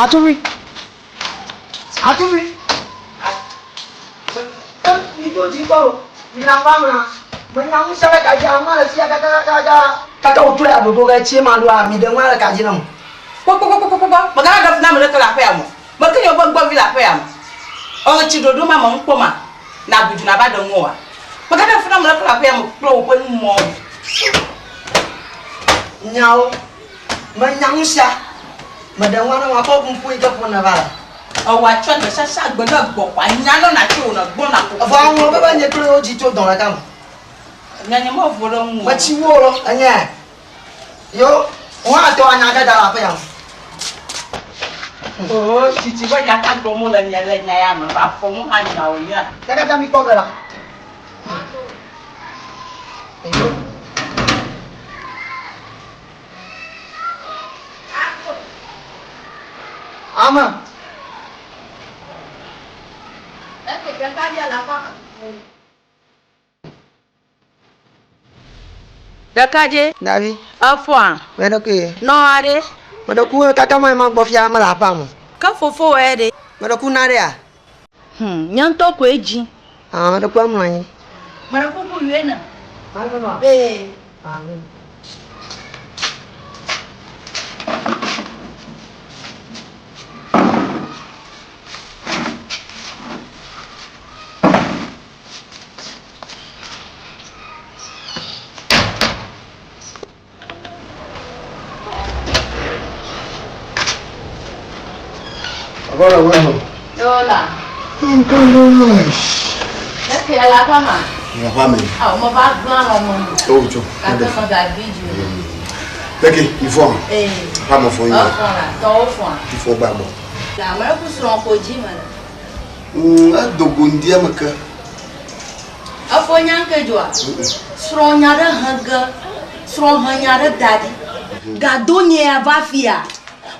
Atumi. Atumi. Mi do dzi kpɔ o. Mi la fa ma. Me nya ŋusẽ le ka dzi ama le fia kakakaka. Kaka wòtrɔ ya ɖoɖo ɖe tsie ma ɖoa mi ɖe ŋua le ka dzi nam. Kpɔkpɔkpɔkpɔkpɔ, mègana ɖe fu na ame ɖeke le aƒea me o. Meke nye woƒe gbɔvi le aƒea me. Ɔ tsi ɖoɖo ma me ŋkpɔ ma, nàbu du nàva ɖe ŋu oa? Mègana ɖe fu na ame ɖeke le aƒea me kple woƒe nu mɔwo o. Nyawo, menya nusia, meɖe ŋua ne makpɔ ŋku yi ke ƒo nèva le. Ewɔ atsɔ gbe sia gbe ne egbɔ kɔa, nya nɔna tso wò nègbɔna koko. Evɔ aŋlɔ be be nye kple yewo dzi tso dɔ ɖeka me. Nya nye mevo ɖe ŋuwò o. Metsi wu wò lɔ, enyae? Yo, wò hã tɔ anya ge da le aƒea me. Oo, tsitsi ƒe nya ka gblɔm wole nye le nya ya me? Va fɔ mo hã nya wònye. Kakaka mi kpɔ ge la. Eyo. Ame. Ɖekadze. Davi. Efɔa. Meɖe kui. Nɔa ɖe. Meɖe ku kaka ma ma gbɔ fia mele aƒea me. Ke fofowò ya ɖe? Meɖe ku na ɖea? Hmm, nye ŋutɔ koe dzi. Ah, meɖe ku amlɔ anyi. Meɖe kuku yɔe ne. Ee. Amen. Agora bueno. Yola. Eke la kama. Ya fa me. Ah, mo va gbọ́n lọ mọ. O jo. Kake mo ga bi ju. Leke, ifo. Eh. Fa mo fo yin. O fo la, to o fo. Ifo gba gbɔ. La me ku srɔ̃ ko dzi me le. Edo go ŋdi eme ke. Efo nya ŋke dzɔa? Srɔ̃ nya ɖe he ge, srɔ̃ he nya ɖe da ɖi. Gado nyea va fia,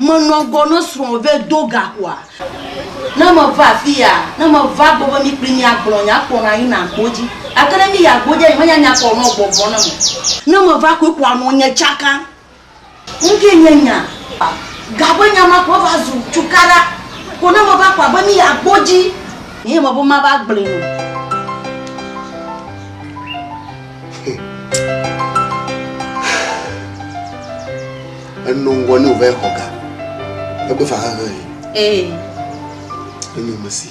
menɔ gbɔ ne srɔ̃ vɛ do ga koa. Ne meva afia, ne meva gbɔ be mi kpli miagblɔ nya kpɔna yina agbo dzi. Gake ne mi yi agbo dzia, nyemenya nya ka wònɔ gbɔgblɔ nam o. Ne meva koe koa nɔ nye tsaka. Ŋkee nye nya. Ga ƒe nya ma ko eva zu cukaɖa ko ne meva kpɔ abe mi yi agbo dzi. Nye mebe mava gblɔe no. Enɔ ŋgɔ ne wòva xɔ ga. Egbe fa hehe ye. Ee. Enyo mesi.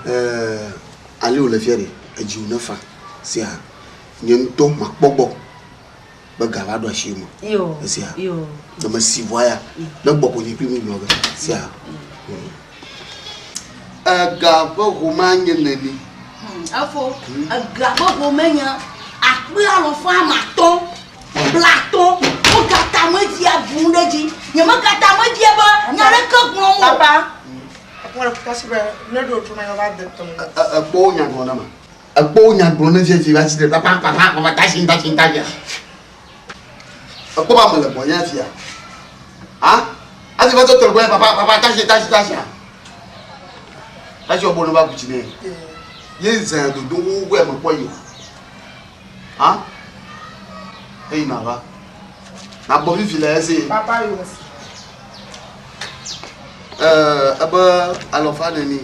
Ɛɛ ale wòle fia ɖe edzi wò nefa sia nye ŋutɔ makpɔ gbɔ. be ga va ɖo asi me. Esia. Ame si vɔa ya ne gbɔ ko nye kpli mi gblɔ ge. Sia. Ega ƒe home anye neni? Efo, ega ƒe home nye akpe alɔfa ame atɔ̃, blatɔ̃. Wogata me dzia bum ɖe edzi. Nyemegata me dzia be nya ɖeke gblɔm o. Papa, Ekpɔ wo nya gblɔ na ma. Ekpɔ wo nya gblɔ ne fiafi va tsi tre papa papa papa tashi tashi tashi. Ekpɔ ba me le gbɔnye fia. Ha? Afi va tɔ gbɔnye papa papa tashi tashi tashi. Tashi obo no ba kuchi ne. Ye zan dodo wo wo me kpɔ yi. Ha? Eyi na va. Na gbɔ fifi le ese. Papa yo. Eh, ebe alɔfa neni.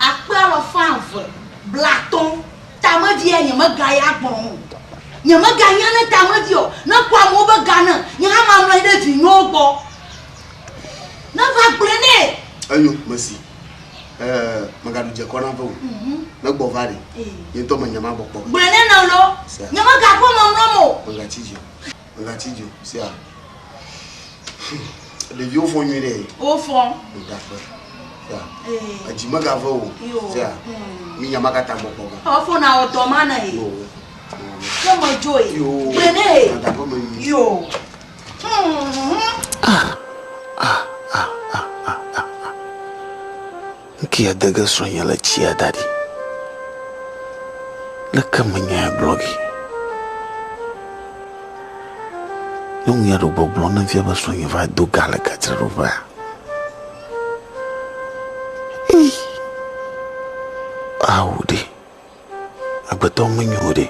Akpe alɔfa eve, blatɔ̃, ta. tamevia nye megaya gbɔ̃ o. Nye meganya ne tamevi o. Ne kpɔ amewo be ga ne, nye hã mamlɔ anyi ɖe vinyewo gbɔ. Ne va gblɔe nɛ. Enyo, mesi. Ɛɛ, megaɖu dze kɔ na ve o. Ne gbɔ va ɖi, nye ŋutɔ menya ma gbɔ kpɔ. Gblɔe nɛ nɔ lo. Nye megakpɔ mɔmlɔm o. Megatsi dzi o. Megatsi dzi o. Sia. Ɖeviwo fɔ nyuie ɖe. Wofɔ. Ŋdakpe. Sia. Edzi megave o. Sia. Mi nya ma katã gbɔ kpɔ ge. Efo na wɔ dɔ ma ne. Yo. Ke me dzo ye. Yo. Gblɔe nɛ. Dada me nyi. Yo. Ah, ah, ah, ah, ah, ah, ah. Ŋke de ge srɔ̃nye le tsia da ɖi. Leke menyae gblɔ ge? Nyɔnu ya ɖo gbɔgblɔ ne fia be srɔ̃nye va do ga le gadzraɖoƒea. Ei! Ao ɖe, agbetɔ menyo o ɖe,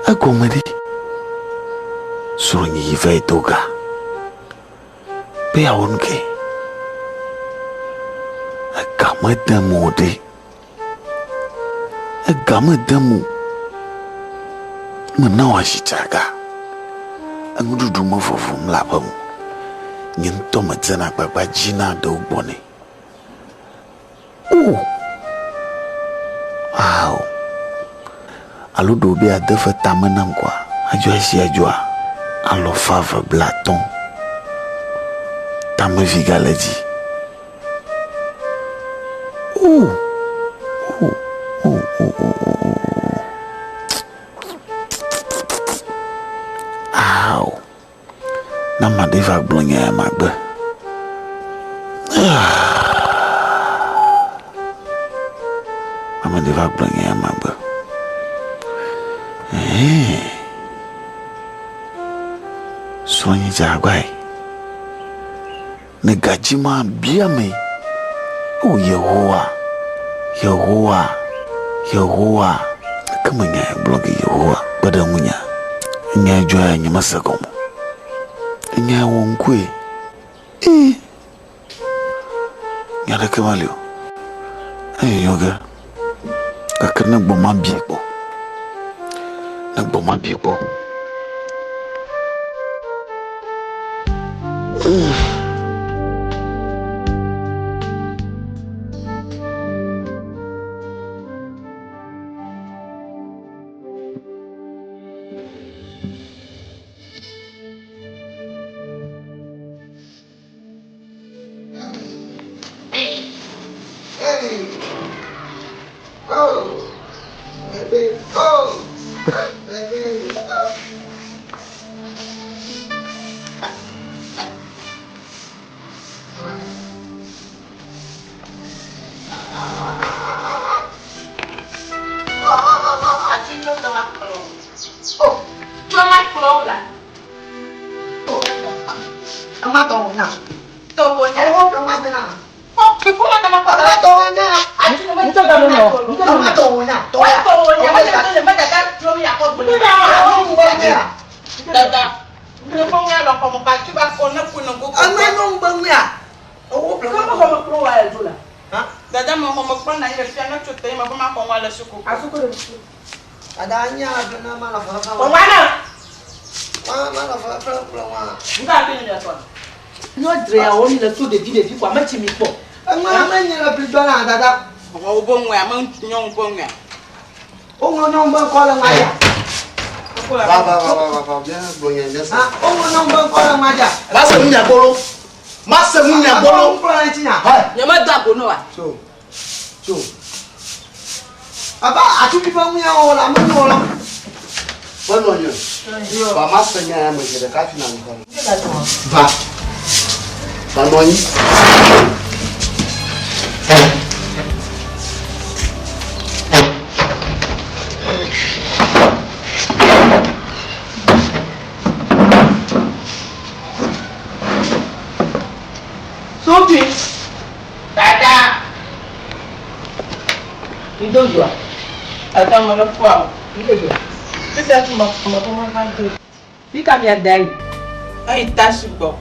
egɔme ɖe. Srɔ̃nye yi va yi do ga. Be yeawɔ nu ke. Ega medem o ɖe. Ega medem o. Mena wò asitsaga. Enuɖuɖu me vɔvɔm le aƒe me o. Nye ŋutɔ medzena agbagba dzina ɖewo gbɔ nɛ. O! Ao! Alo ɖe wòbe yeade fe tame nam koa? Adzɔ esia dzɔa? Alɔfa ve blatɔ̃. Tamevi gale edzi. O! O! O! O! O! O! Ao! Ne ame aɖe va gblɔ nya ya magbe. Ame ɖe va gblɔ nya ya magbe. Ɛɛ. Srɔ̃nye dze agbae. Ne gadzi ma bia me. O Yehowa, Yehowa, Yehowa. Ke menya ya gblɔ ge Yehowa kpe ɖe ŋunya. Enya ya dzɔ ya nyemese gɔme o. Enya ya wɔ ŋkue. Ee. Nya ɖeke meli o. Enyɔ ge. Gake ne gbɔ ma bie kpɔ. Ne gbɔ ma bie kpɔ. Mm. Nyɔ mi le to ɖevi ɖevi kɔ ame tsi mi kpɔ. Eŋua ame nye le bli dɔ na dada. Wo bo ŋua ame nyɔnu bo ŋua. Woŋlɔ nyɔnu be ŋkɔ le ŋua dza. Va va va va va bia gblɔ nya bia se. Woŋlɔ nyɔnu be ŋkɔ le ŋua dza. Ma se nunya gbolo. Ma se nunya gbolo. Ŋkɔ le ŋuti nya. Nye me do ago no wa. Tso. Tso. Aba atuvi ƒe ŋuya wɔ le ame nu la. Ƒe nɔ nye. Va ma se nya ya me zi ɖeka fi na mi. Va. Va nɔ anyi. Sophie. Dada. Ndo zoa. Dada me le fua o. Ndo zoa. Fifia tu me me me va do. Fika mia da yi. Eyi tashi gbɔ.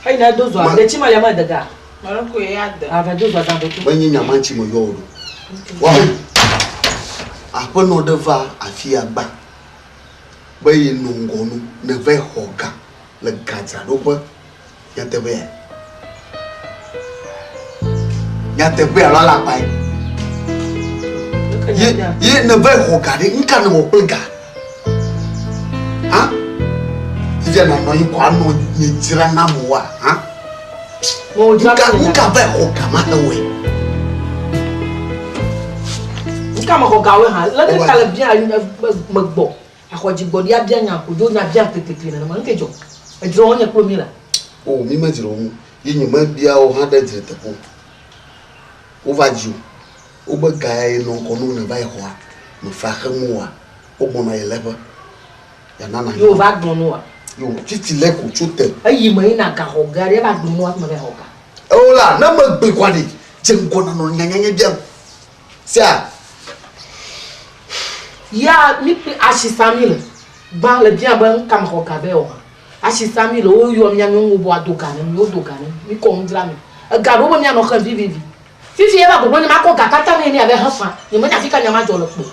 Eyi na do zoa. Detsi ma ya ma dega. Me le ko ya de. Ava do zoa zã do. Menye nya ma ŋuti meyɔ wò ɖo. Wa. Aƒenɔ ɖe va afia gbã be ye nɔ ŋgɔ nu ne vae xɔ ga le gadzraɖoƒe. Nyateƒea? Nyateƒea alo alakpae? Ye ye ne vae xɔ ga ɖe, nuka nèwɔ kple ga? Hã? Fifia nànɔ anyi ko anɔ nye dzra nam oa? Hã? Nuka nuka vae xɔ ga ma hewɔe? Nuka mexɔ gawoe hã? Leke ta le bia megbɔ axɔ dzigbɔɖi abia nya kodzo nya bia kpekpekpe nenema nuke dzɔ? Edzro wɔm nye kple mi la. O mi medzro wɔm ye nye mebia wo hã ɖe dzre teƒe o. Wova dzi o. Wobe ga ya ye nɔ ŋkɔ no ne va yi xɔa mefa xe mu oa wogbɔna ye leƒe. Yeana na Ye wova gblɔ no wa. Yo titi le ko tso te. Eyi me yina ga xɔ ga ɖe eva gblɔ no wa me va xɔ ga. Eo la ne me gbe kɔa ɖe dze ŋgɔ na nɔ nyanyanya biam. Sia. Ya mi kple asi sa mi le. Gbã le bia be ŋka me xɔ ga be o hã. Asi sa mi le wo yɔ mia nyɔnuwo be woado ga ne mi wodo ga ne mi mi kɔ nu dzra mi. Ega ɖewo be mia nɔ xe vivivi. Fifi eva gbɔgblɔ nye makɔ ga katã ne ne abe he fa. Nye menya fika nya ma dzɔ le kpo.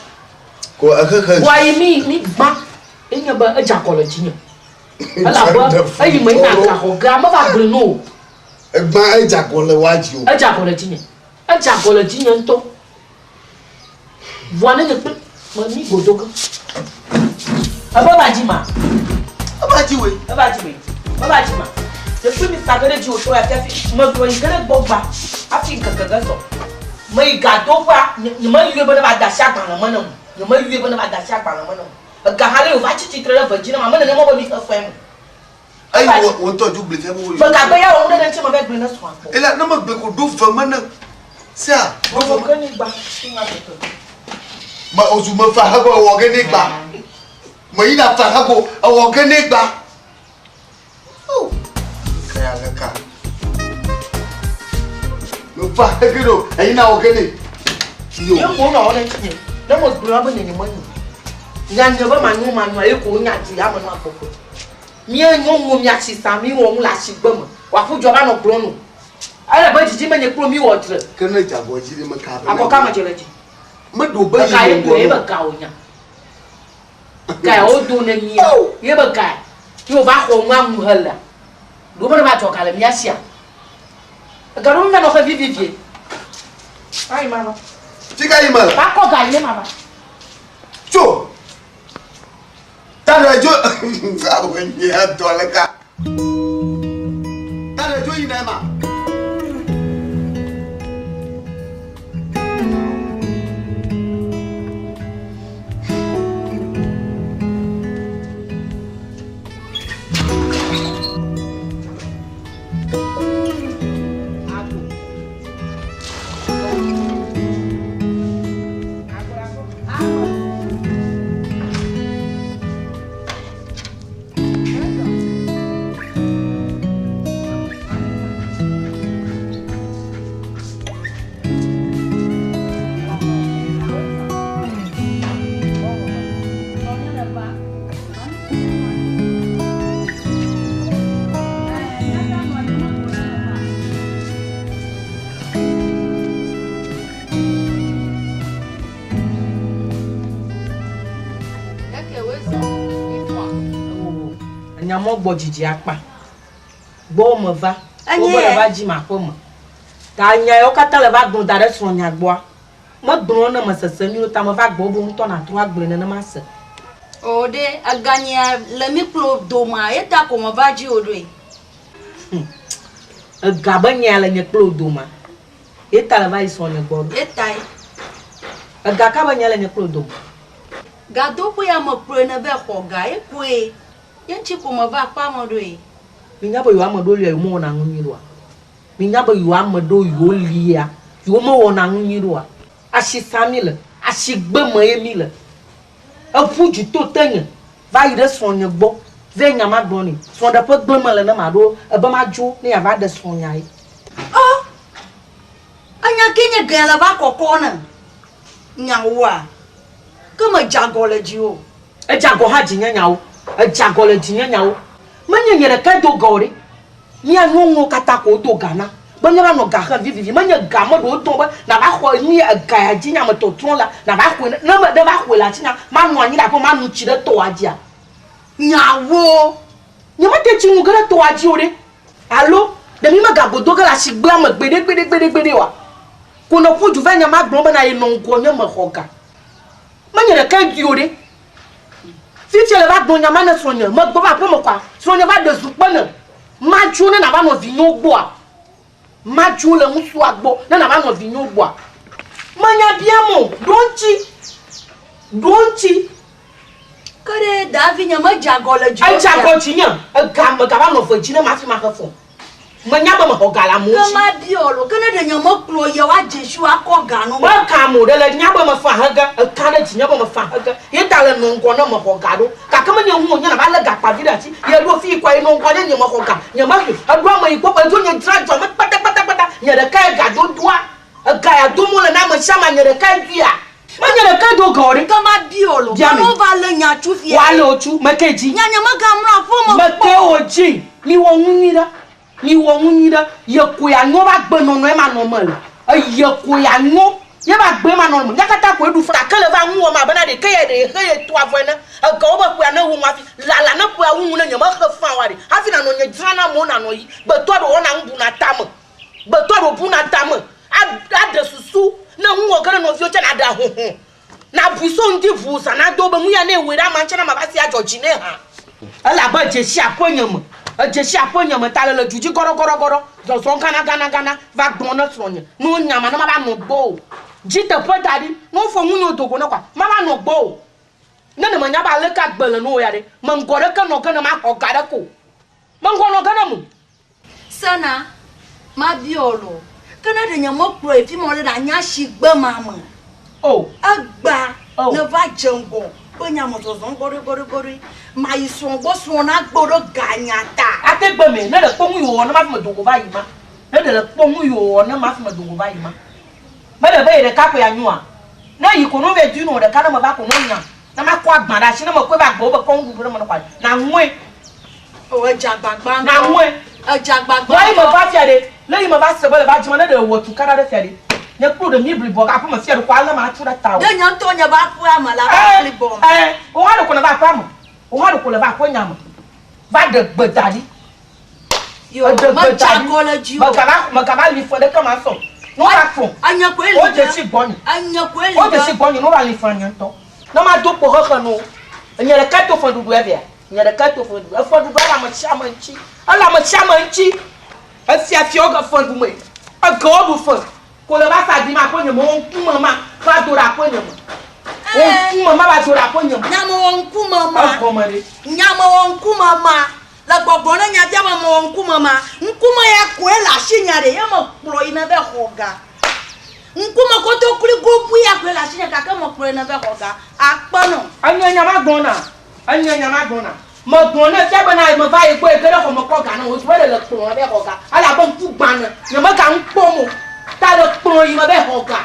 Ko exexe. Vɔa yi mi mi gbã enye be edze agɔ le dzinye. Elabe eyi me yina ga xɔ gea meva gblɔe no o. Egbã edze agɔ le woa dzi o. Edze agɔ le dzinye. Edze agɔ le dzinye ŋutɔ. Vɔa ne nye kple me mi godo ge. Ebe va dzi ma. Eva dzi woe. Eva dzi woe. Eva dzi ma. Nye kple mi sa ge ɖe dzi wòtrɔ ya fiafi. Megblɔ yi ge ɖe gbɔ gba hafi ŋkeke ge zɔ. Meyi gadoƒea, nye meyɔe be ne va de asi agbalẽ me nem o. Nye meyɔe be ne va de asi agbalẽ me nem o. Ega hã le wòva tsi tsitre ɖe ve dzi nam ame nenema be mi xe fea me. Eyi wò wò ŋutɔ dzo gblɔe fia be wo. Megagbe ya wɔ nu ɖe ɖe ŋuti me va gblɔe ne srɔ̃a kpɔ. Ela ne megblɔe ko ɖo ve me ne sea. Ɖo ve me. Ke ni gba. Me ozu me fa hego ewɔ ge ne gba. Me yina fa hego ewɔ ge ne gba. Oh. Kaya leka. Me fa hege ɖo eyina wɔ ge ne. Yo. Ye ko nɔ wɔ ɖe ŋuti nye. Ne me gblɔ be nye nye menyo. Nya nye be manyo manyo ye ko nya dzi ame nɔ akpɔkpɔ. Mía nyɔnuwo mía tsi sa mí wɔ nu le asigbe me. Wòaƒu dua va nɔ gblɔ nu. Ele be dzidzi menye kplo mí wɔ dzre. Ke ne dze agɔ dzi ɖe me ka be. Agɔ ka me dze le dzi? Me ɖo be yi ŋgɔ. Ye be ga wò nya. Ga ya wo do ne mía. Ye be ga ye wova xɔ nua nu hele. Ɖo be ne va dzɔ ga le mía sia. Ega ɖo mía nɔ xe vivivie. Ayi ma va. Fika yi me le. Va kɔ ga yi ne ma va. Tso. Taɖe dzo awo nye dɔ le ka. Taɖe dzo yina ema. Enya mɔ gbɔ dzidzi akpa. Gbɔwò me va. Wo be le va dzi ma aƒe me. Ta nya yawo katã le va gblɔ da ɖe srɔ̃nya gbɔa. Megblɔ ne mesese nyuie o ta meva gbɔwò be wò ŋutɔ nàtrɔ agblɔe nenema se. Oo ɖe, eganyea le mí kple domea, ye ta ko meva dzi wò ɖoe. Hum. Ega be nyea le nye kple wò domea, ye ta le va yi srɔ̃nye gbɔ ɖo. Ye tae. Ega ka be nyea le nye kple wò dome? Gadoƒe ya mekplɔe ne vɛ xɔ ga, ye koe. Ye ŋuti ko meva aƒea me ɖoe. Minya be yewo ame ɖewo lia yewomewɔna nu nyui ɖoa? Minya be yewo ame ɖewo yewo lia yewomewɔna nu nyui ɖoa? Asi sam mi le, asi gbe me ye mi le. Eƒu du to tenye va yi ɖe srɔ̃nye gbɔ vɛ nya ma gblɔ nɛ. Srɔ̃ɖeƒe gblẽ mele ne maɖo ebe madzo ne yeava ɖe srɔ̃nya ye. Ɔ! Enya ke nye gea le va kɔkɔ ne nyawoa? Ke medze agɔ le dziwò. Edze agɔ hã dzinye nyawo. Edze agɔ le dzinye nyawo. Menye nye ɖekae do ga o ɖe. Mía nyɔnuwo katã ko wodo ga na. Be míava nɔ ga xem vivivi. Menye ga me ɖewo dɔm be nàva xɔ nu ya ega ya dzi nya me tɔtrɔ la, nàva xɔe ne ne ne va xɔe le asinya, manɔ anyi ɖe aƒeme manu tsi ɖe tɔwòa dzia? Nyawo! Nyemete tsi nu ge ɖe tɔwòa dzi o ɖe. Alo ɖe mímegago do ge le asigbea me gbeɖegbeɖegbeɖegbeɖe oa? Ko nèƒu du va nya ma gblɔm bena yenɔ ŋgɔ nye mexɔ ga. Menye ɖekae dui o ɖe. Fifia le va gblɔ nya ma ne srɔ̃nye. Megbɔ va aƒeme kɔa, srɔ̃nye va ɖe zukpe nem. Madzo ne nàva nɔ vinyewo gbɔa? Madzo le ŋutsua gbɔ ne nàva nɔ vinyewo gbɔa? Menya biam o. Ɖo ŋuti. Ɖo ŋuti. Ke ɖe Davi nye medze agɔ le dziwò Edze agɔ dzinye. Ega megava nɔ ve dzi ne mafi maxe fɔ. Menya be mexɔ ga le amewo Ke si. mabiɔ lo, ke ne ɖe nyemekplɔ ye woadze si woakɔ ga no. Meka mo ɖe le nya be mefa he ge, eka ɖe dzinye be mefa he ge. Ye ta le nɔ ŋgɔ ne mexɔ ga ɖo. Gake menye ŋu wònye nàva lé gakpavi ɖe asi. Ye ɖo fiyi kɔa, ye nɔ ŋgɔ ne nyemexɔ ga, nyemexɔe. Eɖo ame yi gbɔ, edzo nye dzra dzɔa me kpatakpatakpata. Nye ɖekae ga dodoa. Ega ya dom wole na ame sia amea, nye ɖekae doea. Menye ɖekae do ga o ɖe. Ke mabiɔ lo, Bia ke me. ne wova lé nya tsu fia Woalé wò tsu, mekee dzi. Nya nyemegamlɔ aƒe me kpɔ Mekee o. wò dzi. Miwɔ nu nyui ɖe. Miwɔ nu nyui ɖe. Ye koe anyo be agbenɔnɔe manɔ eme le. Eye koe anyo ye be agbe manɔ eme. Mía katã koe ɖu fe. Gake le va ŋuwò me abe na ɖeke ye ɖe xe ye toa vɔ ene. Egawo be ƒea ne wu ŋu hafi. Lala ne ƒea wu ŋu ne nyemexe fea oa ɖe, hafi nànɔ nye dzra na amewo nànɔ yi. Gbetɔ ɖe wɔna nu buna tame. Gbetɔ ɖe buna tame. Aɖe susu ne ŋuwò ge ɖe nɔviwo tsɛ nàɖe ahɔhɔ̃. Nabui so ŋdi ʋuu zã nado be nu ya ne ewɔe ɖe amea ŋtsɛ na mava si adzɔ dzi nɛ hã. Ele abe edze si aƒenye me, edze si aƒenye me ta le le du dzi gɔɖɔgɔɖɔgɔɖɔ, zɔzɔm ganaganagana va gblɔ ne srɔ̃nye ne wonya ma ne mava nɔ gbɔwò. Dzi teƒe da ɖi, ne wofɔ ŋunye do go ne kɔa, mava nɔ gbɔwò. Ne ne menya be aleke agbe le ne wò ya ɖe, me ŋgɔ ɖeke nɔ ge ne maxɔ ga ɖeke o. Me ŋgɔ nɔ ge ne mo. Sena, mabiɔ loo, ke ne ɖe nyemekplɔe yi fi ma o ɖe, nànya asi gbe ma me. O. Egbea, O. nèva dze ŋgɔ be nya me zɔzɔm gɔɖoegɔɖoegɔɖoe. Mayi srɔ̃ gbɔ, srɔ̃ nagbe ɖo ganya ta. Ate gbe mɛ, ne ɖe kpɔ nu yi wòwɔ ne ma fi medo go va yi ma. Ne ɖe le kpɔ nu yi wòwɔ ne ma fi medo go va yi ma. Mele be ye ɖeka koe anyoa? Ne eyi ko ne wovɛ dui nɔ ɖeka ne meva ko ne nya. Ne makɔ agbã ɖe asi ne mekɔe va gbɔwò be kɔ nuɖuɖu ɖe me ne xɔa, nàŋɔe. O, edze agbagba ŋutɔ. Nàŋɔe. Edze agbagba Vɔ eyi ŋutɔ. meva fia ɖe, le eyi meva se be le va dzime ne ɖe ewɔ tukaɖa ɖe fia ɖe, nye kple wò ɖe mí blibɔ ge aƒeme fia ɖe ko ale matsu ɖe tawò. Ɖe nye ŋutɔ nye va aƒea me la va blibɔ me. Ɛ, ɛ, wò hã ɖeko nèva aƒea me. Wò hã ɖeko nèva aƒenya me. Va ɖe gbe da ɖi. Yo, Eɖe gbe medze da ɖi. agɔ le dziwò. Megava, megava li fe ɖeke masɔ o. Ne wova fɔ, Enye koe li wodze ge. si gbɔnye. Enye koe li Wodze ge. si gbɔnye ne wova li fe nye ŋutɔ. Ne mado kpo xexe no. Enye ɖeka to fe ɖuɖu evea. Nye ɖeka to fe ɖuɖu. Efe ɖuɖu ele ame sia ame ŋuti. Ele ame sia ame ŋuti. Efia fiawo ge fe ɖu me. Egewo ɖu fe. Ko le va sa ɖi ma aƒe nye me. Wo ŋkume ma va do ɖe aƒe nye me. Wo ŋkume ma va do ɖe aƒe nye me. Nyame wɔ ŋkume ma. Egɔme ɖe. Nyame wɔ ŋkume ma. Le gbɔgblɔ ne nya bia be mewɔ ŋkume ma, ŋkume ya koe le asinye ɖe, ye mekplɔ yi ne be xɔ ga. Ŋkume kotokli gobu ya koe le asinye gake mekplɔ yi ne be xɔ ga. Akpe nɔ. Enye nya ma gblɔ na, enye nya ma gblɔ na. Megblɔ nɛ fia bena meva yi gbɔ yi ge ɖe xɔme kɔ ga na wò, be ɖe le kplɔ me be xɔ ga. Elabe ŋku gbã ne, nye mega ŋu kpɔm o. Ta le kplɔ yi me be xɔ ga.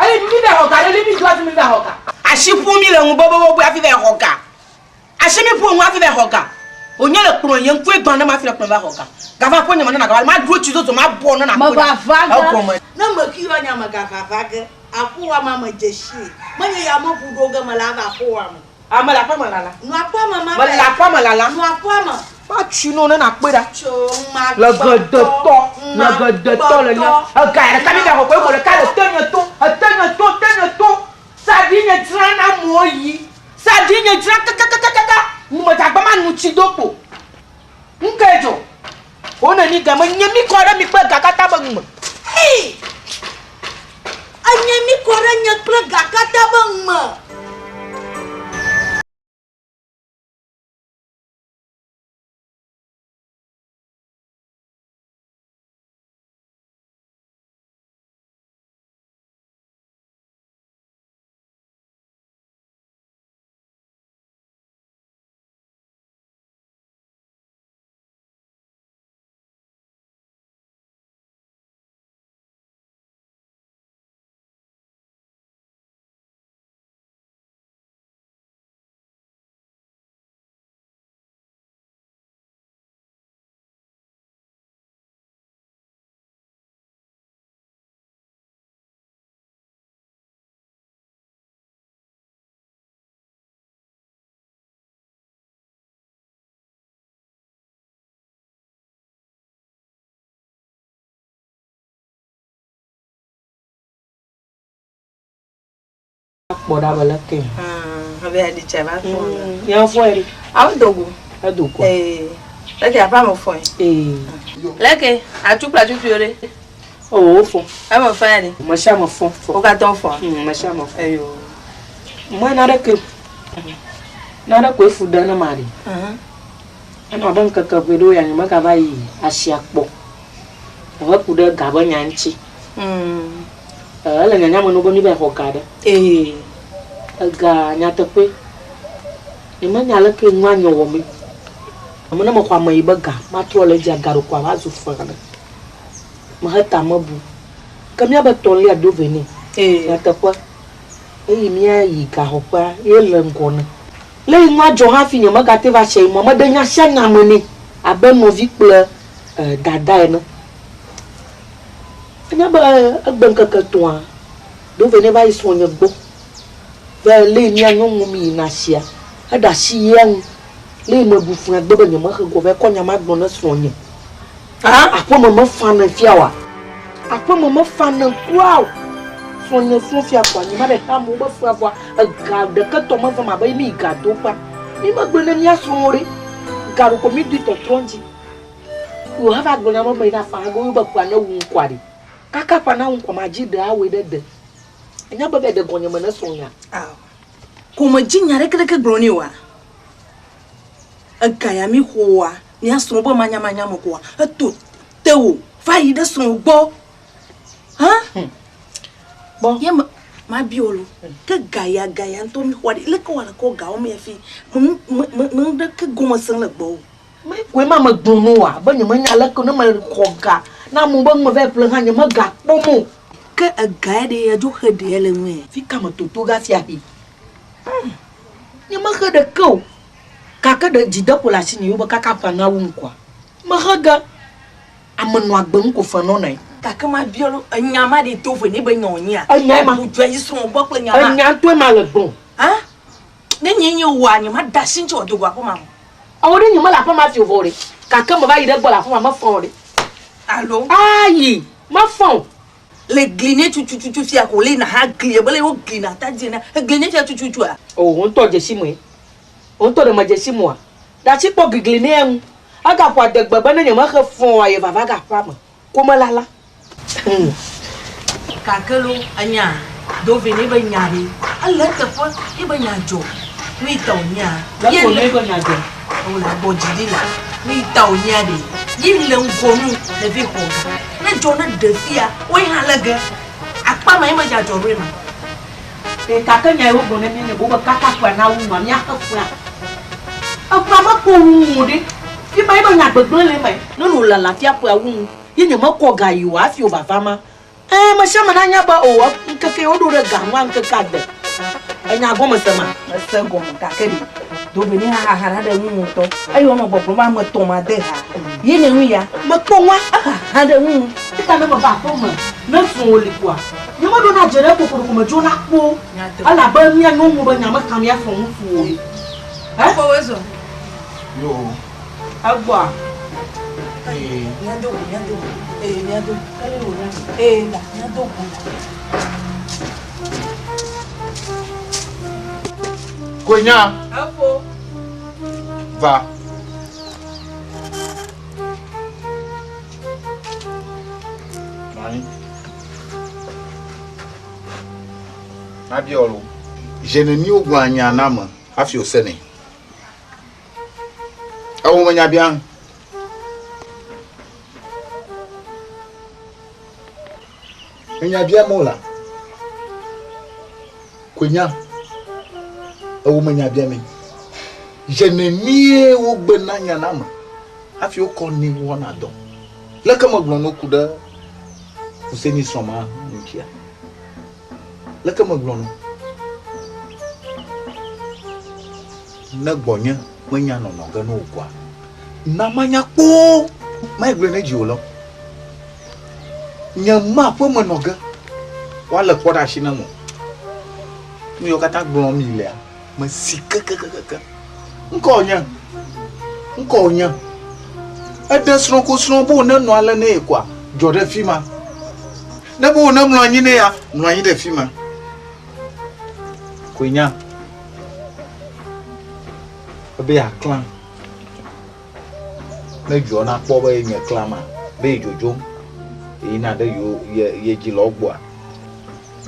Eye mi be xɔ ga ɖe, li mi do hafi mi be xɔ ga. Asi ƒu mi le ŋu bobobo hafi be xɔ ga. Asi mi ƒo nu hafi va xɔ ga. Wònye le kplɔ nye ŋkue gbã ne mafi le kplɔ va xɔ ga. Gava aƒe nye me ne nagava maɖo tsi zozo mabɔ ne nakpɔe ɖa. Mevava ge. Egɔme. Ne mexi yɔ nya megavava ge. Aƒewoa me ame dzesii. Menye ya meʋu ɖo ge mele ava aƒewoa me. Ah mele aƒea me lala. Nɔ aƒea me ma Mele aƒea me lala. Nɔ aƒea me. Matui no ne nakpɔe ɖa. Tso ŋma Le gedetɔ. Le gedetɔ le nye. Ega ɖeka mi va xɔ koe ko ɖeka le tenye to. Etenye to tenye to. Saɖi nye dzra na amewo yi. Saɖi nye dzra kakakakaka. Numedzagba ma nu tsi do kpo. Ŋke dzɔ. Wo ne mi game nye mi kɔ ɖe mi kple ga katã be ŋume. Hey! Enye mi kɔ ɖe nye kple ga katã be ŋume. Kpɔ ɖa be leke. Ebe aɖi tsa va fɔ. Ya fɔ yi. Awo dogo. Edo go. Ee. Leke aƒe me fɔ yi. Ee. Leke atsu kple atsutsuiwo ɖe. O wo fɔ. Eme fɔ ya ɖe. Me sia me fɔ fɔ. Wo katã fɔ. Me sia me fɔ. Eyo. Mɔ na ɖe ke. Na ɖe koe fu ɖe ne ma ɖe. Enɔ abe ŋkeke ʋɛ ɖewo ya nye megava yi asia kpɔ. Ehe ku ɖe ga be nya ŋuti. Ele nyanya me no be mi va yi xɔ ga ɖe. Ee. Ega nyateƒe. Nye menya leke nua nyɔ wɔ mi. Ame ne mexɔ ame yi be ga, matrɔ le edzia ga ɖeko ava zu fe ɖe. Mehe ta mebu. Ke míabe tɔlia do vɛ nɛ. Ee. Nyateƒe. Eyi míayi gaxɔƒea ye le ŋgɔ ne. Le yi nua dzɔ hafi nye megate va se yi mɔ meɖe nya sia nya me nɛ abe nɔvi kple dada ene. Enya be egbe ŋkeke tɔa, do vɛ nɛ va yi srɔ̃nye gbɔ. Be le mía nyɔnuwo mi yina asia, eɖe asi yea ŋu. Le yi meɖu fũa gbe be nyemexe go va kɔ nya ma gblɔ ne srɔ̃nye. Aƒeme mefa nem fia oa? Aƒeme mefa nem kura o. Srɔ̃nye srɔ̃ fia kɔa, nye ma ɖe ta amewo be fua vɔa, ega ɖeke tɔ mevem abe mi yi ga doƒea. Mi megblɔe ne mía srɔ̃wo ɖe. Ga ɖeko mi doe tɔtrɔ ŋdzi. Wò hã va gblɔ na be meyina faa ge wobe ƒea ne wu ŋkɔa ɖe. Kaka ƒea na wu ŋkɔa madzi ɖe awɔe ɖe de. Enya be be ɖe gɔnye me ne srɔ̃nyea? Ao. Ko medzi nya ɖeke ɖeke gblɔ nɛ oa? Ega ya mi xɔa mía srɔ̃ be manyamanya me koa, eto tewò va yi ɖe srɔ̃wò gbɔ. Hã? Kpɔ. Ye me mabia wò lo. Ke ga ya ga ya ŋutɔ mi xɔa ɖe, leke wòale kɔ gawo me hafi me me me me nuɖeke gɔme sem le gbɔwò. Me koe ma megblɔ no oa be nyemenya leke ne mexɔ ga na amewo be nu meva yi ƒle hã nyemega kpɔm o. Ke ega ya ɖe edzo xe ɖe le ŋue. Fika me toto ga sia xi? Nyemexe ɖeke o. Gake ɖe dzideƒo le asinye ye be kaka ƒea nawu ŋkɔa? Mexe ge. Ame nɔ agbe ŋu ko fe nɔnae. Gake mabiɔ lo, enya ma ɖe to ve nɛ be nya wònyea? Enyae ma. Ebu dzɔe yi srɔ̃wò gbɔ kple nya ma. Enya ŋutɔe ma le gblɔm. Hã? Ne nyee nye wòa, nyemade asi ŋuti wòado go aƒe ma me o. Ewɔ ɖe nyemele aƒe ma fi o vɔ ɖe. Gake meva yi ɖe egbɔ le aƒe ma, mefɔ o ɖe. Alo? Ayi, mefɔ o. Le gli nɛ tutututu fia ko le naha gli ebe le wo gli na ta dzi ene. Egli nɛ fia tututua? O, wò ŋutɔ dzesi mɔe. Wò ŋutɔ ɖe medze si mɔa? Ɖe asi kpɔ gigli nɛ eŋu. Egaƒo adegbe be ne nyemexe fɔ oa, ye vava ge aƒea me. Ko melala. Gake lo, enya do vɛ nɛ be nya ɖe, ele eteƒe ye be nya dzɔ. Nu yi ta wònyea, ye le be nya dzɔ. Wò le agbɔ dzi ɖi la, nu yi ta wònyea ɖe, ye le ŋgɔ nu le vɛ xɔ ga. Ne dzɔ ne ɖe fia, woe hã le ge. Akpa ma ye medza dzɔ ɖoe ma. Ee, gake nya yi wogblɔ ne mí nye be wobe kaka ƒea nawu nua, míaxe ƒea. Eƒea mekpɔ wu ŋu o ɖe. Fi ma ye be nya gbegblẽ le eme. Ne nu le lãfia ƒea wu ŋu ye nyemekɔ ga yi o hafi wòvava ma. Ɛ̃, ame sia ame nanya be o, ŋkeke yi woɖo ɖe ga ŋua ŋkeke ade. Enya gɔme se ma? Mese gɔme gake ɖe do be ne xaxa ɖe ŋu ŋutɔ. Eye wonɔ gbɔgblɔm be ame etɔ̃ made ha. Ye nye nu ya. Mekpɔ nua. Exaxa ɖe ŋu. Eya ne meva aƒe me ne srɔ̃wò li koa, nyemeɖona dze ɖe kokoɖoko medzona kpoo elabe mía nyɔnuwo be nya meka mía srɔ̃ ŋutsuwo o. Ɛ? Ɛ? Yo. Egbɔa? Ee. Míado go, míado go. Ee, míado go. Ee, la, míado go. Konya. Efo. Va. Nani. Nabia wò. Zeneni wogblɔa nya na ame hafi wòsenɛ. Ewɔ me nya biam. Enya biam o la. Konya. Ewɔ me nya biam. Zenenie wogbena nya na ame hafi wokɔ nɛ wɔna dɔ. Leke megblɔ no ku ɖe Fuseni srɔ̃ ma ŋutia? Leke megblɔ no? Ne gbɔnye menya nɔnɔ ge ne wò koa, na manya kpoo. Mayi gblɔe ne dziwòlawo. Nye ma ƒe me nɔ ge woalé kpɔ ɖe asi nam o. Nu yiwo katã gblɔm mi lea, mesi kekekeke. Ŋkɔ wònye, ŋkɔ wònye. Eɖe srɔ̃ ko srɔ̃ be wònenɔ ale ne ye koa, dzɔ ɖe fi ma. Ne be wònemlɔ anyi ne ya, mlɔ anyi ɖe fi ma. Koe nya. Ebe yeaklã. Ne dzoa nakpɔ be yenye klã ma, be ye dzodzom yina ɖe yewo ye ye dzilawo gbɔa.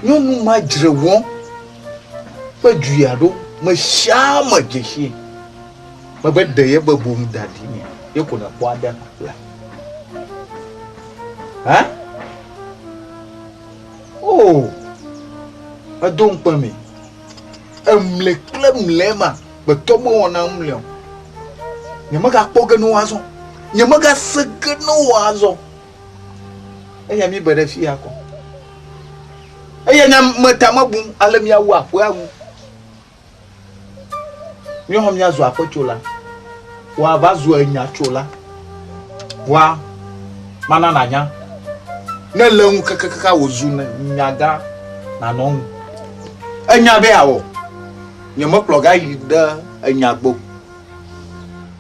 Nyɔnu ma dzre wɔm be du ya ɖo mesiame dzesi mebe ɖe ye be bom da ɖi nɛ ye ko nekpɔ ade la. Hã? Oh, edo ŋukpe mi. Emle kple mle ma, gbetɔ mewɔna ŋu le o. Nyemegakpɔ ge ne wo azɔ. Nyemegase ge ne wo azɔ. Eya mi be ɖe fiya kɔ. Eya nya meta mebum ale miawu aƒea ŋu. Míawo hã míazu aƒetsola. Woava zu enyatsola. Vɔa mana nànya. Ne èle eŋu kakakaka wòzu nya gã nànɔ eŋu. Enya be yeawɔ. Nyemekplɔ ga yi ɖe enya gbɔ o.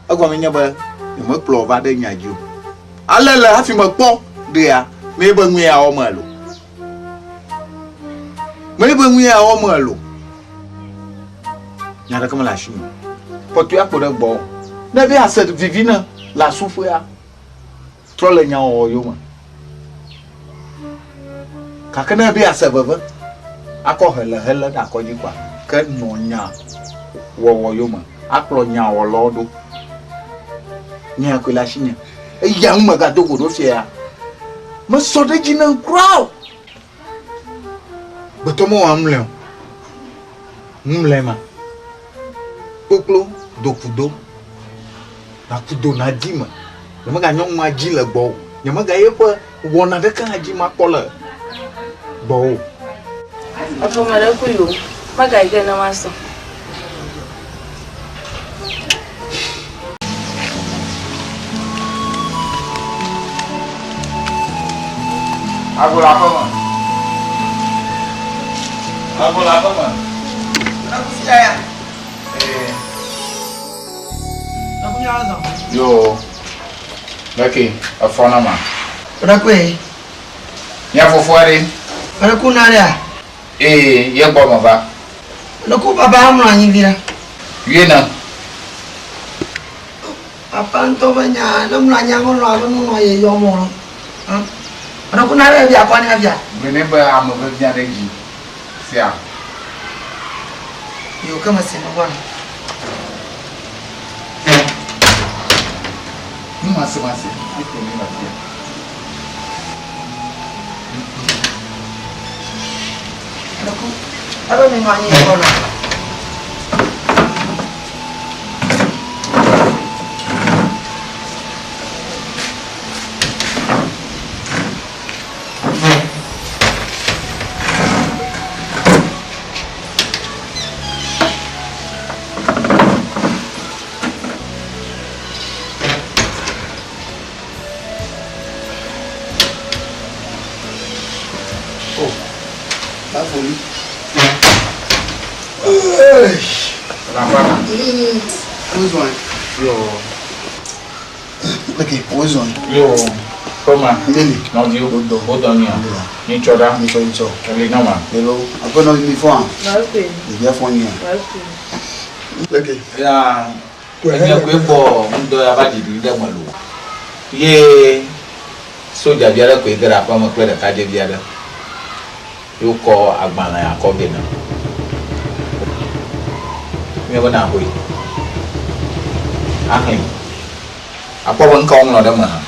Egɔme nye be nyemekplɔ va ɖe nya dzi o. Ale le hafi mekpɔ ɖea, menye be nue yeawɔ me lo. Menye be nue yeawɔ me lo. Nya ɖeke mele asinye o. Kpɔtɔe akpo ɖe gbɔwò. Ne be yease vivi ne le asuƒea, trɔ le nyawɔwɔ yome. Gake ne ebe yease veve akɔ helehele ɖe akɔ dzi koa, ke nɔ nya wɔwɔ yome akplɔ nyawɔlawo ɖo. Nye ya koe le asinye. Eya ŋu megado go ɖo fiaa. Mesɔ ɖe edzi nam kura o. Gbetɔ mewɔa nu le o. Nu le ma. Kpokplo do kudo. Nakudo nadi me. Nyemega nyɔnu ma dzi le gbɔwò. Nyemega yeƒe wɔna ɖeke hã dzi makpɔ le gbɔwò. Efɔ me ɖe kui o. Megayi ge ne masɔ. Ago le aƒe me. Ago le aƒe me. Ee. Yo. Leke efɔ na ma. Ɖekui. Mía fofoa ɖe. Ɖeku na ɖea. Ee, ye gbɔ meva. Ɖeku papa mlɔ anyi vi ɖe. Yue ne. Papa ŋutɔ ƒe nya ne mlɔ anyi ame lɔ abe nunɔ ye yɔ mɔ lɔ. Ɖeku na ɖe via kɔ ne via. Gblɔe nɛ be ame vevi aɖe dzi sia. Yo ke mese me gbɔna. Numasemase ye kplɔ mí va fia. Ɖeku ebe mi nɔ anyi gbɔna. Oh, Bafoli. Wozɔn. Yo. Ok, wozɔn. Yo. Kɔma. Ndeli. Nɔviwo. Wodɔ. Wodɔ nyuia. Nyitsɔ ɖa. Nyitsɔ nyitsɔ. Eli nɔma. Hello. Aƒenɔ mi fɔa? Ɖevia fɔ nyuia. Leke. Ya. Enye koe bɔ ŋdɔ ya va ɖiɖi ɖe me loo. Ye sojavi aɖe koe ge ɖe aƒea me kple ɖekadzevi aɖe. Ye wokɔ agbalẽ akɔ vɛ nam. Míawo be nàxɔe axlẽe akpɔ be nuka woŋlɔ ɖe eme hã.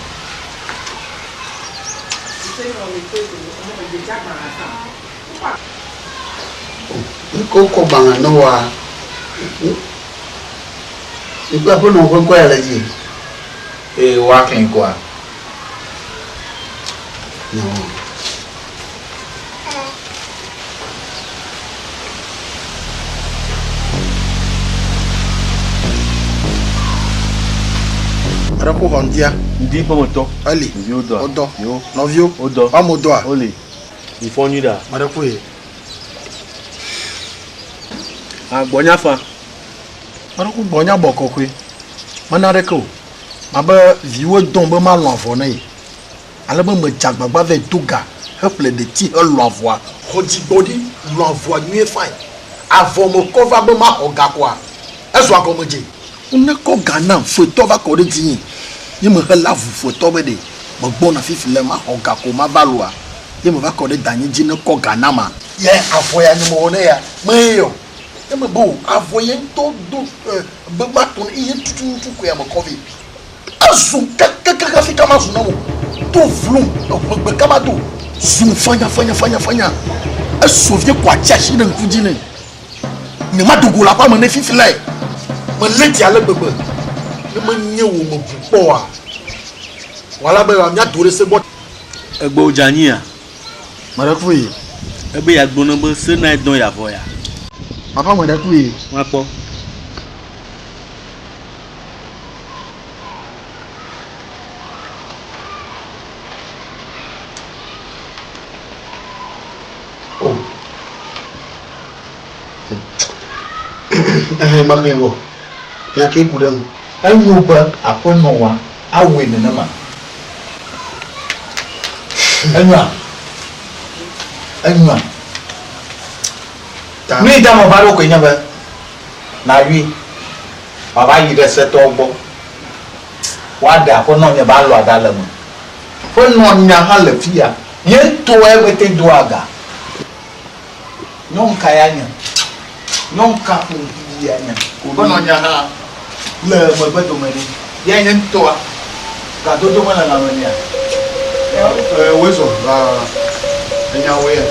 Ŋkɔ wokɔ gbalẽ ne woa? Ŋkɔ aƒenɔ ƒe ŋkɔ ya le edzi. Eye woaxlẽe koa? Nyawo. Aɖe ko xɔ ŋdia. Ŋdi ƒe me tɔ. Eli. Nɔviwo dɔa. Wodɔ. Yo. Nɔviwo. Wodɔ. Woamewo dɔa. Woli. Mi fɔ nyui ɖea. Meɖe ku ye. A gbɔnya fa. Meɖe ku gbɔnya bɔ kɔkɔe. Mena ɖeke o. Mabe viwo dɔm be malɔ̃ avɔ ne ye. Ale be medze agbagba vɛ do ga heƒle ɖeti helɔ̃ avɔa. Xɔ dzigbɔɖi, lɔ̃ avɔa nyuie fine. Avɔ mekɔ va be maxɔ ga koa, ezu agɔmedze. Wone kɔ ga nam, futɔ va kɔ ɖe dzinye. Ye mehe la vu futɔ be ɖe megbɔna fifi le maxɔ ga ko mava loa, ye meva kɔ ɖe danye dzi ne kɔ ga nama. Ye avɔ ya nye mewɔ ne ya, meye o. Ye mebe o, avɔ ye ŋutɔ do be matɔ ne ye tututu koe ya mekɔ vɛ. Ezu kekeake hafi kama zu na wò. Do vlom, eʋegbe kama do. Zu fanyafanyafanyafanya. Eso vie ko atsi asi ɖe ŋku dzi nɛ. Nyemado go le aƒea me nɛ fifi lae. Melé dzi ale gbegbe. Ne menye wò mebu kpɔ oa, wòala be míado ɖe se gbɔ. Egbe wòdze anyia? Meɖe ku yi. Ebe yeagblɔ ne be se nae dɔn yeavɔ ya. Papa meɖe ku yi. Makpɔ. Oh. Ɛhɛn mexlẽ vɔ. Nya ke ku ɖe ŋu. Enyo be aƒenɔ wa awɔe nenema. Enyoa? Enyoa? Nu yi ta meva ɖo koe nye be nayɔe wòava yi ɖe setɔwo gbɔ. Woaɖe aƒenɔ nye be alɔa ɖa le eme. Ƒenɔ nya hã le fiya. Ye ŋutɔe mete doa ga. Nyɔnu ka ya nye? Nyɔnu ka ƒomevi ya nye? Ƒenɔ nya hã le megbe dome nɛ. Ya nye ŋutɔa. Gadodo mele lãme nɛa? Ee, woe zɔ va enyawoe ya.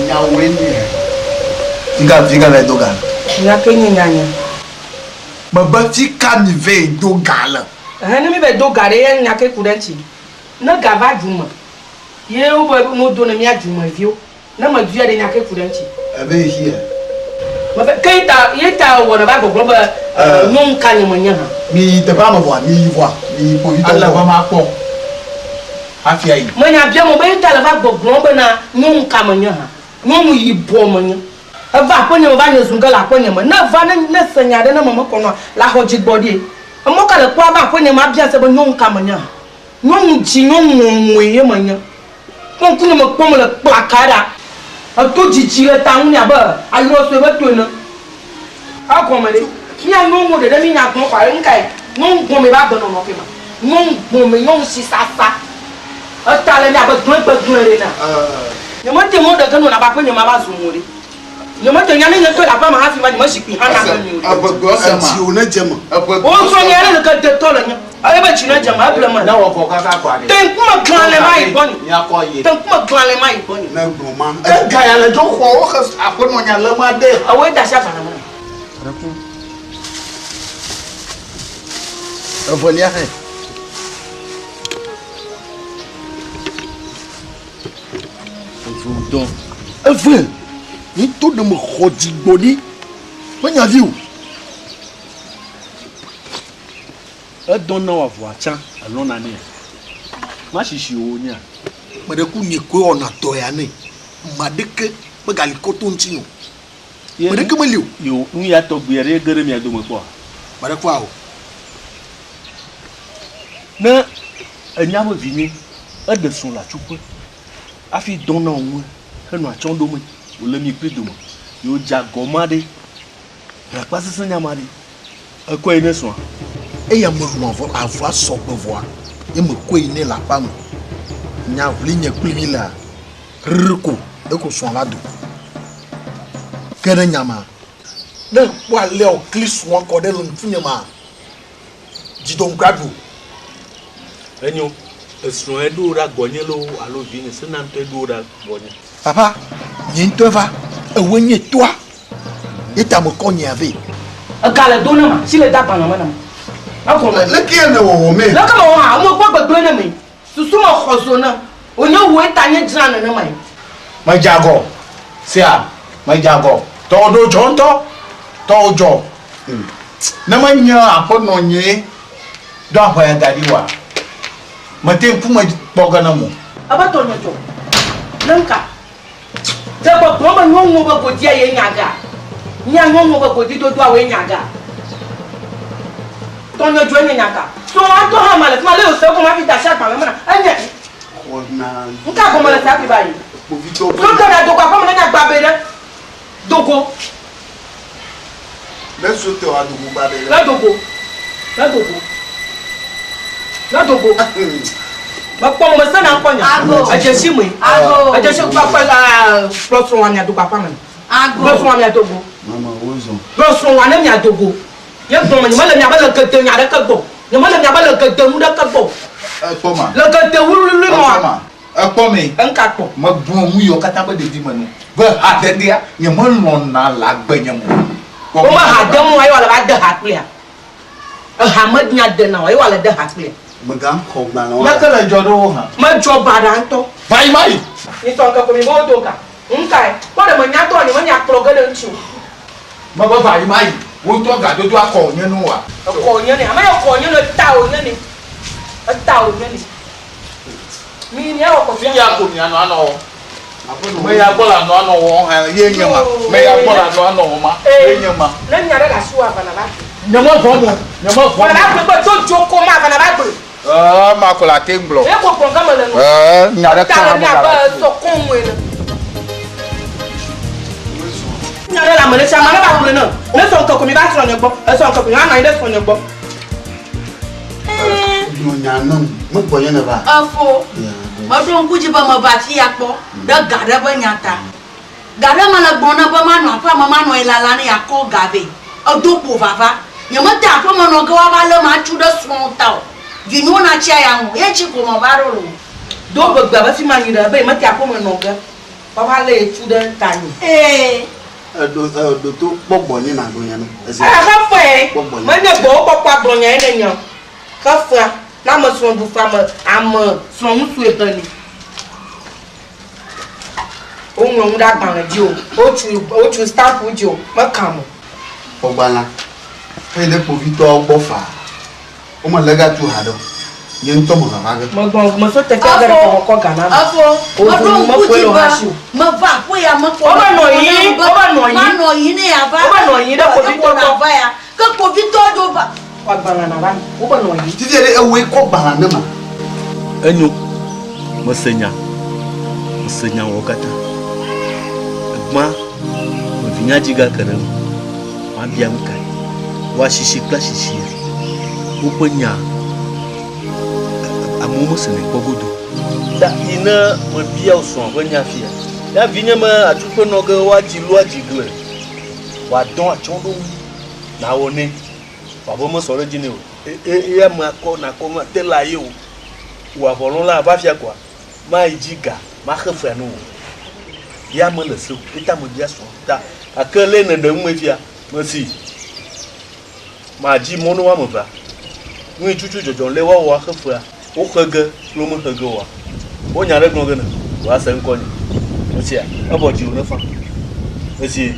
Nyawoe nye. Fika fika va do ga le? Nya ke nye nya nye. Mebe fika mi vɛ do ga le? Ehe ne mi vɛ do ga ɖe ye nya ke ku ɖe ŋuti. Ne ga va du me ye wo be no do ne mia du me viwo. Ne me dua ɖe nya ke ku ɖe ŋuti. Ebe yi xia. Mebe ke ye ta ye ta wɔ ne va gbɔgblɔ be nyɔnu ka nye me nye hã. Mi yi teƒea me vɔa mi yi vɔa mi yi kpovitɔwo gbɔ. Ele be ma kpɔ hafi ayi. Me nya biam o be ye ta le va gbɔgblɔ bena nyɔnu ka me nye hã. Nyɔnu yibɔ me nye. Eva aƒenye me va nye zu ge le aƒenye me. Ne eva ne ne se nya ɖe ne me mekɔ nɔa la xɔ dzigbɔɖie. Emɔ ka le kpɔ ava aƒenye me abia se be nyɔnu ka me nye hã. Nyɔnu dzi nyɔnu ŋɔŋɔe ye me nye. Kpɔ ŋkunye me kpɔm le kplaka ɖa. Eto dzidzi le ta ŋu nɛ abe ayɔ sue be to ene. Egɔme ɖe? Mía nyɔnuwo ɖeɖe mí nya gblɔ kɔ alo nukae? Nyɔnu gbɔme be agbenɔnɔ ke ma. Nyɔnu gbɔme, nyɔnu si sasa. Eta le nɛ abe gblẽ gbegblẽ ɖe ene. Nyemete mɔ ɖe ge nɔ na be aƒenye ma va zu mo ɖe. Nyemete nya ne nye ŋutɔ le aƒea me hafi va nyemezikpui hã na ge mi o ɖe. Edzi wò nedze eme. Wozɔ nye ale leke detɔ le nye. Ele be dzi nedze eme, eble me. Te ŋkume glã le ma yi gbɔnye. Te ŋkume glã le ma yi gbɔnye. Ne gblɔ ma. Ega ya le dzo xɔ wo xe aƒenɔ nya le ma de. Ewoe da asi agbalẽ me. Evelia hã. Eve ŋutɔ. Eve. Nye ŋutɔ ɖe mexɔ dzigbɔɖi. Menya vi o. Edɔ na wò avɔa tsã elɔ̃na nɛa? Masisi wò nyea? Meɖe ku nye koe wɔna dɔ ya nɛ. Ame aɖeke megali kɔ to ŋutinye o. Ame ɖeke meli o. Yo, nu ya tɔgbi aɖe ge ɖe mia dome kpɔa? Meɖe kua o. Ne enya be vinye eɖe srɔ̃ le atsuƒe hafi dɔna wò ŋue henɔ atsyɔ̃ ɖomee wòle mi kpli dome ye wòdze agɔ ma ɖe, hlakpasesẽ nya ma ɖe, ekɔe yi ne srɔ̃a? Eya melɔ̃ avɔ avɔa sɔ gbe vɔa ye mekɔe yi nɛ le aƒea me. Nya ʋli nye kpli mi lea, rr ko eko srɔ̃a va do. Ke ɖe nya ma, ne ekpɔ alea wòkli srɔ̃a kɔ ɖe le ŋkunye maa, Dzidɔ ŋkua ɖu o. Enyo, esrɔ̃e ɖo wò ɖa gbɔnye loo alo vinye Sena ŋutɔe ɖo wò ɖa gbɔnye? Papa, nye ŋutɔe va. Ewòe nye toa. Ye ta mekɔ nyea vɛ. Ega le do nam, tsi le de agbalẽ me nam. Egɔme. Leke nèwɔwɔ mee? Leke mewɔ hã? Mekpɔ gbegblẽ ɖe eme. Susu me xɔ zo nam. Wònye wòe ta nye dzra nenemae. Medze agɔ. Sea, medze agɔ. Tɔwò ɖo dzɔ ŋutɔ. Tɔwò dzɔ. Ne menye aƒenɔ nyee ɖo aʋa ya da ɖi oa, mete ŋkume kpɔ ge nam o. Ebe tɔnye dzɔ. Ne ŋka? Ɖe gbɔgblɔ be nyɔnuwo be godia ye nya gea? Mía nyɔnuwo be godidodoa woe nya gea? Tɔnye dzɔe nye nya ka? Srɔ̃wòa ŋutɔ hã ma le fima, lé wòse egɔme hafi de asi agbalẽ me na enye. Ŋka gɔme le se hafi va yi? Srɔ̃tɔ ɖe adogo aƒeme ne nya gbabɛ ɖe. Do go. Ne so te wa dogo gba ɖe. Ne dogo. Ne dogo. Ne dogo. Mekpɔ mo mese na ŋkɔ nya. Edze si me. Edze si kpakpa kplɔ srɔ̃ mia dogo aƒea me. Kplɔ srɔ̃ mia dogo. Mama wozɔ. Kplɔ srɔ̃ ne mia dogo. Nye gblɔ me nye mele miabe le gede nya ɖeke gbɔ. Nye mele miabe le gede nu ɖeke gbɔ. Ekpɔ ma. Le gede wluiwlui mɔa. Ekpɔ me. Eŋka kpɔ. Megblɔ nu yiwo katã be ɖevi me nu be hadedea nye melɔ̃na le agbe nye me o. Wome ha dem oa ye wòale va de ha kplia? Eha me nya dena oa ye wòale de ha kplia? Mega xɔ gbalẽ oa. Leke le dzɔ ɖe wo hã? Medzɔ baɖa ŋutɔ. Va yi ma yi. Nyitɔ ŋke ko mi be wodo ga. Ŋkae? Kpɔ ɖe menya tɔ nye menya kplɔ ge ɖe ŋuti o. Mebe va yi ma yi. Wo ŋutɔ gadodoa kɔ wònye ne woa? Ekɔ wònye nɛ. Ame yi kɔ wònye ne eta wònye nɛ. Eta wònye nɛ. Mi míawɔ kɔfi. Fiya ko mianɔ anɔ wɔ. Me ya gbɔ le anɔ anɔ wɔ hã ye nye ma. Me ya gbɔ le anɔ anɔ wɔ ma ye nye ma. Ne nya ɖe le asiwò ava nava gblɔe. Nye me vɔ̃m o. Nye me vɔ̃m o. Va nava gblɔe be do dzo ko ma va nava gblɔe. Ɛɛ ma ko la te gblɔ. Ye ko gblɔ ge mele nɔ. Ɛɛ nya ɖe Ta ka le hã mía megale abe asiwò. sɔ kɔŋ ene. Nya ɖe le ame ɖe si ame aɖe va gblɔe ne. Ne sɔ ŋke ko mi va srɔ̃nye gbɔ. Esɔ ŋke ko mi va nɔ anyi ɖe srɔ̃nye gbɔ. Gblɔ nya nam, megbɔ nye nèva. Efo, meɖo ŋku dzi be meva afi ya kpɔ ɖe ga ɖe ƒe nya ta. Ga ɖe mele gbɔ na be manɔ aƒea me manɔ anyi lala ne yeakɔ ga vɛ. Edo kpo vava. Nyemete aƒeme nɔ ge woava lém atsu ɖe srɔ̃wò ta o. Vinyewo natsi aya ŋu. Ye ŋtsi ko meva ɖo loo. Do ʋegbe abe fi ma anyi ɖe be yemete aƒeme nɔ ge woava lé ye tu ɖe ta nyi. Ee. Eɖo eɖo to kpɔ gbɔnye nàgblɔ nya nam. Eze. Eya xefee. Kpɔ gbɔnye. Menye gbɔwò kpɔkpɔ agblɔ nya ye nenye o. Xefea, ne ame srɔ̃ ɖu fe ame ame srɔ̃ ŋutsue he ni. Woŋlɔ nu ɖe agbalẽ dzi o, wotsu wotsu stamp dzi o, mekam o. Xɔgbalẽa, heyi ɖe kpovitɔawo gbɔ faa. Womele ga tu haɖe o. Nye ŋutɔ meva va ge. Megbɔ meso teƒea ge ɖe kɔ mekɔ ga na ame. Efo, Wò meɖo ʋu ŋku meƒoe dzi le wò be asi o. meva aƒe ya me kpɔ Wova nɔ be yiyim, wova nɔ yiyim. manɔ yiyim ne yeava. Wova nɔ yiyim ɖe kpovitɔ gbɔ. Va ya. Ke kpovitɔ ɖo va. Kɔ agbalẽ nava. Wova nɔ yiyim. Fifia ɖe ewòe kɔ gbalẽa ne ma. Enyo, mese nya, mese nyawo katã. Egbã, mevinya dzi gake ɖe eme. Mabia nu kae? Woasisi kple asisia, woƒe nya amewo mesenɛ kpɔ godo. Ta yi ne mebia wò srɔ̃a ƒe nya fia, ya vinye me atsuƒe nɔ ge woadzi lu adzi gle, wòadɔ atsyɔ̃ ɖo ŋu nawɔ nɛ, wòabe mesɔ ɖe edzi nɛ o. Eye amea kɔ nakɔ nua te la ye o. Wò avɔlɔ̃la ava fia koa, mayi dzi ga maxe fea ne wò. Ya mele se o, eta mebia srɔ̃ ta. Gake le nèɖe nu me fia, mesi madzi mɔ ne woame evea. Nu yi tutu dzɔdzɔm le woawɔ axe fea, woxe ge kple womexe ge oa, wo nya ɖe gblɔ ge ne woase ŋkɔ nye. Mesia, evɔ dziwò nefa. Esi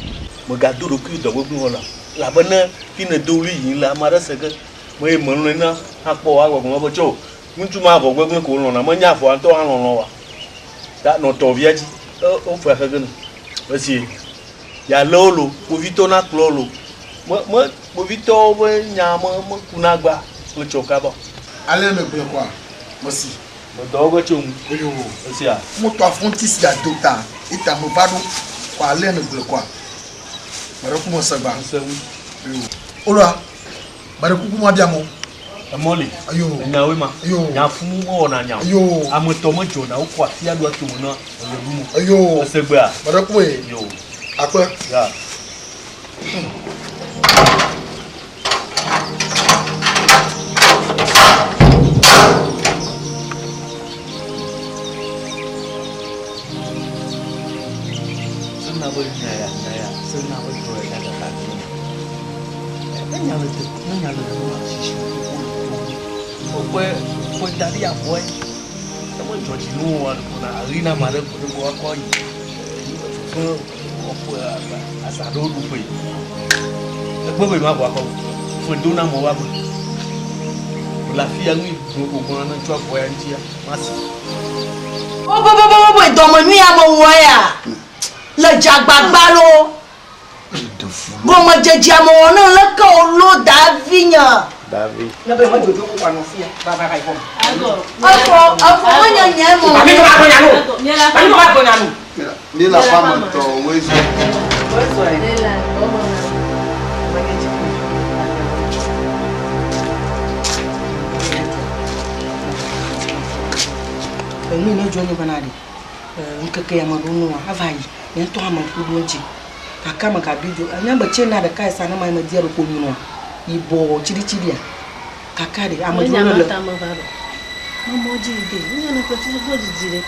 mègado ɖokuiwò dɔ gbegblẽ wɔla o, elabe ne fi nèdo ɣli yim le ame aɖe se ge me eye mèlɔ̃e na hã kpɔ o, agbɔgblɔ be tso ŋutsu ma avɔ gbegblẽ ko wolɔ̃na, menye avɔa ŋutɔ hã lɔlɔ̃ oa? Ta nɔ tɔvia dzi, wofea xe ge ne. Esi yealé wo loo, kpovitɔwo nakplɔ wo loo, me, me, kpovitɔwo ƒe nya me, mekuna agba metsɔ kaba o. Ale megblɔe kɔa, mesi. Medɔ wo ge tso ŋu. Eyo. Esia. Motɔ afɔŋti si ado ta, eta meva ɖo kɔ ale megblɔe kɔa, meɖe ku mese gba. Mese ŋu. Eyo. Oloa, meɖe kuku mabia mɔ. Emɔ li. Eyo. Enyawoe ma. Eyo. Nya fũ mewɔna nya o. Eyo. Ame tɔ medzɔna wokɔ afia ɖoa tome na eɣe ɖum o. Eyo. Ese gbea? Meɖe ku ye. Yo. Akpe. Ya. Sena be nya ya, nya ya, sena be drɔ ya kaka dzi. Ne nya le te, ne nya le nua sisi wo le to. Wokpɔe, wokpɔe da ɖi avɔe. Ne medzɔ dzi nu oa, ɖeko na ɣli na ame aɖe ko ne woakɔ yi fefe wɔƒe azã aɖewo ɖuƒe. Egbe be mavɔ akɔ fe do na amewo agbe. Le afi ya nu yi gblɔ ko gblɔ ne tso avɔ ya ŋutia masi. Woboboboboboe dɔmenyui amewɔe ya le dzagbagba loo. Gɔmedzedzea me wɔ ne leke wòlo Davi nye. Davi. Ne be medzodzo ko wòanɔ fia va va va yi xɔ me. Efɔ efɔ menye nye mɔ. Mami ko va gbɔnya nu. Mami ko va gbɔnya nu. Mi le aƒea me tɔ woe zɔ. Enu yi ne dzɔ nye bena ɖe, ŋkeke ya me ɖo nua, eva yi, nye ŋutɔ hã meku ɖo eŋuti. Gake ame gabi dzo, enya be tsɛ na ɖeka sa ne ma me dia ɖeko nyrɔa, yibɔ tsiɖitsiɖia. Gake ɖe ame Menya dzro le. ma ta me va ɖo. Mɔ dzi yi de. Nya ne ƒe fia gbɔ dzidzi ɖe.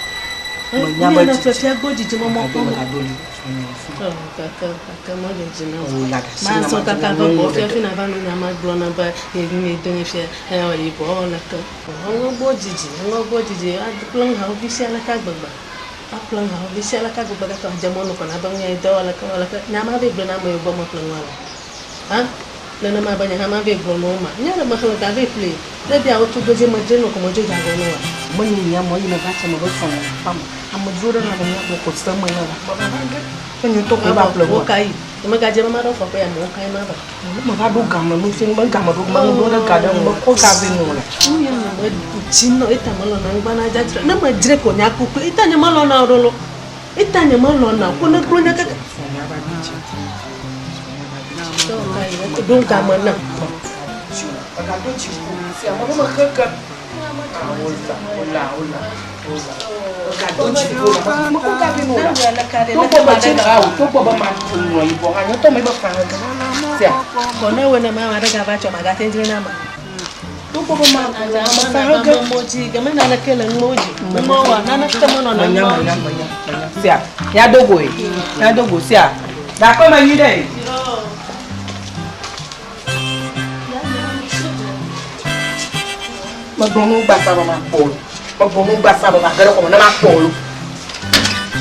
Menya be Nya ne ƒe fia gbɔ dzidzi mɔ mɔ kpɔ. Gado li. Ɔ gake gake mɔ dzi dzi na. O la ɖe asi Ma na sɔ ma kaka dzi va na gbɔ nyɔnu fia ɖeɖe. fi na va nu nya ma gblɔ na be ye mi do nye fia e ɔ yibɔ ɔ le ke. Ŋɔ gbɔ dzidzi ŋɔ gbɔ dzidzi a kple ha vi sia le ka gbegbe. Aƒle ha vi sia le ka gbegbe gake adze mɔnu kɔ na be ŋu dɔ le ke le ke nya ma vɛ gblɔ na ame yiwo gbɔ meƒle nua le. Ha? Nenema be nye hã mavɛ gblɔ na wo ma. Nye ɖe mexlẽ ga vɛ ƒlee. Ne bia wo tugbedze medre nɔ ko medzo dze agɔ na woa? Menye nye ame yi neva tse me be srɔ̃nye le aƒea me. Amedzro ɖe nɔ mía gbɔ ko se me ne va va va ge. Ne nye ŋutɔ koe va ƒle nua. Wo ka yi? Nye megadze be maɖo afɔkpa ya me wo ka yi mava? Ne meva ɖo game nu fi me game ɖo me ɖo ɖe ga ɖe ŋu mekɔ ga vɛ nɔ le. Nu ya nye me dzi nɔ eta melɔna ŋgba na dzadzra. Ne medzre ko nya kuklu eta nye melɔna o ɖo lo. Eta nye melɔna o ko ne gblɔ nya kaka. Ɖo game na. Ne wɔ ne ma ame aɖe gava tsɔ magate ŋu dzre na ame. Sia, ya do goe, ya do go sia. Gakpe me nyui ɖe. Megblɔ nu gbasa be makpɔ o. Megblɔ nu gbasa be mage ɖe xɔme ne makpɔ o.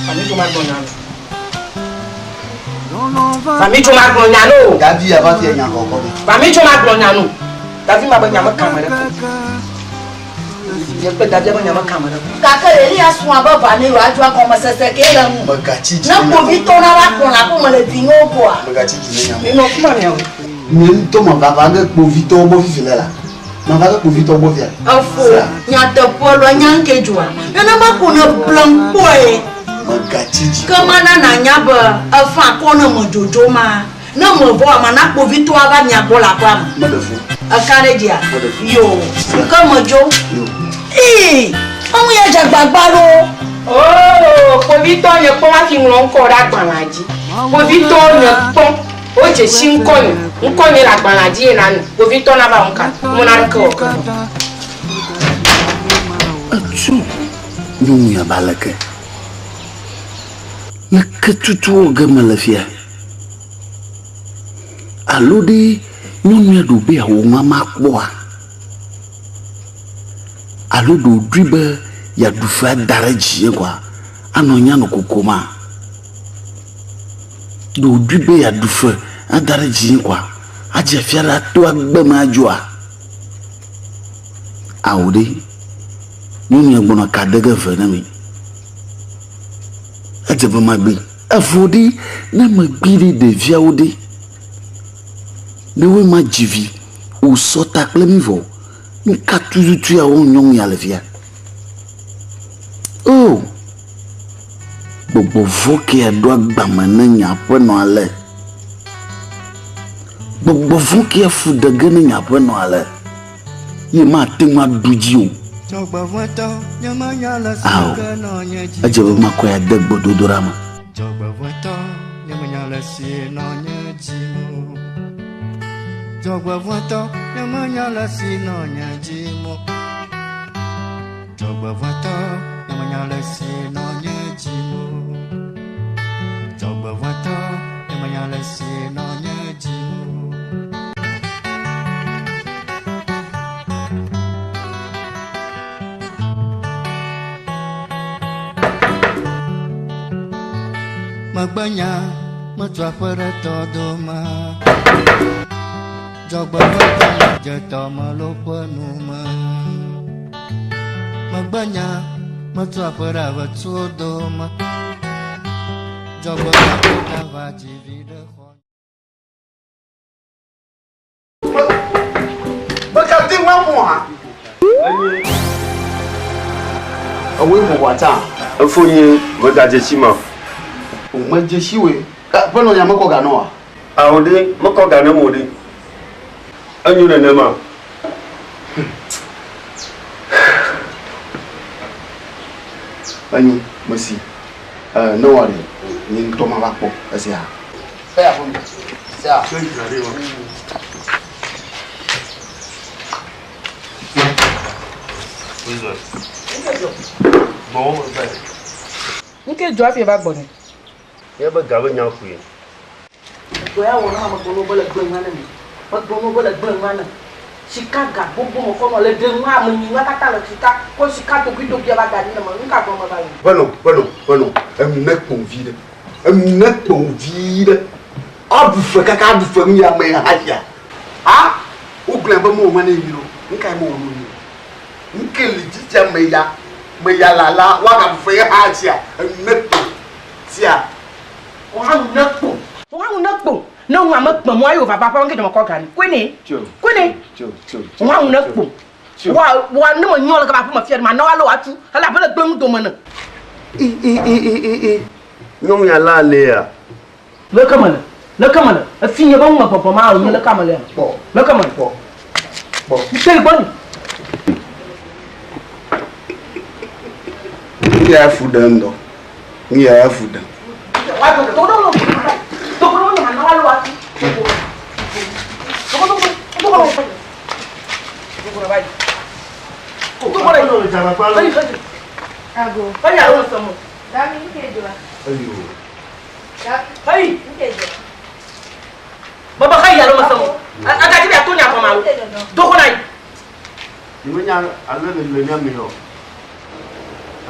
Mami tso magblɔ nya no. Mami tso magblɔ nya no. Davi ya va fia nya kɔkɔ me. Mami tso magblɔ nya no. Davi ma be nya me kame ɖe ko. Nye kple Davia be nya me kame ɖe ko. Gake Eliya srɔ̃a be va ne yewoadzɔ agɔmesese kee le ŋu. Megatsi dzi Ne ɖe nya kpovitɔ nava kplɔ le aƒeme le vinyewo gbɔa, Megatsi dzi ɖe nya me. Minɔ afi ma miawɔe. Nye ŋutɔ meva va ge kpovitɔwo gbɔ fifi le la. Mava ge kpovitɔwo gbɔ fia. Efo, nyateƒe lɔ nya ŋke dzoa? Nenema ko nèblem kpɔe. Megatsi dzi Ke mana nànya be efa akɔ ne medzodzo ma. Ne mevɔa, mana kpovitɔa va mia gbɔ le aƒea me. Meɖe fu. Eka ɖe dzia? Meɖe fu. Yo, ke medzo. Yo. Ii, eŋu ya dze agbagba loo. Oo, kpovitɔ nye kpɔ hafi ŋlɔ ŋkɔ ɖe agbalẽa dzi. Kpovitɔ nye kpɔ, wodze si ŋkɔnye. Ŋkɔnye le agbalẽa dzi ye na kpovitɔ nava wɔ ŋka. Womena ɖeke wɔ ke o. Etso nyɔnu ya be aleke? Leke tutu wɔ ge mele fia? Alo ɖe nyɔnu ya ɖo be yeawɔ mama kpɔa? Alo ɖe wòɖoe be yeaɖu fe ada ɖe dzinye koa, anɔ nye anɔ kokoma? Ɖe wòɖoe be yeaɖu fe ada ɖe dzinye koa, adze afia ɖe ato agbe me adzoa? Ao ɖe, nyɔnu ya gbɔna ka de ge ve na mi. Edze be magbee. Evɔ ɖe, ne megbee ɖe ɖeviawo ɖe, ne woe madzi vi wòsɔ ta kple mí vɔ, nu ka tututu ya wɔm nyɔnu ya le fia? O, gbɔgbɔ vɔ̃ kea ɖo agba me ne nye aƒenɔ ale. Gbɔgbɔ vɔ̃ kea fu ɖe ge ne nye aƒenɔ ale. Ye mate ŋu aɖu dzi o. Ao, edze be makɔe ade gbedodoɖa me. Dzɔgbevɔ̃etɔ, nye menya le si nɔ nye dzi me o. Dzɔgbevɔ̃etɔ, nye menya le si nɔ nye dzi me o. Dzɔgbevɔ̃etɔ, nye menya le si nɔ nye dzi me o. Dzɔgbevɔ̃etɔ, nye menya le si nɔ nye dzi me o. Megbenya metu aƒe ɖe tɔdome. Dzɔgbevɔ̃etɔ medze tɔmelo ƒe nu me. Megbenya metu aƒe ɖe avetsuwo dome. Dzɔgbevɔ̃etɔ gava dzi vi ɖe xɔ. Mekate ŋu aƒo hã. Ewoe ƒo ʋɔa tsã. Efonye megadze si ma. O medze si woe. Ƒenɔ nya mekɔ ga nɔ oa? Ao ɖe, mekɔ ga nam o ɖe. Enyo nenema. Enyo, mesi. E, ne wɔ ɖe, nye ŋutɔ mava kpɔ esia. Eya ƒe me. Sia. Nke dzɔ hafi eva gbɔnye. Ye be ga be nya koe. Dɔ ya wɔ na ame gblɔ be le gblẽ nua ne mi. Megblɔ no be le gblẽ nua ne. Sika ga gbogbo me kɔ nɔ le ɖe nua ame nyi nua katã le sika kɔ sika tokui tokui va da ɖi ne me. Nuka gblɔ me va le? Ƒenɔ, ƒenɔ, ƒenɔ, enu ne kpɔ vi ɖe. Enu ne kpɔ vi ɖe. Aɖu fe kaka aɖu fe nu ya me hasia. A wogblɔe be mewɔ nua ne mi ɖo. Nuka ye mewɔ nu mi? Nuke li fifia me ya me ya la la woagaɖu fe ye hã sia. Enu ne kpɔ sia. Woha nu ne kpo. Woha nu ne kpo. Ne ŋua me kpe mɔa ye wòvava ƒe ŋke dzɔmekɔ gani. Koe Koe Woha nu ne kpo. Wa wa ne me nyɔ le gaba ƒe me fia ma na wa le wa tu. Ele abe le gbe nu dome ne. I i i i i i. Nyɔnu ya la alea. Leke mele? Leke mele? Efi nye be ŋu me gbɔgbɔ ma wònye leke ame lea? Leke mele? Ŋke yi gbɔnye. Nu ya fu ɖem ŋutɔ. Nu ya fu ɖem. Hey! Baba xayi alo mesem o. Agadzi be ato nya gɔme alo. Do ko na yi. Ni me nya ale le le mía me o.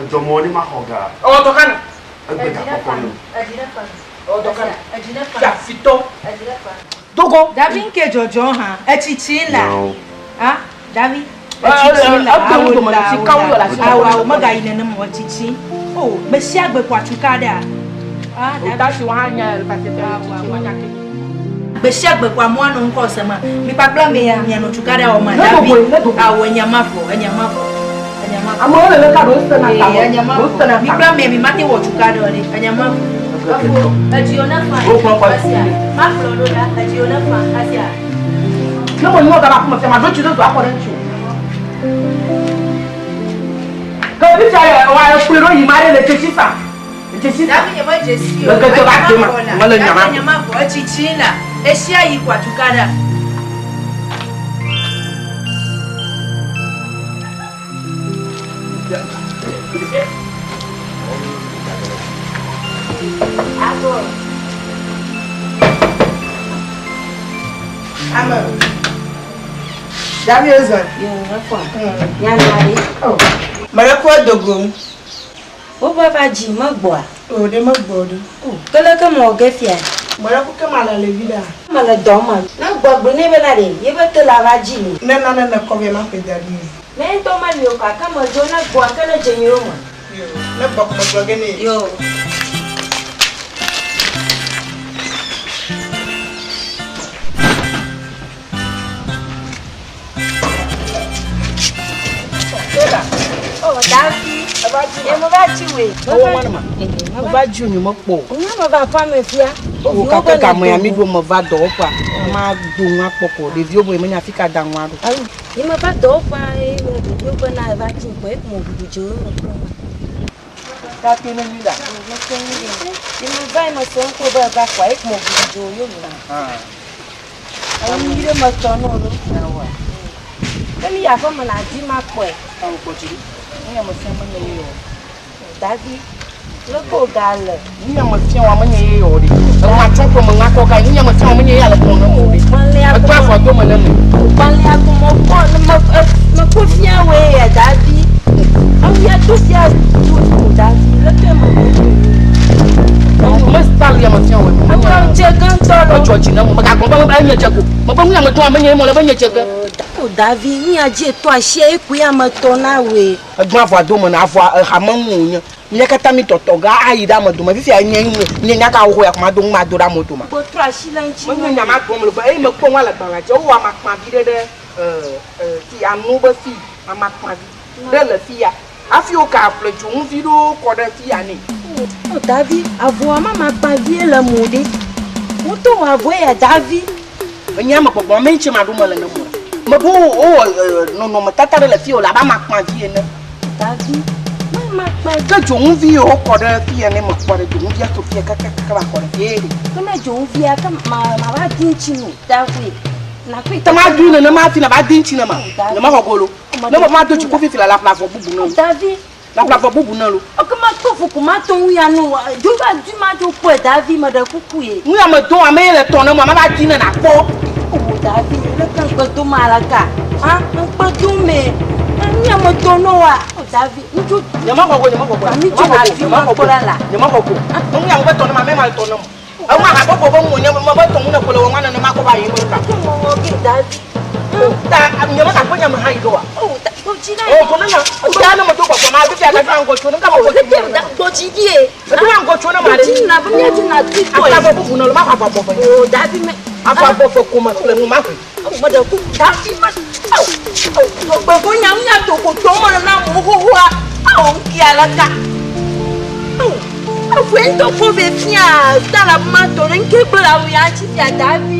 Edzɔ mɔ ni ma xɔ ga. Ewɔ dɔ ka ne. Egbe ga kɔkɔ ne. Ewɔ dɔ ka ne. Fiafitɔ. Do go. Davi nke dzɔdzɔ hã etsitsi la. Ah, Davi. Etsitsi la. Awo la awo awo megayi nenem o etsitsi. O, gbe sia gbe kɔ atsuka ɖea. Ah, Davi. Otasi wa hã nya le parce que etsitsi menya ke. Gbe sia gbe kɔ amewo anɔ ŋkɔ se ma. Mi kpakple ame ya mianɔ tsuka ɖea wɔma. Davi. Awo enya ma vɔ, enya ma vɔ. Enya ma vɔ. Amewo le leka ɖo wosena ta Ee, enya ma vɔ. Mi kple ame mi mate wɔ tsuka ɖe o ɖe. Enya ma vɔ. Efo, edziwo ne fa. Esia, makplɔ ɖo ɖa. Edziwo ne fa. Esia. Ne mo nyɔ gaba kuma fia ma do tsi do do akɔ ɖe ŋuti o. Ke fifia yɛ wa ekplɔe ɖo yi ma ɖe le dzesi sa. Dzesi sa. Davi nye me dzesi o. Le keke va de ma. Mele nya ma. Davi nye ma vɔ etsitsi la. Esia yi kɔ atukaɖa. Ago. Ame. Davi ozɔ. Yo, mefɔ. Nyanya ɖe. Oh. Mele kɔ dogo. Wobe va dzi megbɔa? O, ɖe megbɔ ɖo. O, ke leke mewɔ ge fia? Mele ku ke male le vi ɖa. Mele dɔ me. Ne gbɔ gblɔ nɛ bena ɖe yebe te la va dzi lo. Ne nane nèkɔ vɛ maƒoe da ɖi nɛ. Ne ye ŋutɔ meli o kɔa, ke medzo ne gbɔa ke ne dze nyuiwo me. Yo, ne gbɔ ko megblɔ ge nɛ. Yo. Oh, Davi. Ye me va dzi woe. Ewɔ ŋua ma. Me va dzi wo me kpɔ. Nya me va aƒea me fia. Wo kake game ya mi ɖo me va dɔwɔƒea. Ma do ŋua kpɔ ko. Ɖeviwo be menya fi ka da ŋua ɖo. Ye me va dɔwɔƒea ye me ɖeviwo be na va dzi kpɔ ye ko me ʋuʋu dze wo me kpɔ. Kake ne mi la. Me kpɔ mi ɖe. Ye me va ye me se ŋkɔ be va kpɔ ye ko me ʋuʋu dze wo yo me. Ewu yi ɖe me tɔ no ɖo. Ewa. Ke mi yi aƒe me na di ma kpɔe. Awo kpɔ dzi. Nu ya me fia menye ye o. Davi, leke wo ga le? Nu ya me fia wa menye ye o ɖe. Eŋua tsɔ ƒe me ŋua kɔ ga. Nu ya me fia wa menye ye le kplɔ ne mo ɖe. Etrɔ afɔ do me ne me. Kpɔlia ko me kpɔ ne me me kpɔ fia woe ya Davi. Ewu ya do fia do Davi. Leke me kpɔ do. Me style ya me fia woe. Eŋua dze ge ŋutɔ lo. Edzɔ dzi ne mo. Megagbɔ be enye dze go. Mebe nu ya me tɔ menye ye mo le be nye dze ge. O Davi, nu ya dzi etɔ asia ye koe ame tɔ na woe. Egbã avɔa do me na avɔa ehame ŋu wònye. Mía katã mi tɔtɔ ga ayi ɖe ame dome. Fifia nye nye nya ga xoxo ya ko mado ŋu mado ɖe amewo dome. Gbɔtrɔ asi le ŋuti. Menye nya ma gblɔm le be eye mekpɔ ŋua le gbalẽa dzi. Wowɔ amakpavi ɖe ɖe fi anu be fi amakpavi ɖe le fi ya. Hafi wo ka ƒle dzonuvi ɖewo kɔ ɖe fiya nɛ. O Davi, avɔa ma makpa vie le mo ɖe. Wotɔ wɔ avɔe ya Davi. Enye ame gbɔgbɔ ame ŋtsi ma ɖo mele ne mo. Me bo wowɔ nɔnɔmetata ɖe le fiya wòle abe amakpa vi ene. Davi, ma makpa vi. Ke dzonuvi yi wokɔ ɖe fiya ne mekpɔ ɖe dzonuvia tso fiya kakakaka va kɔ ɖe fiya ye ɖe. Ke ne dzonuvia ke ma ma va di ŋtsi no Davi. Nakpɔe Te ma dui nenema hafi nava di ŋtsi ne ma. Ne mexɔ go lo. Ne me ma do dziku fifi la, la ƒle avɔ bubu ne lo. Davi. La ƒle avɔ bubu ne lo. Eke ma kpɔ fu ko ma to ŋu ya no. Do va du ma do kpɔe Davi me ɖe kuku ye. Nu ya me do ame ye le tɔ ne ma ma va di ne na kpɔ. O Davi le ke ŋkpe do ma la ka. Ha ŋkpe do me. Nu ya me do no wa. O Davi ŋutsu. Nye ma xɔ go nye ma xɔ go. Mi tso na vi ma kpɔ la la. Nye ma xɔ go. Nu ya me tɔ ne ma me ma tɔ ne mo. Eŋu aha bɔbɔ be ŋu nye me be tɔ ŋu ne ko le wɔ ŋua nene ma kɔ va yi me ka. Ke mo wɔ ge Davi. Ta nye me gakpɔ nye me hã yi ɖo wa. O ta gbɔ dzi na. O ko ne na. O ta ne me do gbɔgbɔ ma fifia gake ŋgɔ tso ne ka me gbɔ dzi. Gbɔ dzi di ye. Edo wa ŋgɔ tso ne ma ɖe. Dzi na be mía dzi na di kpɔe. Ata bɔ bubu ne lo ma xɔ avɔ bɔ fe. O Davi me. Avɔ bɔ fe ko me ƒle nu ma xɔe. O me ɖe ku Davi me. O o gbe ko nya nya to ko to me na mo xoxoa. O ŋkia la ka. O eƒe ŋutɔ fo ve fia ta la ma to ne ŋke gblẽ la ya tsi fia Davi.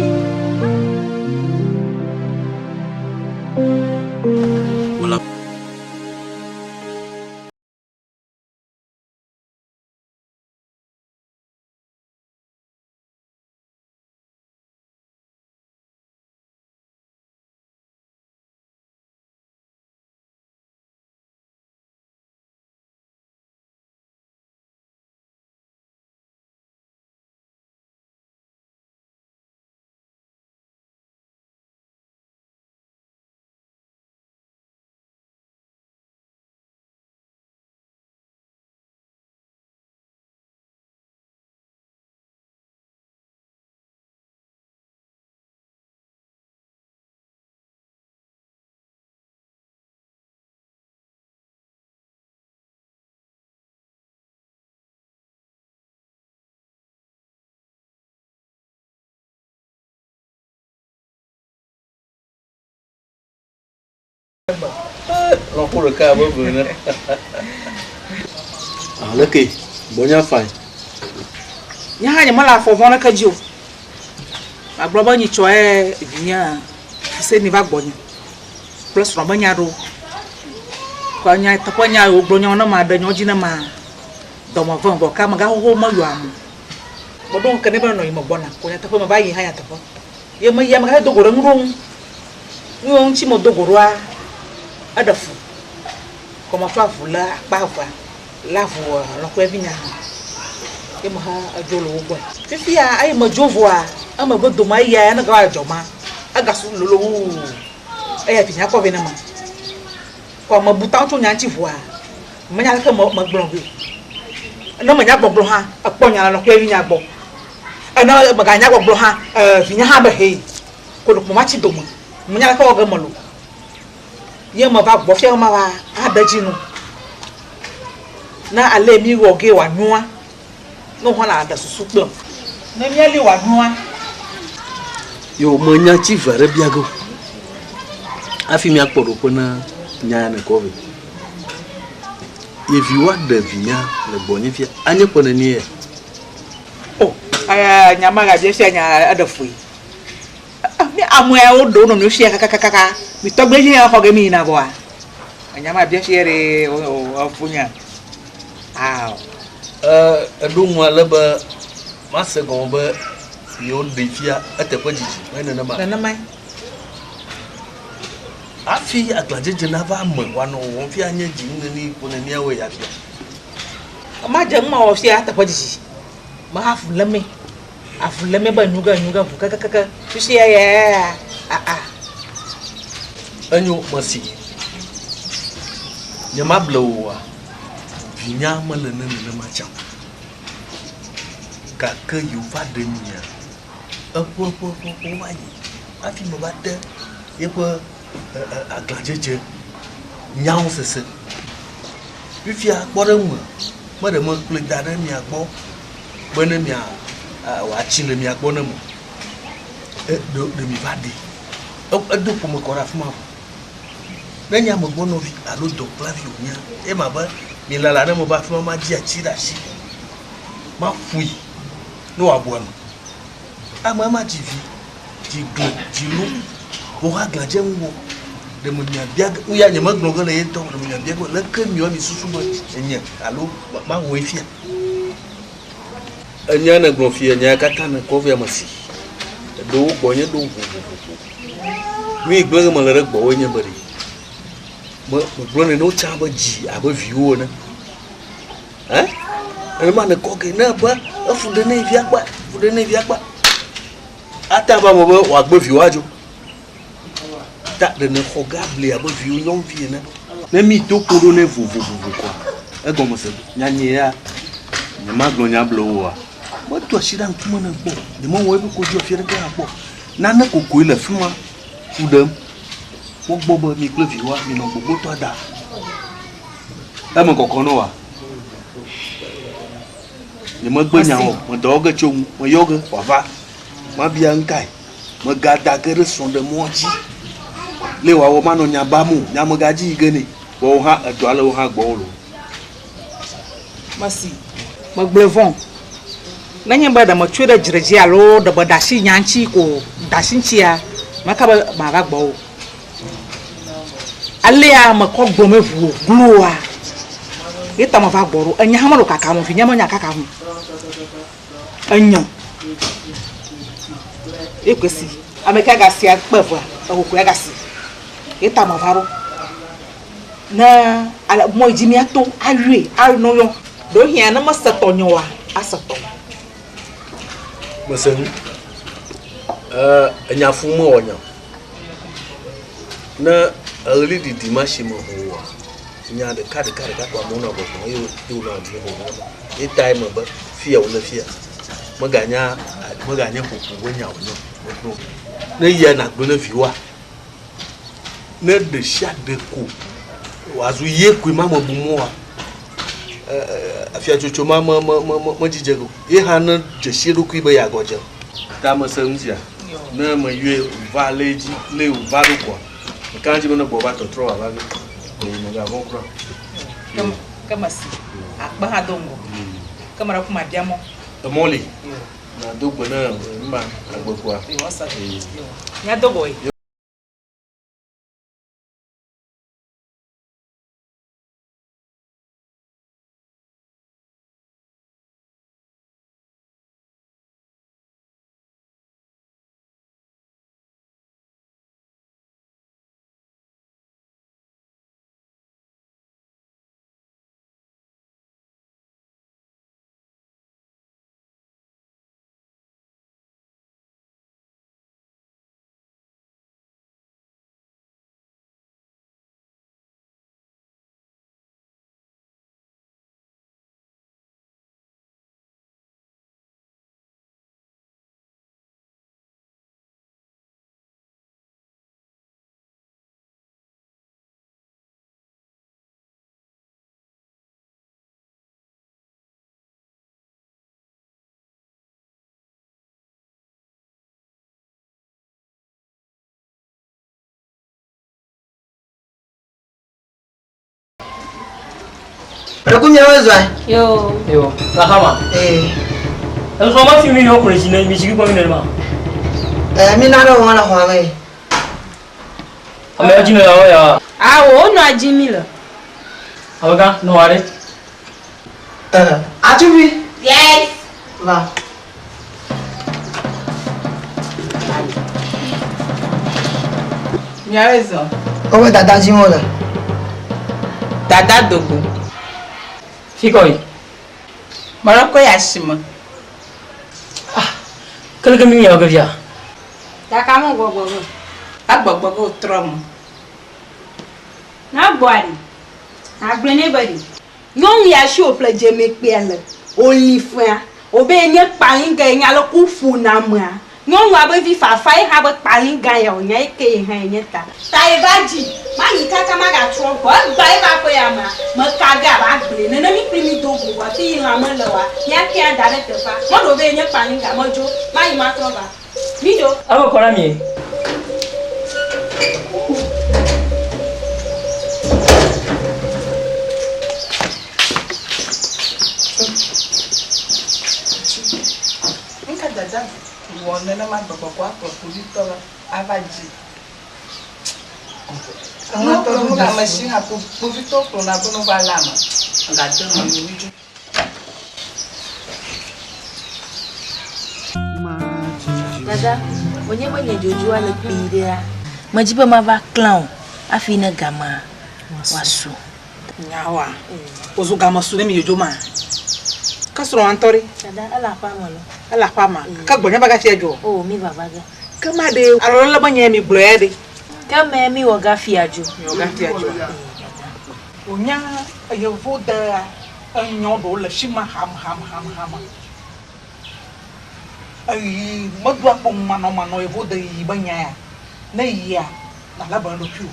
Lɔƒo ɖeka abe eve ene. Aleke gbɔnya fae? Nye hã nyemele afɔ vɔ̃ aɖeke dzi o. Magblɔ be nyitsɔe vinye Fuseni va gbɔnye kple srɔ̃ be nya ɖewo. Kɔ nya teƒe nya yi wògblɔ nyawo ne maɖe nyawo dzi ne ma dɔme vem vɔ ke amegãxoxo meyɔa ame o. Meɖo ŋke nɛ be nenɔ yi megbɔna ko nyateƒe meva yi hã nyateƒe. Ye meyi amegãxi do go ɖe nu ɖewo ŋu. Nu yiwo ŋuti medo go ɖoa, eɖe fu. Kɔ metsɔ avu lé akpa evea, lé avu lɔ̃xoe vinye hã. Ye mehe edzo le wo gbɔe. Fifia eyi medzo vɔa, emegbe dome eya ya ne gava dzɔ ma, egasu lolo wu eya vinyea kɔ vɛ ne ma. Kɔ mebu ta tso nya ŋuti vɔa, menya leke megblɔ vɛ o. Ne menya gbɔgblɔ hã, ekpɔ nya le lɔ̃xoe vinyea gbɔ. Ene meganya gbɔgblɔ hã, vinyea hã be hee. Ko ɖeko matsi dome. Menya leke wɔ ge mele o. Ye meva gbɔ fia be mava aɖe dzi nu. Ne ale mi wɔ ge wòanyoa, ne wò hã nàɖe susu kplem. Ne míali wòanyoa. Yo, menya tsi ve ɖe bia ge o. Hafi míakpɔ ɖoƒe na nya ya nekɔ vɛ. Ye viwòa ɖe vinya le gbɔnye fia. Anye ƒe nenie ya? O, eya nya magabia fia nya eɖe fui. Mi ameawo ɖe wo nɔnɔewo fia kakakaka. Mi tɔgbe dzi ya xɔ ge mi yina vɔa. Enya ma bia fia ɖe o efu nya. Ao. Eɖo ŋu ale be mase gɔme be yewo ɖe fia eteƒe dzidzi menye nenema. Nenemae. Hafi aglãdzedze nava eme wòanɔ wɔwɔm fia nye dzi neni ƒo neniawoe ya fia. Madze nu mawɔ fia eteƒe dzidzi. Meha avu le eme. Avu le eme be nyo ge nyo ge ʋu kekekeke. Fifia ya ya ya aa. Enyo mesi. Nyemable wò oa, vinya mele ne nenema tsã o. Gake yewo va ɖe mia, eƒe ƒe ƒe ƒewo va yi hafi meva te yeƒe aglãdzedze nyawo sese. Fifia kpɔ ɖe ŋu meɖe mekplɔe da ɖe mia gbɔ be ne mia wòatsi le mia gbɔ ne mo. Ɖe mi va ɖee. Edo ƒome kɔ ɖe afi ma vɔ. Ne nye amegbɔnɔvi alo dɔkplavi wònyea, ema be milala ne meva afi ma madzi atsi ɖe asi, maƒoe ne wòabu ame. Amea madzi vi, dzi gli, dzi lo, vɔ woaglã dze ŋuwò. Ɖe me miabia ge, nu ya nyemegblɔ ge le ye ŋutɔ o, ɖe me miabia ge be leke miɔ misusu be enye alo mawɔe fia? Enya nègblɔ fia, nya ya katã nèkɔ vɛ ame si. Eɖewo gbɔnye ɖo vovovovo. Nu yi gblẽ ge mele ɖe gbɔwòe nye be ɖe me megblɔnɛ na wo tsã be dzi abe viwò ene. Ɛ? Nenema nèkɔ ge ne ebe efu ɖe ne via kpa, fu ɖe ne via kpa. Ate ava eme be wòagbe viwò adzo. Ta ɖe nèxɔ ge abli abe viwò nyɔnuvi ene. Ne mi do kpo ɖo nɛ vovovovo koa, egɔme se be nya nyee ya nyemagblɔ nya ble wò oa? Medo asi ɖe ŋkume nɛ kpɔ o. Nyemewɔ eƒe kodzi afi aɖeke hã kpɔ o. Nane kokoe le fi ma fu ɖem. Kpɔ gbɔ be mi kple viwòa minɔ gbogbotɔa da. Eme kɔkɔ na wòa? Nyemegbe nya o. Medɔ wɔ ge tso ŋu. Meyɔ ge wòava. Mabia ŋkae. Megada ge ɖe srɔ̃ɖemɔa dzi. Le wòawɔ manɔ nya bam o. Nya megadzi yi ge nɛ. Vɔ wò hã edɔa le wò hã gbɔwò loo. Mesi. Megblɔe vɔ̃. Nenye be ɖe metsɔe ɖe dzre dzi alo ɖe meɖe asi nya ŋuti ko de asi ŋutia, meka be mava gbɔwò. Alea mekɔ gblɔm ŋu wògloa, ye ta meva gbɔ ɖo. Enya hã menɔ kakam o, vinye menya kakam o. Enya ye koe si. Ame ka gasi akpe evea, eho koe agasi. Ye ta meva ɖo. Ne ale mɔ yi dzi míato ayɔe anɔ yɔ. Ɖewohĩa ne mese tɔnye oa, ase tɔwò. Mese nu. E, enya fu mewɔ nya o. Ne eɣli ɖiɖi ma si me howoa, nya ɖeka ɖeka ɖeka ko amewo nɔa gbɔgblɔm eye wonɔa dzi hom na ma. Ye tae me be fia wòle fia. Meganya meganye ƒoƒo be nya wònye o. Megblɔ. Ne yia nàgblɔ ne viwòa. Ne ɖe sia ɖe ko wòazu ye koe ma mebu mɔa, afiatsotso ma me me me medzidze ge o. Ye hã ne dze si eɖokui be yeagɔ dze. Ta mese nu sia. Ne meyɔe wòva lé edzi, lé wòva ɖo koa, meka ɖe edzi be ne gbɔ va tɔtrɔ wòava ge. Eye mègavɔ̃ kura o. Ke mesi akpe hã do ŋgɔ. Ke meɖe ku mabia mɔ. Emɔ li. Nàdo gbe ne numa agbekua. Míado go yi. Ɖeko miawo zɔa. Yo. Yo. Rahama. Ee. Exɔ ma fi mi yɔ kplɔ dzi ne mi zikpui kpɔ mi nenema. Ee mi na ɖe wɔn le xɔa me. Ame ya dzi ne la ya. Awo wonɔ dzi mi le. Amegã nɔ wa ɖe. Ee atuvi. Yes. Va. Miawoe zɔ. Wobe dada dzi wole. Dada dogo. Fi kɔ yi. Mele kɔ yi asime. Ah, keleke mi miawo ke fia? Gake ame gbɔgbɔ ge. Egbɔgbɔ ge wòtrɔ me. Ne egbɔa ɖi, nàgblɔe nɛ be ɖi. Nyɔnu ya shi wòƒle dzemekpea le, wòlĩ fea, wòbe yenye kpaligã yenye ale ke woƒona amea. Nyɔnua be vi fafa ye hã be kpaligã ya wònye eye ke ye hã yenye ta. Ta ye va dzi, mayi kaka magatrɔ gbɔ. Egbea ye va ƒe ya mea, meka ge abe agble nene mí kpli mí do go vɔ afi yi lã mele oa, míate ada ɖe teƒea. Meɖo be yenye kpaligã, medzo, mayi matrɔ va. Mídzo. Eme kɔ na mie. Nenema gbegbe ko akplɔ kpovitɔ la ava dzi. Ne wokplɔ nu le ame si hã, kpovitɔwo kplɔna be ne wova lé ame. Megade eme nu mi dzo. Dada, wònye be nye dzodzoa le kpui ɖea, medzi be mava klã wò hafi ne gamea wòasu. Nyawoa, wòzu game su ne mi dzodzo ma? Ke srɔ̃wòa ŋutɔ ɖe? Dada, ele aƒea me loo. Ele aƒea mea? Ke gbɔnye va gafia dzo? Oo, mi vava ge. Ke ma ɖe, alɔlele menye mi gblɔe ya ɖe? Ke me mi wɔ gafia dzo. Mi wɔ gafia dzoa? Ee, dada. Wònya yevuwo dea enyɔ ɖewo le fi ma ham ham ham ham. Eyi medoa kpo manɔmanɔ yevuwo de yiyi be nya ya. Ne eyia, nàlé be na ɖokuiwò.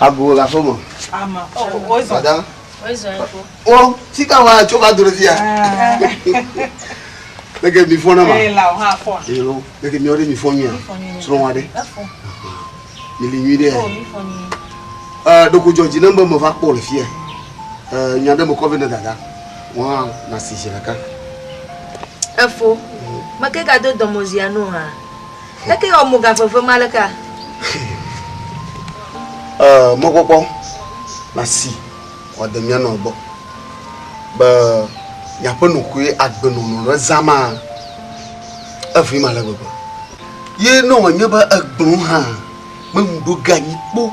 Ago le aƒe me. Ame, o, woezɔ. Dada. Woezɔ efo. O, fika wa tso va do ɖe fia. Leke mi fɔ na ma. Ee, la o hã fɔ. Ee, lo. Leke miawo ɖe mi fɔ nyuia? Mi fɔ nyuie. Srɔ̃wa ɖe? Efɔ. Mi li nyui ɖe? O, mi fɔ nyuie. Ee, ɖeko dzɔ dzi nam be meva kpɔ le fia. Ee, nya ɖe mekɔ vɛ ne dada. Wò hã nàsi zi ɖeka. Efo, meke gado dɔmɔzia no hã. Leke wɔ mo gaveve ma leka? Ee, mɔkpɔkpɔ nasi wòade mía nɔ gbɔ be miaƒe nɔkoe agbenɔnɔ ɖe zã ma evim ale gbegbe. Ye ne wònye be egblɔ hã memu ɖo ge anyi kpo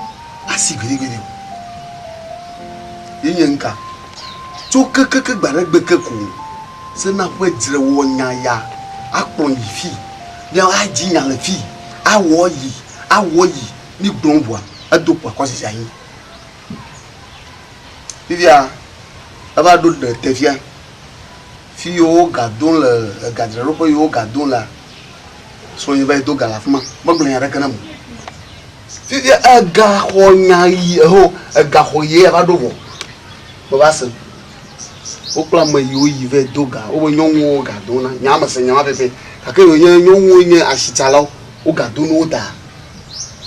asi gbeɖegbeɖe o. Ye nye ŋka? Tso kekeke gbe aɖe gbe ke ko sena ƒe dzrewɔnya ya akplɔ yi fi, ne adzi nya le fi, awɔ yi, awɔ yi, mi gblɔ ʋua, edo kpo akɔ zizi anyi. Fifia, eva ɖo ɖe te fia. Fi yiwo ga dom le egadzraɖoƒe yiwo ga dom lea, srɔ̃nye va yi do ga le afi ma. Megblɔ nya aɖeke nam o. Fifia egaxɔ nya yi eho egaxɔ ye ava ɖo vɔ. Meva se. Wokple ame yiwo yi vɛ do ga, wobe nyɔnuwo ga do na. Nya mese nya ma pɛpɛ. Gake yiwo nye nyɔnuwo nye asitsalawo, wo ga do na wo ta.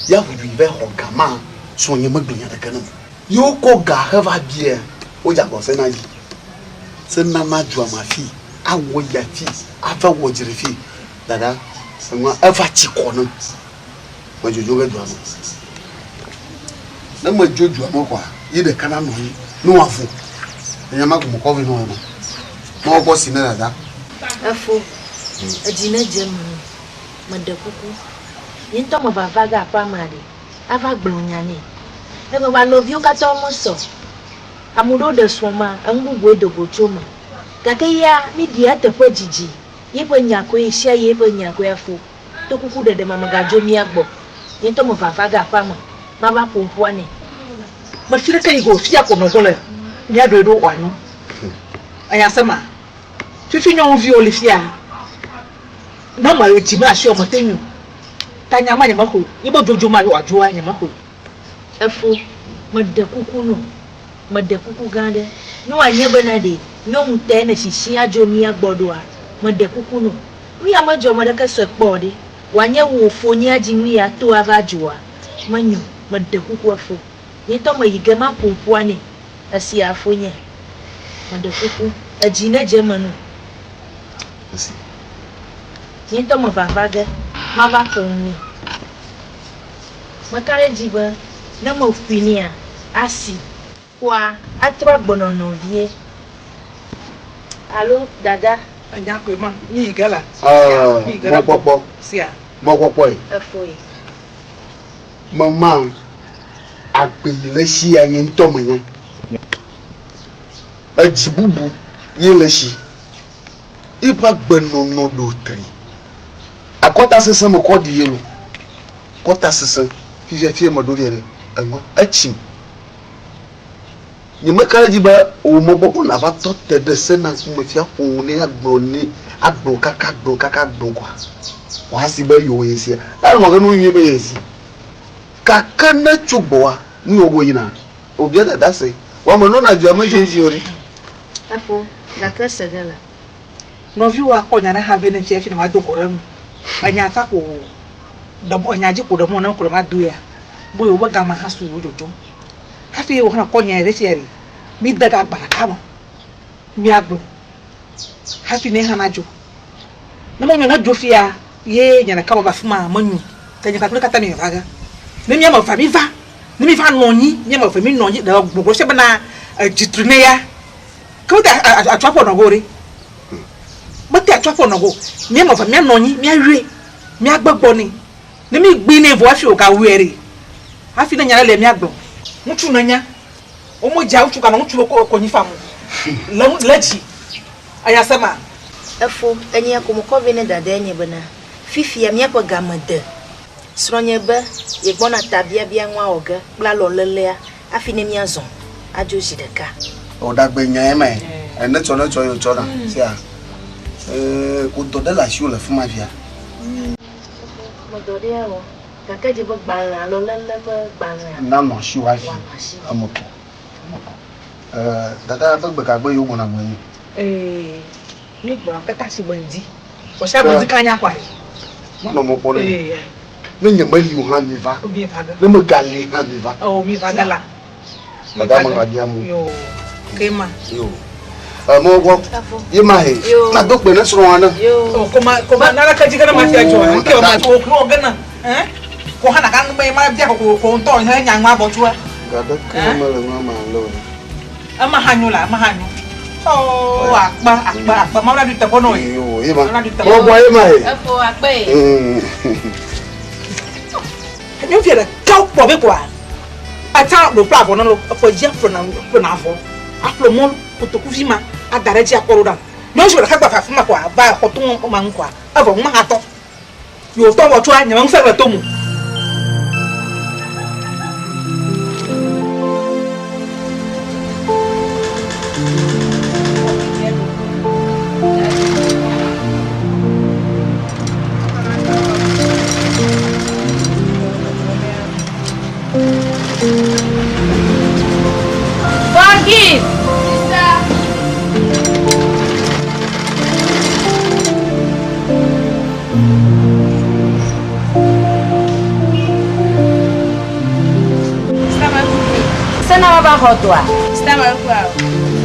Ya ʋu yi vɛ xɔ ga ma, srɔ̃nye megblɔ nya aɖeke nam o. Ye wokɔ ga heva bia, wodze agbɔ sena dzi. Sena na dua me afi, awɔ yi afi, ava wɔ dzre fi. Dada, enua eva tsi kɔ nam. Medzodzo ge dua me. Ne medzo dua me kɔa, ye ɖeka nanɔ anyi ne wòavo. Enya ma ko mekɔ vɛ na wò ema. Ne wokɔ si ne dada. Efo, edzi nedze eme nɛ. Meɖe kuku. Nye ŋutɔ mevava ge aƒea mea ɖe, ava gblɔ nya nɛ. Eme va nɔviwo katã womesɔ o. Ame ɖewo ɖe srɔ̃ ma, enu bubue do go tso eme. Gake ya míɖia eteƒe dzidzi. Yeƒe nya koe ɣesiaɣi yeƒe nya koe afo. To kuku ɖeɖe me megadzo mía gbɔ. Nye ŋutɔ mevava ge aƒea me. Mava ƒo ŋkua nɛ. Mefi ɖeke yi go fia ko nɔ go le mía ɖoe ɖo wòanyo. Enya se ma? Fifi nyɔnuviwo li fia. Ne me dzi me asi o mete ŋui o. Ta nya ma nye mexɔe o. Ye be dzodzo ma wòadzoa nye mexɔe o. Efo, meɖe kuku no. Meɖe kuku gã ɖe. Ne wòanye bena ɖe nyɔnu tae nèsisi adzo mía gbɔ ɖoa, meɖe kuku no. Nu ya medzɔ ame ɖeke se kpɔ o ɖe. Wòanye wò fonyea dzi nu ya to ava dzoa? Menyo. Meɖe kuku efo. Nye ŋutɔ meyi ge maƒo ƒua nɛ. Esia fonye. Meɖe kuku. Edzi nedze eme no. Esi. Nye ŋutɔ mevava ge mava ƒo nu nɛ. Meka ɖe edzi be ne meƒoe nɛa, asi. Kpɔa, atrɔ agbenɔnɔ vie. Alo, dada. Enya koe ma. Mi yi ge la. Aa, Mi yi ge ɖe mɔkpɔkpɔ. Sia. Mɔkpɔkpɔe. Efoe. Mema agbe yi le esi ya nye ŋutɔ menya. Edzi bubu ye le esi. Eƒe agbenɔnɔ ɖo tri. Akɔta sesẽ mekɔ ɖi ye lo. Kɔta sesẽ fifia fie meɖo via ɖe eŋua etsim. Nyemeka ɖe edzi be wò mɔkpɔkpɔ nàva tɔ te ɖe Sena ŋkume fia ƒo nu nɛ agblɔ nɛ agblɔ kaka agblɔ kaka agblɔ koa, wòasi be yewo ye sia. Enɔ ge nu nyuie be ye si. Gake ne tso gbɔa, nu yewo go yina. Wòbia dada se. Wò ame nɔna dua me dze dzi o ɖe. Efo, gake se ge le. Nɔviwò akpɔ nya ɖe hã vɛ ne fia fi ne wòado go ɖe enu. Enya ta ko ɖe mɔ, enya dzi ko ɖe mɔ ne ko ɖe ma doea. Bo yewo be game hã su yewo dzodzom. Hafi yewo hã kɔ nya ɖe sia ɖe, mi de ga agba ɖeka me, mia gblɔ. Hafi ne hã na dzo. Ne menyo ne dzo fia. Ye nye ɖeka meva afi ma menyo. Ke nye kpakple katã mi va ge. Ne mi ame evea mi va, ne mi va nɔ anyi, mi ame eve mi nɔ anyi ɖe gbɔgblɔ fia bena edzi tri ne ya. Ke mete atsɔ aƒe nɔ go ɖe. Mete atsɔ aƒe nɔ go. Mi ame eve mia nɔ anyi, mia yɔe, mia gbe gbɔ nɛ. Ne mi gbi nɛ vɔ hafi wògawɔe ɖe, hafi ne nya ɖe lia mia gblɔ. Ŋutsu nenya. Womedzea ŋutsu ganɔ ŋutsu be konyi fam o. Le le dzi. Eya se ma. Efo, enyea ko mekɔ vɛ ne dadae nye bena, fifia míaƒe game de. Srɔ̃nye be yegbɔna tabiabia nua wɔ ge kple alɔlelea hafi ne míazɔ adzo zi ɖeka. O ɖagbe nyae mae. Ene tsɔ ne tsɔ ye tsɔ na. Sia. Ee, ko dɔ ɖe le asiwò le fima fia. Me dɔ ɖe ya wɔ. Gake dze be gbalẽ alɔlele ƒe gbalẽa. Nanɔ asiwò hafi. Eme kɔ. Eme kɔ. Ee, dada be gbe ka gbe yewo gbɔna gbe nyi? Ee, mi gbɔna kaka si gbe ŋdi. Kɔsia gbe ŋdi kanya kɔa. Manɔ mɔ kpɔ ne. Ne nye meli o hã mi va. Ne megali hã mi va. O mi va ge la. Dada me ga bia mu. Yo. Kema. Yo. Mɔ gbɔ. Ye ma he. Na do kpe ne srɔ̃a ne. Yo. Koma koma nana ke dzi ke ne ma fia dzɔ. Ke ma to ko ge na. Eh? Ko hã na ga nu be ma bia ko ko ŋutɔ he nya ŋua vɔ tsoa. Ga ɖeke mele nua me ale o. Ema hã nyo la, ema hã nyo. Oh, akpe, akpe, akpe. Mawu naɖui teƒe nɔ ye. Yo, ye ma. Mɔ gbɔ ye ma he. Efo akpe ye. Nyɔnuvi ɖeka wokpɔ be koa. Etsa ɖo ƒle avɔ na lo. Eƒe dzi aƒle na ƒle na avɔ. Aƒle mɔlu kotokuvi ma ada ɖe edzi akɔ ɖo ɖa. Nyɔnuvi ɖeka gba va afi ma koa va xɔto ma ŋu koa. Evɔ ŋu ma hã tɔ. Yewo tɔ vɔ tsoa nye me ŋusẽ le to mu. Forgive! Sister! Sena va xɔ dɔa.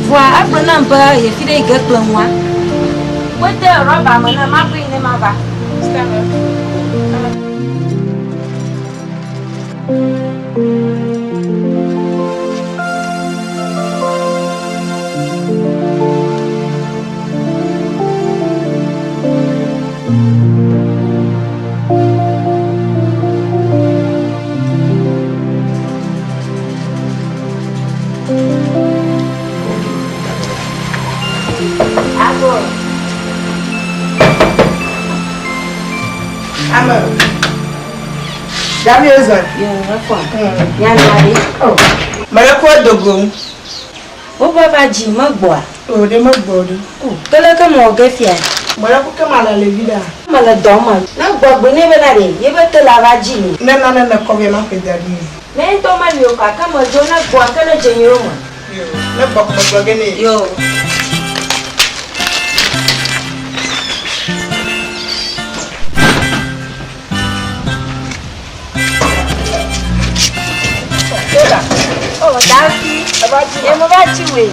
Vɔa egblɔ nam be yefi ɖe yi ge kple ŋua. Wode rɔba me ne makɔe ne mava. Ame. Dami ozɔ. Mele kɔ dogo. Wobe va dzi megbɔa? O ɖe megbɔ ɖo. O ke leke mewɔ ge fia? Mele ku ke male le vi ɖa. Mele dɔ me. Ne gbɔ gbe nɛ bena ɖe yebe te la va dzi lo. Ne nane ne kɔ vɛ maƒoe da ɖi nɛ. Ne ŋutɔ meli o kɔa ke medzo ne gbɔa ke ne dze nyuiwo me. Yo, ne gbɔ ko megblɔ ge nɛ. Yo. Oh, Davi. Ye me va dzi woe.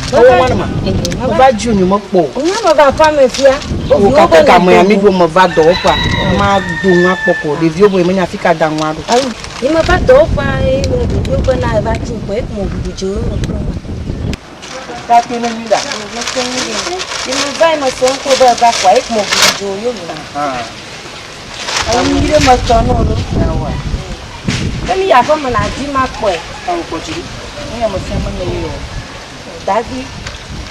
Me va dzi wo mekpɔ o. Nye me va aƒea me fia. Wo kaka game ya mi ɖo me va dɔwɔƒea. Ma do nua kpɔ ko ɖeviwo be menya fi ka da nua ɖo. Ye me va dɔwɔƒea ye me ɖeviwo be na va dzi kpɔ ye ko me ɖuɖu dze wo me kplɔ ma. Kake ne mi ɖa. Ye me va ye me se ŋkɔ be va kɔa ye ko me ɖuɖu dze wo yo me. Ewu ɖe me tɔ no lo. Ke mi yi aƒe me na di ma kpɔe. Awo kpɔ dzi. Nu ya me fia menye ye o. Davi,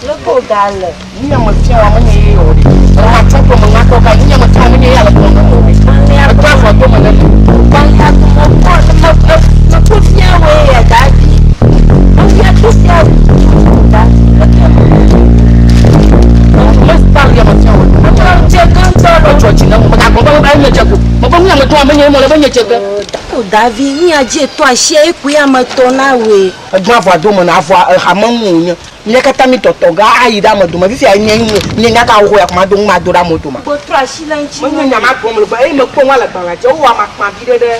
leke ga le? Nu ya me fia wa menye ye o. Ma tsɔ kpɔ me ŋakɔ ga. Nu ya me fia wa menye ye ale kpɔ me o. Etrɔ afɔ to me ne. Gbalẽa ko me kpɔ ne me me kpɔ fia woe ya Davi. Efia to fia Davi leke me. Me style ya me fia wo. Ame dze ge ŋutɔ lo. Etsɔ dzi ne me gagblɔ be enye dze go. Me be nu ya me tɔ menye ye mo le be nye dze ge. O Davi, nu ya dzi etɔ asia ye koe ame tɔ na woe. Egbã avɔa do me na avɔa ehame ŋu wònye. Mía katã mi tɔtɔ ga ayi ɖe ame dome. Fifia nye nye nya ka xoxo ya ko mado ŋu mado ɖe amewo dome. Gbɔtrɔ asi le ŋuti. Menye nya ma gblɔm le be eye mekpɔ ŋua le gbalẽa dzi. Wowɔ amakpavi ɖe ɖe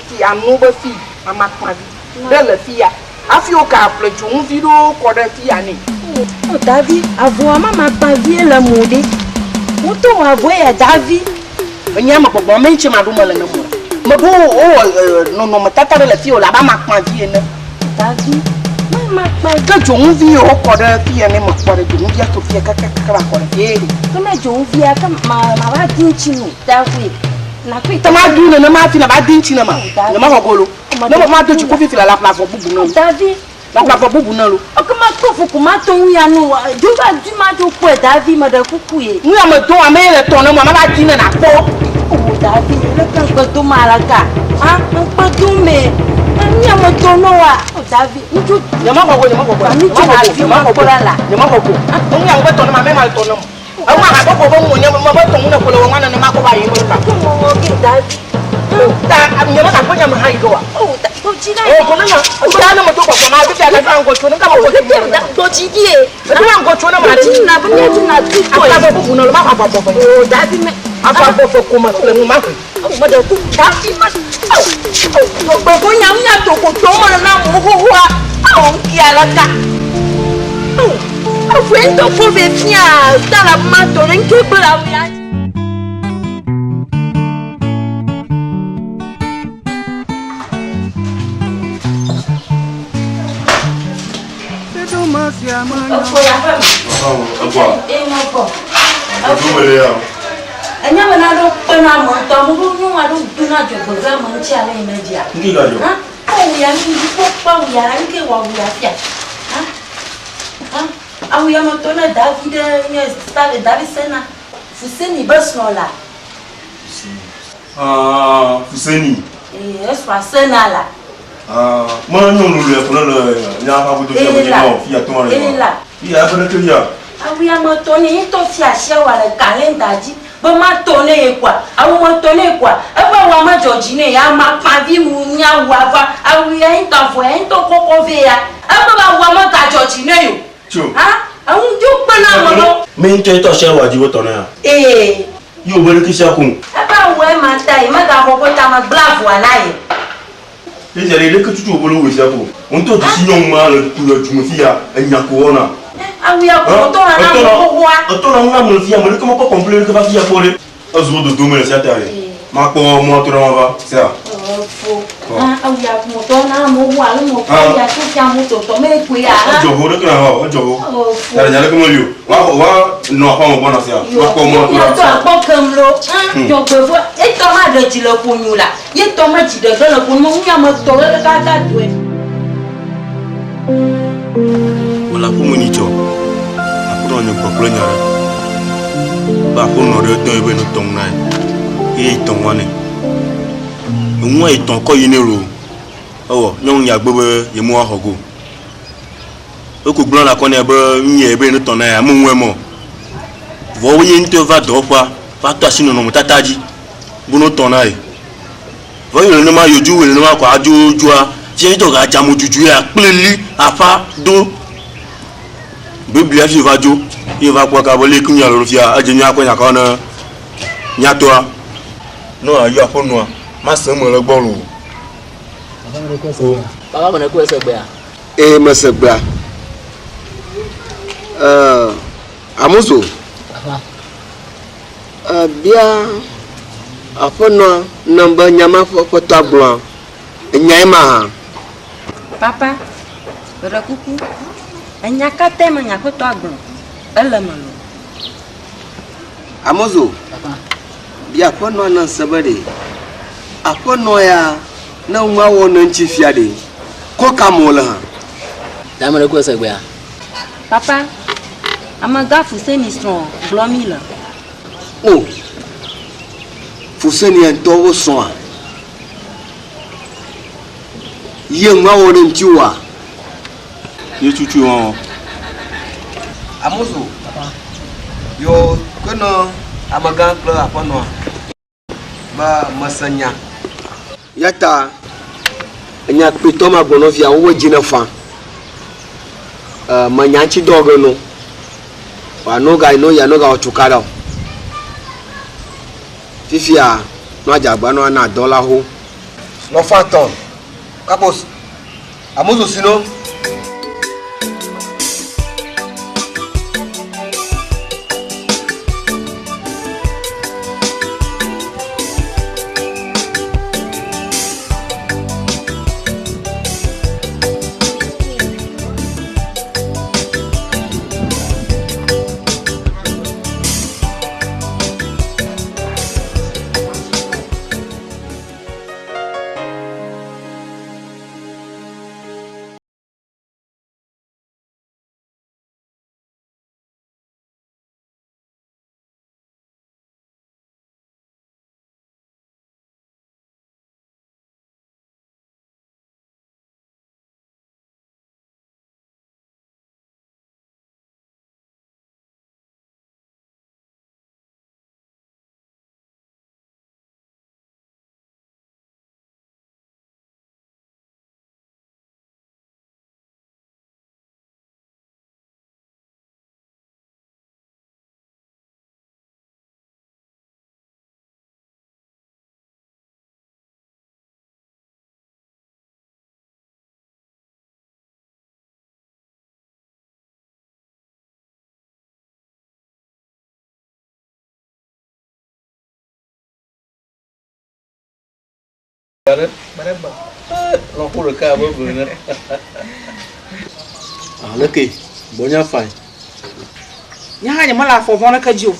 fi amewo be fi amakpavi ɖe le fi ya. Hafi woga ƒle dzonuvi ɖewo kɔ ɖe fi ya nɛ. O Davi, avɔa ma amakpavie le mo ɖe. Wotɔ wɔ avɔe ya Davi. Enya me gbɔgbɔ me ŋtsi maɖo mele ne mo. Meɖo wowɔ nɔnɔmetata ɖe le fi wòle abe amakpavi ene. Davi, me makpavi. Ke dzonuvi yi wokɔ ɖe fi ya ne mekpɔ ɖe dzonuvia tso fia kakakaka va kɔ ɖe fi ye. Ke ne dzonuvia ke ma ma va di ŋtsi no. Davi, nakui. Te ma du nenema hafi nava di ŋtsi ne ma. Nye mexɔ go lo. Ne me ma do dziku fifi la la ƒle avɔ bubu ne lo. Davi. La ƒle avɔ bubu ne lo. Eke ma kpɔ fu ko ma to ŋu ya no. Dzo va di ma dzo kpɔe Davi me ɖe kuku ye. Nu ya me do ame ye le tɔ ne mo ma va di ne na kpɔ. O Davi le ke ŋkpe do ma la ka. Ha ŋkpe do me. Nu ya me do no wa. O Davi ŋutsu. Nye ma xɔ go nye ma xɔ go. Mi dzo na di ma kpɔ la la. Nye ma xɔ go. Nu ya me tɔ ne ma me ma le tɔ ne mo. Eŋu aha gbɔgbɔ be ŋu nye me be tɔ ŋu ne ko le wɔ ŋua nenema ko va yi me ka. Ke mo wɔ ge Davi. Ta nye me gakpɔ nye me hã yi ge wa. O da do dzi na. O ko ne nya. O ta ne me do gbɔgbɔ ma fifia le ŋgɔ tso ne ka me ko dzi ne. Do dzi di ye. Do ŋgɔ tso ne ma. Do dzi na be mía dzi na tu tɔ. Afa bɔ bubu ne lo ma fa bɔ bɔ. O Davi me. Afa bɔ fɔ ko me le ŋu ma hui. O me ɖe ku Davi me. O o gbɔgbɔ nya nya to ko to me na mo xoxoa. O ŋkia le ka. O o fue ŋutɔ fo ve fia ta la ma to ne ŋke kple la ya. Enya be naɖewo kpena ame ŋutɔ, ame ɖewo nyɔnu aɖewo dona dzɔgbevɔ̃e ame ŋuti ale yi ne dzia. Ŋke gadzɔ. Hã, awu ya mi kpɔ kpɔ awu ya la, ŋke wɔ awu ya fia. Hã, hã, awu ya me tɔ ne Davi ɖe nye style Davi sena. Fuseni be srɔ̃ la. Fuseni. Ah, Fuseni. Ee, esrɔ̃a sena la. Ah, me nyɔnu lolo ya ko ne le nya ƒe agodo fia me nye fia tɔ le. Ee la. Iya eƒe ɖeke ya. Awu ya me tɔ ne ŋutɔ fia asi awua le kalenda dzi be matɔ ne ye kɔa, awu me tɔ ne kɔa, eƒe awua medzɔ dzi nɛ ya makpavi wu nye awua va awu ya ŋutɔ avɔ ya ŋutɔ kɔkɔ vɛ ya eƒe awua megadzɔ dzi nɛ o. Tso. Ha eŋu dzo kpena ame ɖo. Me ŋutɔ ye tɔ asi awua dzi be tɔ ne ya. Ee. Ye wòbe ɖeke sia ko. Eƒe awua ma ta ye megaxɔ ƒe ta megblẽ avɔa na ye. Ye sia ɖe ɖeke tutu wòbe ɖe wòe sia ko. Wò ŋutɔ dzi si nyɔnu ma le ku le dzume fi ya enya ko wɔna. Awu ya ko wòtɔ na na ame xoxoa. Etɔ na nu na ame le fi ya ame ɖeke mekpɔ kɔmple ɖeke va fi ya kpɔ ɖe. Ezu wo dodo me le sia ta ɖe. Makpɔ mɔ atrɔ mava sia. Efo. Awu ya ko wòtɔ na ame xoxoa alo mɔ kpɔ ya to fia ame tɔtɔ me koe ya. Edzɔ ho ɖeke na hɔ edzɔ ho. Ta ɖe nya ɖeke meli o. Wa wa nɔ aƒea me gbɔna sia. Makpɔ mɔ atrɔ. Yɔ tɔ akpɔ kem lo. Dzɔgbevɔe etɔ ma ɖe dzi le ƒonyo la. Ye tɔ me dzi ɖe ge le ƒonyo me ŋu ame tɔ ɖe kaka doe. Mele aƒeme nyitsɔ. Aƒenɔ nye gbɔ kple nya ɖe. Be aƒenɔ ɖe dɔ ye be ne tɔ ŋu na ye. Ye yi tɔ ŋua nɛ. Eŋua yi tɔ kɔ yi nɛ loo. Ewɔ nyɔnu ya gbe be yemewoa xɔ go. Eko gblɔ na kɔ nɛ be nu ye be ne tɔ na ya meŋue mɔ. Vɔ woye ŋutɔ va dɔwɔƒea va tɔ asi nɔnɔmetata dzi be ne tɔ na ye. Vɔ yi nenema yodzo wɔ nenema kɔ adzo dzoa fia ŋutɔ ga dza modzudzu ya kple li aƒa do. Biblia fi va dzo ye va kpɔ ka be leke nya le fia edze nya kɔ nya kɔ ne nyatɔa. Ne ayɔ aƒenɔa mase eme le gbɔ loo. Baba me ne kue se gbea. Ee mese gbea. Ee Amuzo. Ebia aƒenɔa nam be nya ma ƒe ƒetɔa gblɔa enyae mahã? Papa, meɖe kuku, enya ka tae me nye aƒetɔa gblɔ? Ele eme loo. Amozo, bia aƒenɔa nam se be ɖe aƒenɔ ya ne nua wɔ ne ŋuti fia ɖe, kɔ ka me wòle hã? Ɖe ame ɖe kue se gbea? Papa, amegã Fuseni srɔ̃ gblɔ mí le. O, Fuseni ŋutɔ wo srɔ̃a? Ye nua wɔ ne ŋuti woa? Ye tutu wɔwɔ. Amozo, yɔ ke nɔ amegã kple aƒenɔa be mese nya. Ya ta enya kpuitɔ ma gblɔ nɔvia wobe dzi ne fa. E, menya ŋuti dɔ ge no. Wa no ga no ya no ga wɔ tukaɖa o. Fifia no adzagba no ana dɔ la ho. Nɔfa tɔn. Kapos. Amozo si no. Gbe ɖe gbe. Lɔƒo ɖeka abe eve ene. Aleke gbɔnya fae? Nye hã nyemele afɔ vɔ̃ ɖeke dzi o.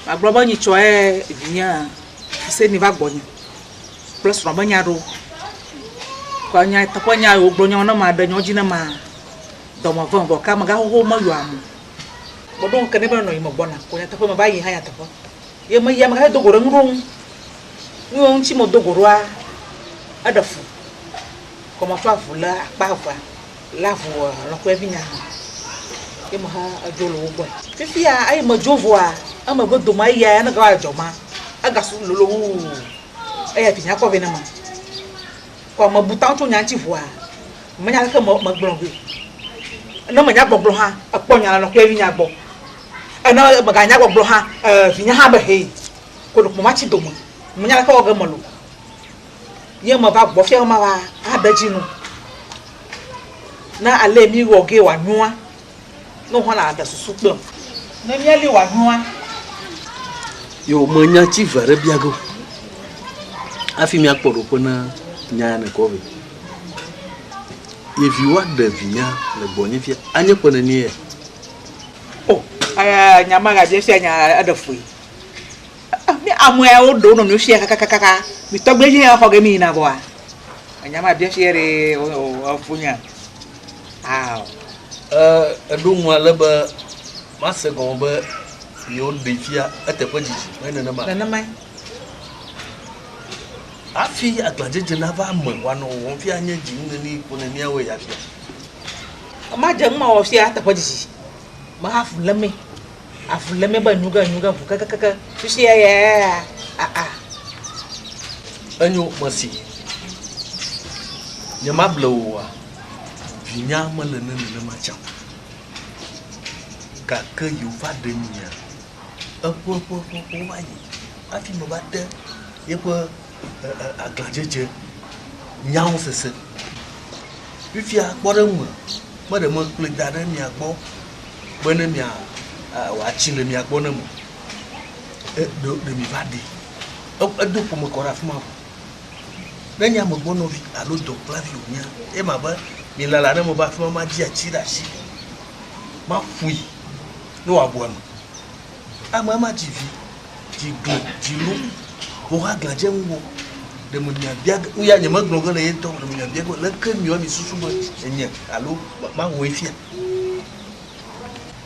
Magblɔ be nyitsɔe vinye Fuseni va gbɔnye kple srɔ̃ be nya ɖewo. Kɔ nya teƒe nya yi wogblɔ nyawo ne maɖe nyawo dzi ne ma dɔme vem vɔ ke amegãxoxo meyɔ ame o. Meɖo ŋke nɛ be nenɔ yi megbɔna ko nyateƒe meva yi hã nyateƒe. Ye meyi amegãxi do go ɖe nu ɖewo ŋu. Nu yiwo ŋuti medo go ɖoa, eɖe fu. Kɔ metsɔ avu lé akpa evea, lé avu wɔ lɔ̃xoevi nya hã. Ye mehe edzo le wo gbɔe. Fifia eyi medzo vɔa, emegbe dome eya ne gava dzɔ ma, egasu lolo wu eya vinyea kɔ vɛ ne ma. Kɔ mebu ta tso nya ŋuti vɔa, menya leke megblɔ vɛ. Ne menya gbɔgblɔ hã, ekpɔ nya le lɔ̃xoevi nya gbɔ. Ene meganya gbɔgblɔ hã, vinyea hã be hee. Ko ɖeko matsi dome. Menya leke wɔ ge mele o. Ye meva gbɔ fia be mava aɖe dzi nu. Ne ale mi wɔ ge wòanyoa, ne wò hã nàɖe susu kplem. Ne míali wòanyoa. Yo, menya tsi ve ɖe bia ge o. Hafi míakpɔ ɖoƒe na nya ya nèkɔ vɛ. Ye viwòa ɖe vinya le gbɔnye fia. Anye ƒe nenie ya? O, aya nya magabia fia nya eɖe fui. Mi ame yawo ɖe wo nɔnɔewo fia kakakaka. Mi tɔgbe dzi xɔ ge mi yina vɔa. Enya ma bia fia ɖe efu nya. Ao. Eɖo ŋu ale be mase gɔme be yewo ɖe fia eteƒe dzidzi me nenema. Nenemae. Hafi aglãdzedze nava eme wòanɔ wɔwɔm fia nye dzi nu neni ƒo neniawoe ya fia. Madze nu mawɔ fia eteƒe dzidzi. Meha avu le eme. Avu le eme be enu ge enu ge ŋu kekekeke. Fifia ya ya ya aa. Enyo mesi. Nyemable wò oa, vinya mele ne nenema tsã o. Gake yewo va ɖe nyia, eƒe ƒe ƒe ƒewo va yi hafi meva te yeƒe aglãdzedze nyawo sese. Fifia kpɔɖeŋu me, meɖe mekplɔe da ɖe mia gbɔ be ne mia wòatsi le mia gbɔ ne me. E, ɖe, ɖe mi va ɖee. Edo ƒome kɔ ɖe afi ma vɔ. Ne nye amegbɔ nɔvi alo dɔkplavi wònye, ema be milala ne meva afi ma madzi atsi ɖe asi. Maƒoe ne wòabu ame. Amea madzi vi. Dzi gli, dzi lu, vɔ woaglã dze ŋuwò. Ɖe menya bia ge, nuya nyemegblɔ ge le ye ŋutɔ o, ɖe menya bia ge be leke miɔ mi susu be enye alo mawɔe fia?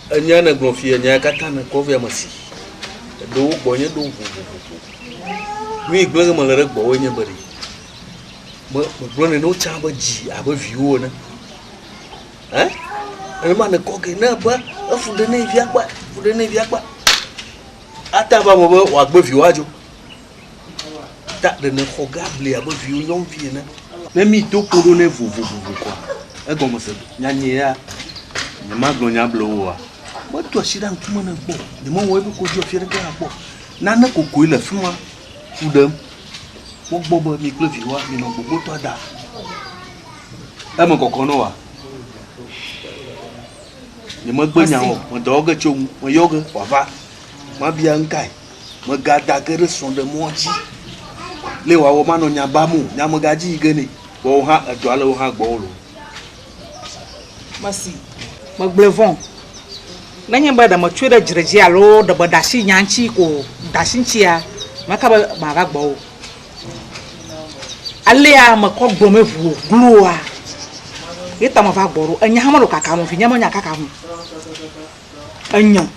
Enya nègblɔ fia, nya ya katã nèkɔ vɛ ame si. Eɖewo gbɔnye ɖo vovovovo. Nu yi gblẽ ge mele ɖe gbɔwòe nye be ɖe, me, megblɔnɛ na wo tsã be dzi abe viwò ene. Ɛ? Nenema nèkɔ ge ne be efu ɖe ne via kpa, fu ɖe ne via kpa. Ate ava eme be wòagbe viwò adzo. Ta ɖe nèxɔ gabli abe viwò nyɔnuvi ene. Ne mído kpo ɖo nɛ vovovovo koa, egɔme se be nyanyɛ ya nyemagblɔ nya ble wò oa? Medo asi ɖe ŋkume nɛ kpɔ o. Nyemewɔ eƒe kodzi afi aɖeke hã kpɔ o. Nane kokoe le fi ma ku ɖem. Kpɔ gbɔ be mi kple viwòa minɔ gbogbotɔa da. Eme kɔkɔ na wòa? Nyemegbe nya o, medɔ ge tso ŋu, meyɔ ge wòava. Mabia ŋkae? Mègada ge ɖe srɔ̃ɖemɔa dzi. Le wòawɔ manɔ nya bam o, nya megadzi yi ge nɛ. Vɔ wò hã edɔa le wò hã gbɔwò loo. Mesi. Megblɔe vɔ̃. Nenye be ɖe metsɔe ɖe dzre dzi alo ɖe meɖe asi nya ŋuti ko de asi ŋutia, meka be mava gbɔwò. Alea mekɔ gblɔ me ʋu gloa ye ta meva gbɔ ɖo. Enya hã mele kakam o, vinye menya kakam o. Enya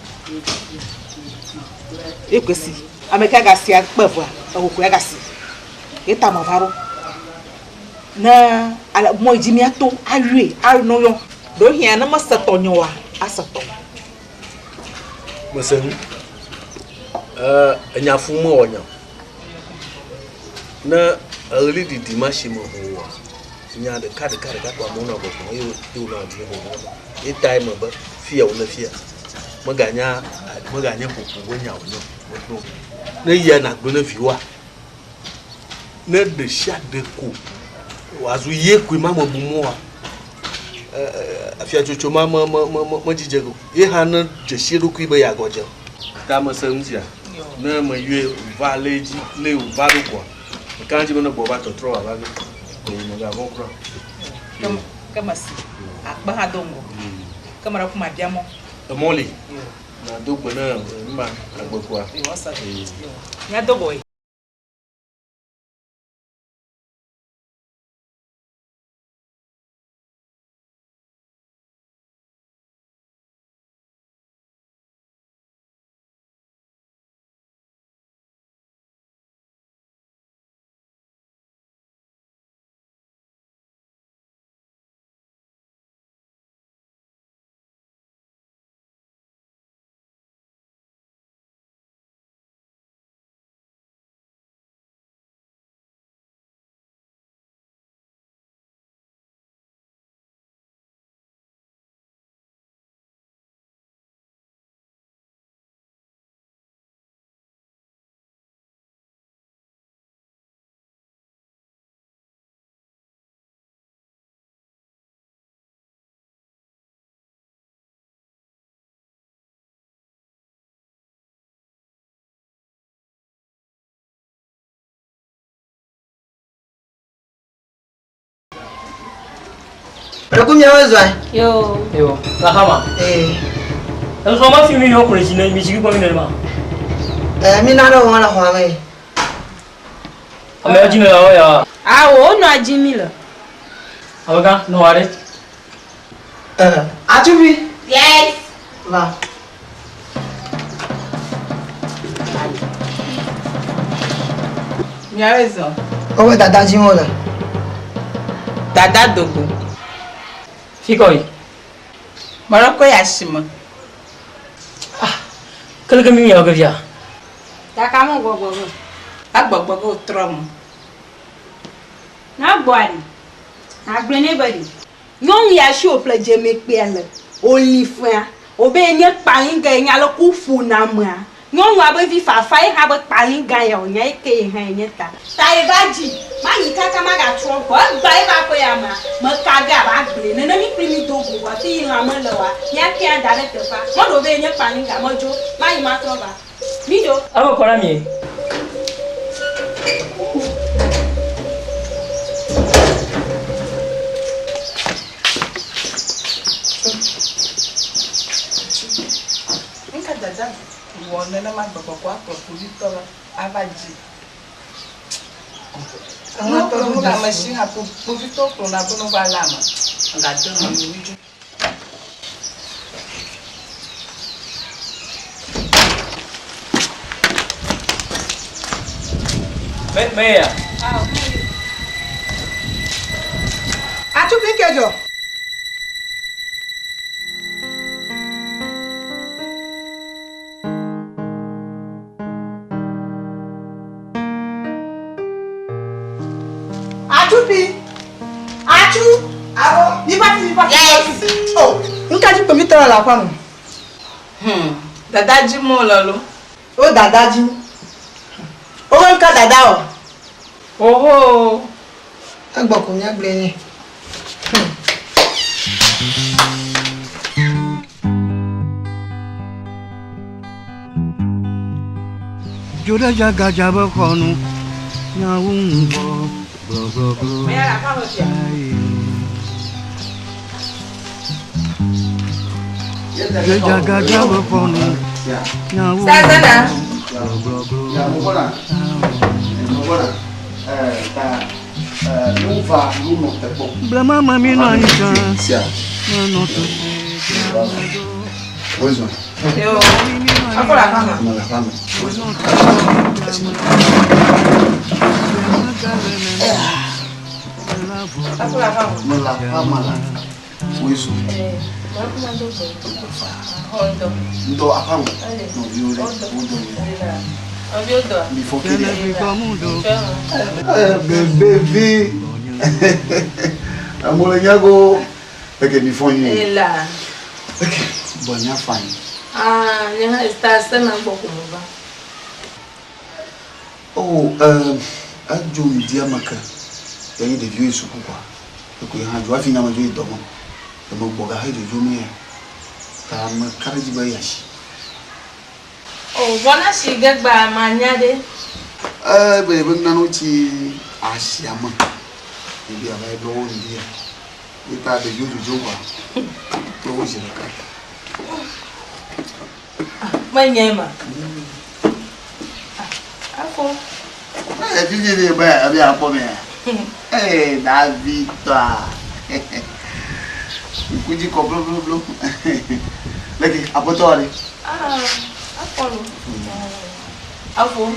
ye koe si. Ame ka gasi akpe evea, eho koe agasi. Ye ta meva ɖo. Ne ale mɔ yi dzi míato ayɔe anɔ yɔ. Ɖewohĩa ne mese tɔnye oa, ase tɔwò. Mese nu. Enya fu mewɔ nya o. Ne eɣli ɖiɖi ma si me ʋu oa, nya ɖeka ɖeka ɖeka ko amewo nɔa gbɔgblɔm eye wonɔa dzi ʋuʋum. Ye tae me be fia wòle fia. Meganya meganye ƒoƒo be nya wònye o. Megblɔ ne eyia nàgblɔe ne viwòa. Ne ɖe sia ɖe ko wòazu ye koe ma me bum oa, afiatsotso ma me me me medzidze ge o. Ye hã ne dze si eɖokui be yeagɔ dze. Ta mese nu sia. Ne meyɔe wòva lé edzi, lé wòva ɖo koa, Meka ɖe edzi be ne gbɔ va tɔtrɔ wòava ge. Ee, mègavɔ̃ kura o. Ke mesi akpe hã do ŋgɔ. Ke meɖe ku mabia mɔ. Emɔ li. Nàdo gbe ne numa agbekua. Ee. Míado go yi. Ɖeko miawoe zɔe. Yo. Yo. Rahama. Ee. Exɔ ma fi mi yɔ kplɔ dzi ne mi dzi gbɔ mi nenema. Ee, mi na ɖe wɔn le xɔa me. Ame ya dzi ne la ya. Awo, wonɔa dzi mi le. Amegã, nɔ wa ɖe. Ee, atsuvi. Yes. Va. Miawoe zɔ. Wobe dada dzi wole. Dada dogo. Fi kɔ yi. Meɖe kɔ yi asime. Ah, keleke mi miawo ke fia? Gake me gbɔgbɔ ge. Egbɔgbɔ ge wòtrɔ me. Ne egbɔa ɖi, nàgblɔe nɛ be ɖi. Nyɔnu ya shi wòƒle dzemekpea le, wòli fea, wòbe yenye kpaligã yenye ale ke woƒona amea. Nyɔnua be vi fafa ye hã be kpaligã ya wònye eye ke ye hã yenye ta. Ta ye va dzi, manyi kaka magatrɔ gbɔ. Egbea ye va aƒe ya mea, meka ge abe agble nene mí kpli mí do go vɔ afi yi lã mele oa, míatea da ɖe teƒea. Meɖo be yenye kpaligã, medzo, mayi matrɔ va. Mídzo. Eme kɔ na mie. Nuka dada wɔ nenema gbɔgbɔ ko akplɔ kpovitɔ la ava dzi. Ne wokplɔ nu le ame si hã kpovitɔwo kplɔna be ne wova lé ame. Megade eme nu mídzo. Me me ya. Atsuvi ke dzɔ. Atsupi! Atsu! Abo, mi va fi, mi va fi. Yes. Oh, nuka dzi kpovitɔ le aƒea me? Hmm, dada dzi mo le lo. Wo dada dzi. Wobe ŋkɔ dada o. Oho. Egbɔ ko míagblɔe nɛ. Hmm. Dzo ɖe dzagadza be xɔ nu, nyawo ŋgbɔ gblɔgblɔgblɔ. Dzo dzagadza be xɔ nu, nyawo ŋgbɔ gblɔgblɔgblɔ. Blema me mi nɔ anyi tsã, menɔ to Yo, afɔ le aƒea me. Afɔ le aƒea me. Mele aƒea me la, woezu. Ŋdɔ aƒea me, nɔviwo ɖe, wodɔ nyuie. Mi fɔ ke ɖe. Bebe vi. Amewo le nyago. Eke mi fɔ nyuie. Ela. Eke bɔ nya fine. Ah, nye hã ta sena gbɔ ko me va. Oh, um, edzo ŋdia me ke. Ye ɖeviwo yi suku kwa. Eko ye hã dzo hafi nya me dzo yi dɔ me. Eme gbɔ gahe dzodzo mi ya. Ta me ka ɖe dzi be ya shi. Oh, vɔ na shi ge gba ma nya ɖe. Ebe yebe nunanawo tsi asia me. Ebi ava yi ɖɔ wo ŋdi ya. Yi ta ɖeviwo dzodzo kɔa, kple wo zi ɖeka. Menye ma. Afɔ. Ee, fifi ni be ebi akpɔ mea. Ee, David tɔa. Ŋku dzi kɔ blobloblo. Leke aƒetɔ wa ɖe. Ah, afɔ lo. Afɔ.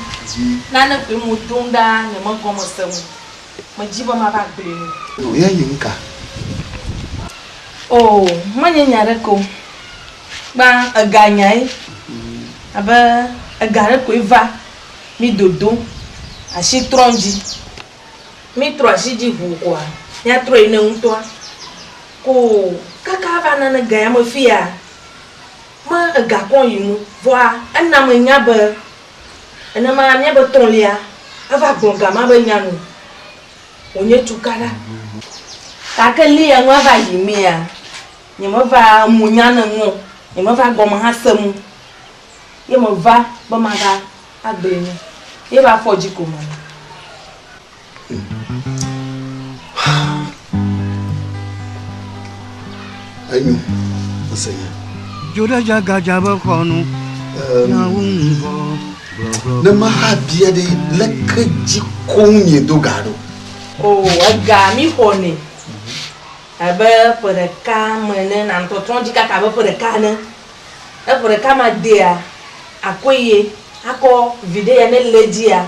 Nane koe mo dom ɖa nye me gɔme se mo. Medzi be mava gblɔe nɛ. No, ya nye nuka? Oh, menye nya ɖeke o. Gbã, ega nyae. Abe ega ɖe koe va mí dodom, asi trɔm dzi. Mí trɔ asi dzi ʋuu koa, míatrɔe yi ne ŋutɔa. Ko kaka va nane ga ya me fiya, me ega kɔm yi ŋu. Vɔa ena menya be nenema míabe tɔ̃lia eva gblɔ ga ma be nya nu wònye tukaɖa. Gake Leah nua va yi mea, nyemeva mu nya ne ŋu o, nyemeva gɔme hã se mu. Ye meva be mava agblɔe nɛ. Ye va fɔ dzi ko menɔ. Enyo, mese nya. Dzo ɖe dzagadza be xɔ nu. Nyawo ŋu vɔ gblɔgblɔ. Ne maxa bia ɖe, leke dzi koŋ miedo ga ɖo? Oo, ega mi xɔnɛ abe ƒe ɖeka me ene, nanɔ tɔtrɔm dzi kaka abe ƒe ɖeka ene. Ne ƒe ɖeka ma dea, àkɔe ye akɔ viɖe ya ne le edzia,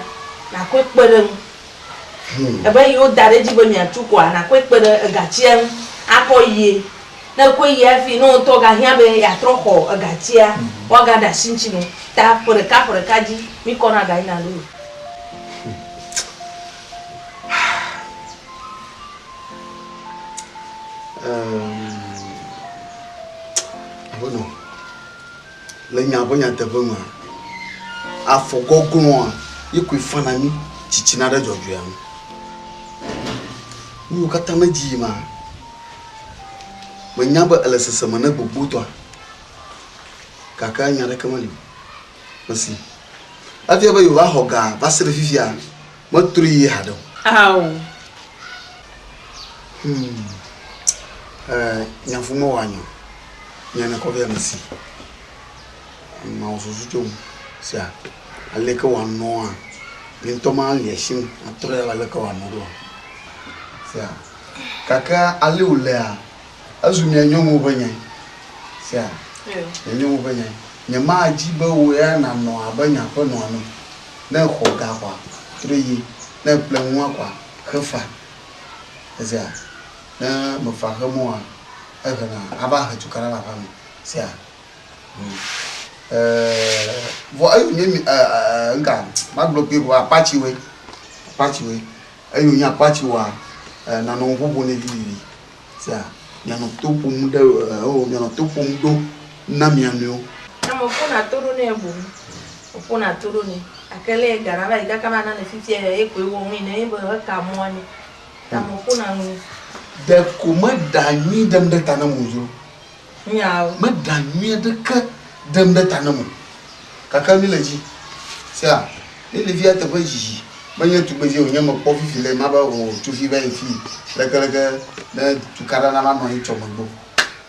nàkɔe kpe ɖe eŋu. Ebe yi woda ɖe edzi be miatu koa, nàkɔe kpe ɖe egatsia ŋu akɔ yie. Ne ekɔe yi hafi ne wò ŋutɔ gahiã be yeatrɔ xɔ egatsia, woagaɖe asi ŋuti nɔ. Ta ƒe ɖeka ƒe ɖeka dzi míkɔna ga yina ɖo. Aƒenɔ, le nya ƒe nyateƒe mea, afɔ gɔglɔ̃a ye koe fana mí tsitsina ɖe dzɔdzɔea ŋu. Nu yiwo katã me dzi yima, menya be ele seseme ne gbogbotɔa, gake nya aɖeke meli o. Mesi. Efia be yewoava xɔ ga va se ɖe fifia, metrɔe yi haɖe o. Ao. Hmm. Eh, nya fu mewɔ anyo. Nya ne kɔ vɛ mesi. Mawɔ susu tso ŋu. Sia, aleke wòanɔa? Nye ŋutɔ mali asi ŋu atrɔ ɖe aleke wòanɔ ɖoa? Sia, gake ale wòlea, ezu mia nyɔnuwo ƒe nyae. Sia, mia nyɔnuwo ƒe nyae. Nyemadzi be wò ya nànɔ abe nye aƒenɔa ene o. Ne exɔ ga xɔa, trɔe yi. Ne eƒle nua kɔa, xe fea. Ezea, ne mefa xe mɔ oa, ehena ava he tukaɖa le aƒea me. Sea, hum. Eee, vɔ eyi wònye mi, e, e, ŋka, magblɔ kpuie ko apatsiwoe, apatsiwoe. Eyi wònye apatsiwoa, e, nanɔ ŋu ƒoƒo nɛ vivivi. Sea, mianɔ to ƒom ɖe, e, o, mianɔ to ƒom ɖo na mia nɔewo. Ne meƒona to ɖo nɛ boŋ. Meƒona to ɖo nɛ. Gake le ga na va yi kaka va na ne fifia ya ye koe wɔ ŋui ne ye be eka mɔa nɛ. Ta meƒona nu nɛ. Ɖeko meɖa nyui ɖem ɖe ta na mo dzro. Nyawo. Meɖa nyui aɖeke ɖem ɖe ta na mo. Gake mi le dzi. Sea, mi le fia teƒe zizi. Menye tugbedze wònye mekpɔ fifi le ma be o tso fi va yi fi lekeleke ne tukaɖa nava nɔ anyi tsɔ megbe o.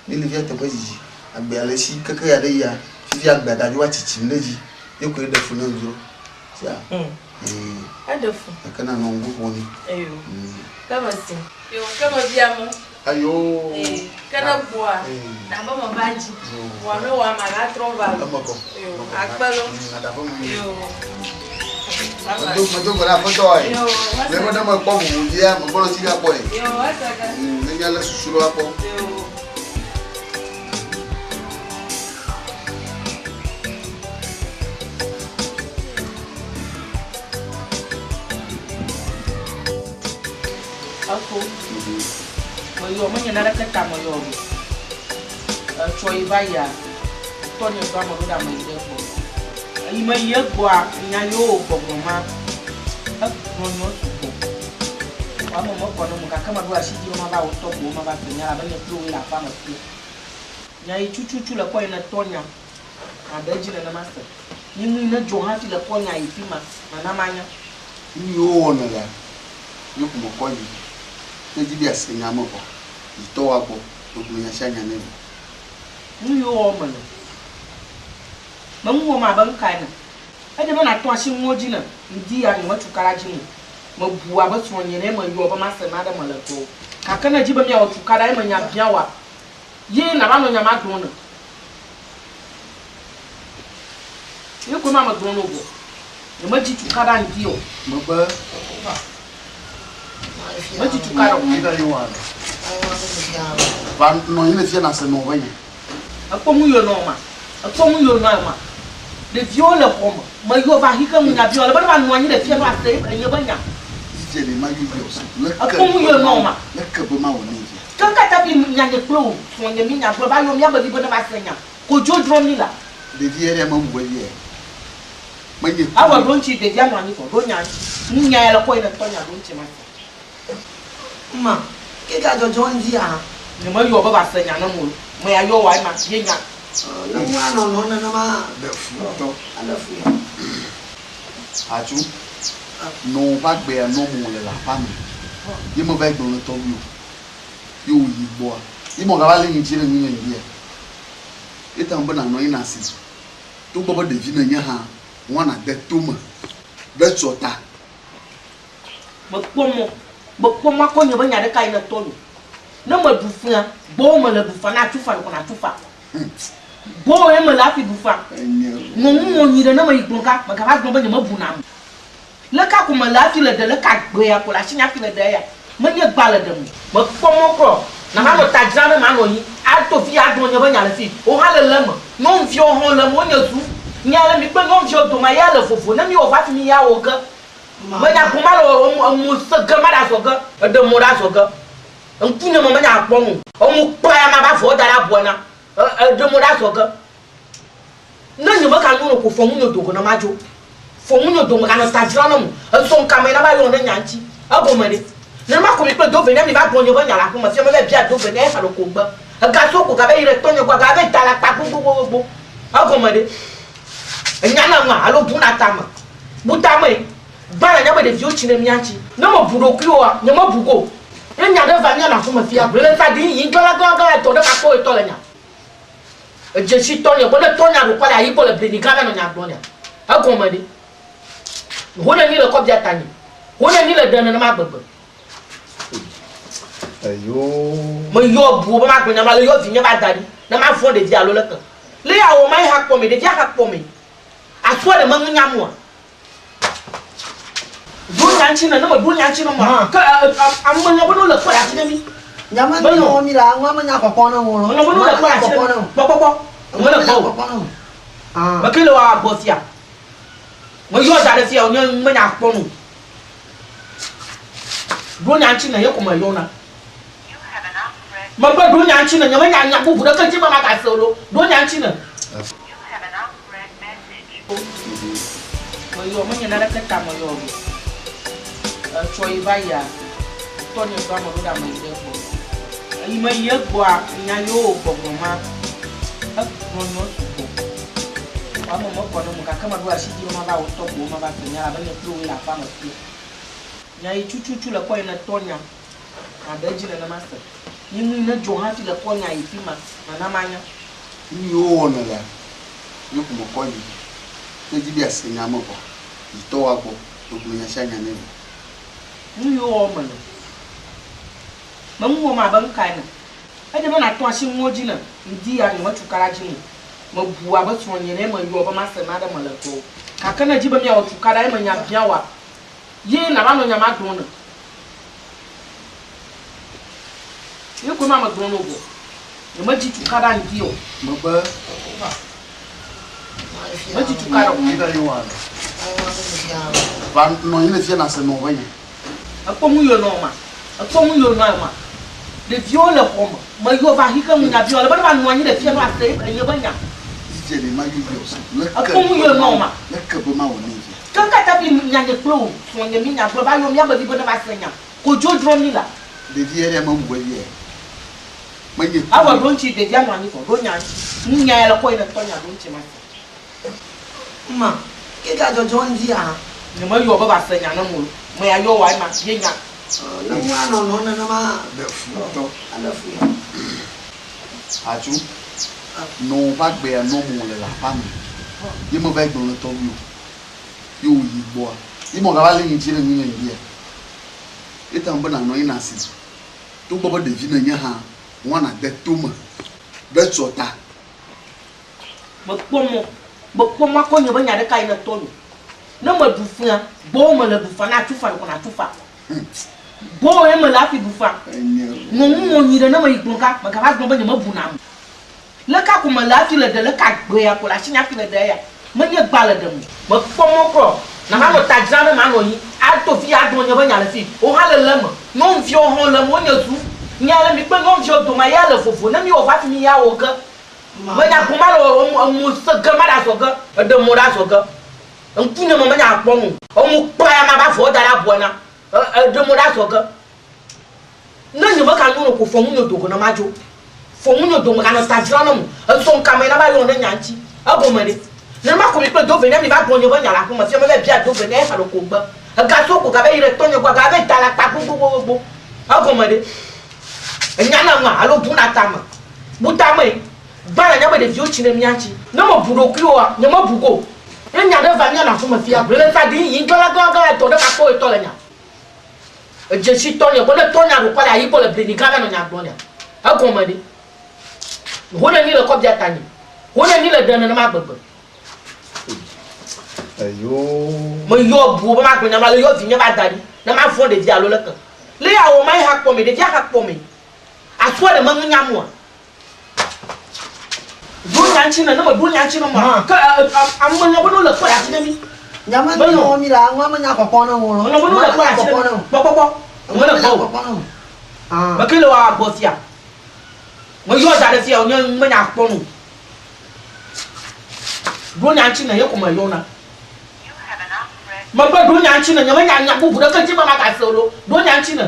Mi le fia teƒe zizi. Agbea le esi keke ya ɖe yia, fifia agbea gadzo va tsitsim ɖe edzi. Ye koe ɖe fu nam dzro. Sia. Mm. Eɖe fu. Gake nanɔ ŋku ƒom nɛ. Eyo. Ke mesi. Yo, ke mevia mɔ. Ayo. Ee, ke ne gbɔa, nabe meva dzi. Vɔa ne wɔ ama la trɔ va. Eme kɔ. Yo, akpe lo. Yo. Medo medo gbe ɖe aƒetɔ ye. Yo, Ne be ne mekpɔ ʋuʋu dzia, megbɔnɔ tsi ɖe akpɔ ye. Yo, ese ke. Ne nya le susu ɖo akpɔ. Yo. Efo, meyɔ menye naneke ta meyɔ o. Etsɔ yi va yia, tɔnye dɔ ame ɖo ɖa meyi ɖe egbɔ. Eyi meyi egbɔa, nya yiwo wògbɔgblɔ ma, egblɔ nyɔ sugbɔ. Vɔ eme mekɔ nam o gake meɖo asi dzi be mava wò ŋutɔ gbɔwò mava se nya elabe nye kple wòe le aƒea me fia. Nya yi tututu le kɔ yi nètɔ nya, maɖe edzi nenema se. Yi nu yi nedzɔ hafi le kɔ nya yi fi ma, mana manya. Nu yiwo wɔm nèlea, nye ko mekɔ yi. Ne èdi be yease nya me vɔa, yi tɔwòa gbɔ, megblɔ nya sia nya nɛ vɔ. Nu yiwo wɔm mele. Me nu wɔm abe nuka ene. Edze be nàtɔ asi nuwo dzi ne ŋdi ya nyemetu ka ɖe dzi nu o. Mebu abe srɔ̃nye ene ye meyɔ be mase nane mele gbɔwò. Gake ne èdi be míawɔ tukaɖa ye menya biã wòa, ye nàva nɔ nya ma gblɔm ne. Ye koe ma megblɔ na wò vɔ. Nyemedzi tukaɖa ŋdi o. Mebe. Medzi tukaɖa o. Va nɔ anyi le fia nàse nɔ ƒe nya. Èkpɔ nu yiwo nɔ ma? Èkpɔ nu yiwo nɔ ma? Ɖeviwo le xɔ me. Meyɔ va xixe ŋu nya biɔ ale be ne va nɔ anyi ɖe fia ne woase enye be nya. Èkpɔ nu yiwo nɔ ma? Ke nukata mi nya nye kple wò srɔ̃nye mi nya gblɔ va yɔ mía be vi be ne va se nya. Kodzo drɔ̃ mi la. Ɖevia ɖe mebu evia. Menye. Awɔ ɖo ŋuti ɖevia nɔ anyi vɔ ɖo nya ŋuti. Nu nya ya le kɔ yi ne tɔ nya ɖo ŋuti ma se. Ma, ke ga dzɔdzɔ ŋdi a? Nye me yɔ be va se nya ne mo lo. Me ya yɔ wa ema ye nya. Ne ŋua nɔnɔ nenema. Ɖe fu ŋutɔ. Aɖe fu ya. Atsu, nɔ wò ƒe agbea nɔm wò le le aƒea me. Ye me va yi gblɔ ne tɔgbui o. Ye wò yi gbɔa. Ye me gava li ŋuti ɖe ŋunye ŋdia. Ye ta me be nanɔ anyi nasi. Togbɔ be ɖevi nenye hã, ŋua nade tome ɖe tsɔ ta. Mekpɔ mɔ, mekpɔ mɔ akɔ nye be nya ɖeka yi ne tɔ nyo. Ne meɖu fea, gbɔwò mele ɖu fea, ne atsu fea ɖeko natsu fea. Gbɔwò ye mele hafi ɖu fea. Nɔ nu wɔ nyuiɖe ne meyi gblɔ ga, megava gblɔ be nyemebu nam o. Leka ko mele hafi le ɖe, leka gbea ko le asinye hafi le ɖe eya. Menye gba le ɖem o. Mekpɔ mɔ kura o. Nava nɔ ta dzram ne manɔ anyi ato fiya agblɔ nye be nya le fii. Wò hã le le eme. Nyɔnuviawo hã le eme, wonye zu. Nya le mi kple nyɔnuviawo dome ya le vovo. Ne miwɔ vɔ hafi mi ya wɔ ge. Menya ko male wɔwɔm emo se ge maɖe azɔge. Eɖe mɔ ɖe azɔge. Ŋkunye me menya akpɔ nu o. Emo kpla ya mava vɔ da ɖe abɔe na. Eɖe mɔ ɖe azɔge. Ne nye mega nyo no ko fɔ ŋunye do go ne madzo. Fɔ ŋunye do meganɔ ta dzra nam o. Esɔ ŋkame na va yɔ ɖe nya ŋuti. Egɔme ɖe? Nenema ko mi kple Dove ne mi va gblɔ nye be nya le aƒeme fia meva bia Dove ne exa ɖeko gbe. Ega so ko gava yi ɖe tɔnye gbɔ gava da le akpa gbogbogbogbo. Egɔme ɖe? Enya na ŋua alo bu na tame? Bu tame. Gbã nanya be ɖeviwo tsi ɖe mía ŋuti. Ne mebu ɖokuiwòa, nyemebu go o. Ne nya ɖe va mía nɔ aƒeme fia, gblẽ le ta ɖi yi glãglãglã dɔ ɖe makpɔ wòe tɔ le nya. Edze si tɔnye gbɔ ne tɔnye ɖo kɔ le ayi gbɔ le blini gã va nɔ nya gblɔ nea. Egɔme ɖe? Ho neni le kɔ bia tanye. Ho neni le ɖe nenema gbegbe. Eyo. Meyɔ buwo be magblɔ nya ma le yɔ vinye va da ɖi ne mavɔ̃ ɖevia alo leke. Le ya wɔ ma ye ha kpɔ me ɖevia ha kpɔ me. Aƒua ɖe meŋu nyam oa? Ɖo nya ŋuti ne ne meɖo nya ŋuti ne ma ke ame lɔ be ne wole kpɔ ɖe asi ne mi. Nya me ŋu wɔ mi la ŋua me nya kɔkɔ ne wo lɔ. Lɔ be ne wole kpɔ ɖe asi ne mi. Kpɔkpɔkpɔ. Me le gbɔ o. Me ke le wa gbɔ fia. Me yɔ da ɖe fia o nye me nya kpɔ nu. Ɖo nya ŋuti ne ye ko me yɔ na. Mebe ɖo nya ŋuti ne nye menya nya bubu ɖeke dzi be magase o lo. Ɖo nya ŋuti ne. Meyɔ menye naneke ta meyɔ o. Etsɔ yi va yia, tɔnye dɔ ame ɖo ɖe ame yi ɖe egbɔ. Eyi meyi egbɔa, nya yiwo wògbɔgblɔ ma, egblɔ nyɔ sugbɔ. Vɔa eme mekɔ nem o gake meɖo asi dzi be mava wò ŋutɔ gbɔwò mava se nya elabe nye kple wòe le aƒea me fia. Nya yi tututu le kɔ yi nètɔ nya, maɖe edzi nenema se. Yi nui ne dzɔ hafi le kɔ nya yi fima, nana manya. Nu yiwo wɔm nèlea, nye ko mekɔ yi. Ne èdi be yease nya me vɔa, yi tɔwòa gbɔ, megblɔ nya sia nya nɛ vɔ. Nu yiwo wɔm mele. Me nu wɔm abe nuka ene. Edze be nàtɔ asi nuwo dzi ne ŋdi ya nyemetsu ka ɖe dzi nu o. Mebu abe srɔ̃nye ene meyɔ be mase nane mele gbɔwò. Gake ne èdi be míawɔ tukaɖa ye menya biã wòa, ye nàva nɔ nya ma gblɔm ne. Ye koe ma megblɔ na wò vɔ. Nyemedzi tukaɖa ŋdi o. Mebe. Medzi tukaɖa o. Va nɔ anyi le fia nàse nɔ ƒe nya. Èkpɔ nu yiwo nɔ ma? Èkpɔ nu yiwo nɔ ma? Ɖeviwo le xɔ me. Meyɔ va xixe ŋu nya biɔ ale be ne va nɔ anyi ɖe fia ne woase enye be nya. Èkpɔ nu yiwo nɔ ma? Ke nukata mi nya nye kple wò srɔ̃nye mi nya gblɔ va yɔ mía be vi be ne va se nya. Kodzo drɔ̃ mi la. Ɖevia ɖe mebu evia. Menye. Awɔ ɖo ŋuti ɖevia nɔ anyi vɔ ɖo nya ŋuti. Nu nya ya le kɔ yi ne tɔ nya ɖo ŋuti ma se. Ma, ke ga dzɔdzɔ ŋdi a? Nyemeyɔ be va se nya nem o. Meya yɔ wòa ema ye nya. Ne ŋua nɔnɔ nenema ɖe fu ŋutɔ. Aɖe fu ya. Atsu, nɔ woƒe agbea nɔm wòle le aƒea me. Ye meva yi gblɔ ne tɔgbuiwò o. Ye wòyi gbɔa, ye megava li ŋuti ɖe ŋunye ŋdia. Ye ta mebe nànɔ anyi nàsi. Togbɔ be ɖevi nènye hã, ŋua nàde tome ɖe tsɔ ta. Mekpɔ mɔ, mekpɔ mɔ akɔ nye be nya ɖeka yi ne tɔnye. Ne meɖu fea, gbɔwò mele ɖu fea, ne atsu fa ɖeko nàtsu fa. Gbɔwò ye mele hafi ɖu fea. Nɔ ŋuwò nyuiɖe ne meyi gblɔ ka, mègava gblɔ be nyemebuna ame o. Leka ko mele hafi le ɖe, leka gbea ko le asinye hafi le ɖe eya. Menye gba le ɖem o. Mekpɔ mɔ kura o. Na manɔ ta dzram ne manɔ anyi ato fiya agblɔ nye be nya le fii. Wò hã le le eme. Nyɔnuviawo hã le eme. Wonye zu. Nya le mi kple nyɔnuviawo dome ya le vovo. Ne miwɔ vɔ hafi mi ya wɔ ge. Menya ko male wɔwɔm emo se ge mele azɔge. Eɖe mɔ ɖe azɔge. Ŋkunye me menya kpɔ nu o. Emo kpla ya mava avɔ da ɖe abɔe na. Eɖe mɔ ɖe azɔge. Ne nye mega nyo no ko fɔ ŋunye do go ne madzo. Fɔ ŋunye do meganɔ ta dzra nam o. Esɔ ŋkame na va yɔ ɖe nya ŋuti. Egɔme ɖe? Nenema ko mi kple Dove ne mi va gblɔ nye be nya le aƒeme fia meva bia Dove ne exa ɖeko gbe. Ega so ko gava yi ɖe tɔnye gbɔ gava da le akpa gbogbogbogbo. Egɔme ɖe? Enya na ŋua alo bu na tame? Bu tame. Gbã nanya be ɖeviwo tsi ɖe mía ŋuti. Ne mebu ɖokuiwòa, nyemebu go o. Ne nya ɖe va mía nɔ aƒeme fia, gblẽ le ta ɖi yi glãglãglã dɔ ɖe makpɔ wòetɔ le nya. Edze si tɔnye gbɔ ne tɔnye ɖo kɔ le ayi gbɔ le blini gã va nɔ nya gblɔ nea. Egɔme ɖe? Ho ne ni le kɔ bia tanye. Ho ne ni le ɖe nenema gbegbe. Eyo. Me yɔ buwo be magblɔ nya ma le yɔ vinye va da ɖi ne mavɔ̃ ɖevia alo leke. Le ya wɔ ma ye ha kpɔ me ɖevia ha kpɔ me. Asua ɖe meŋu nyam oa? Ɖo nya ŋuti ne ne meɖo nya ŋuti ne ma ke ame lɔ be ne wole kpɔ ɖe asi ne mi. Nya me nu wɔ mi la, ŋua me nya kɔkɔ ne wo lɔ. Lɔ be ne wole kpɔ ɖe asi ne mi. Kpɔkpɔkpɔ. Me le gbɔ o. Me ke le wa gbɔ fia. Me yɔ da ɖe fia o nye me nya kpɔ nu. Ɖo nya ŋuti ne ye ko me yɔ na. Me be ɖo nya ŋuti ne nye me nya nya bubu ɖeke dzi be magase o lo. Ɖo nya ŋuti ne.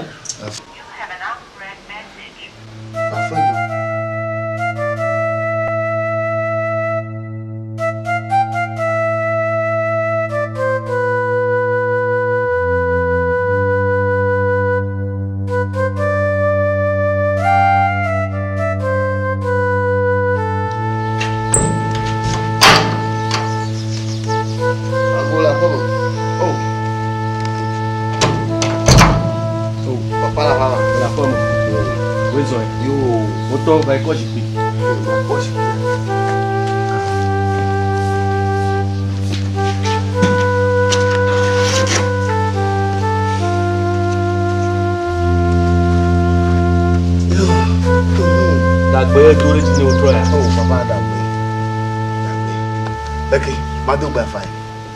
Papa la va Le aƒe me. Woe zɔe. Yo. Wotɔ va yi kɔ zikpui. Kɔ zikpui. Dagbe do ɖe dzi ne wotrɔ ya. Oh, papa dagbe. Dagbe. Eke, mado gbe afa.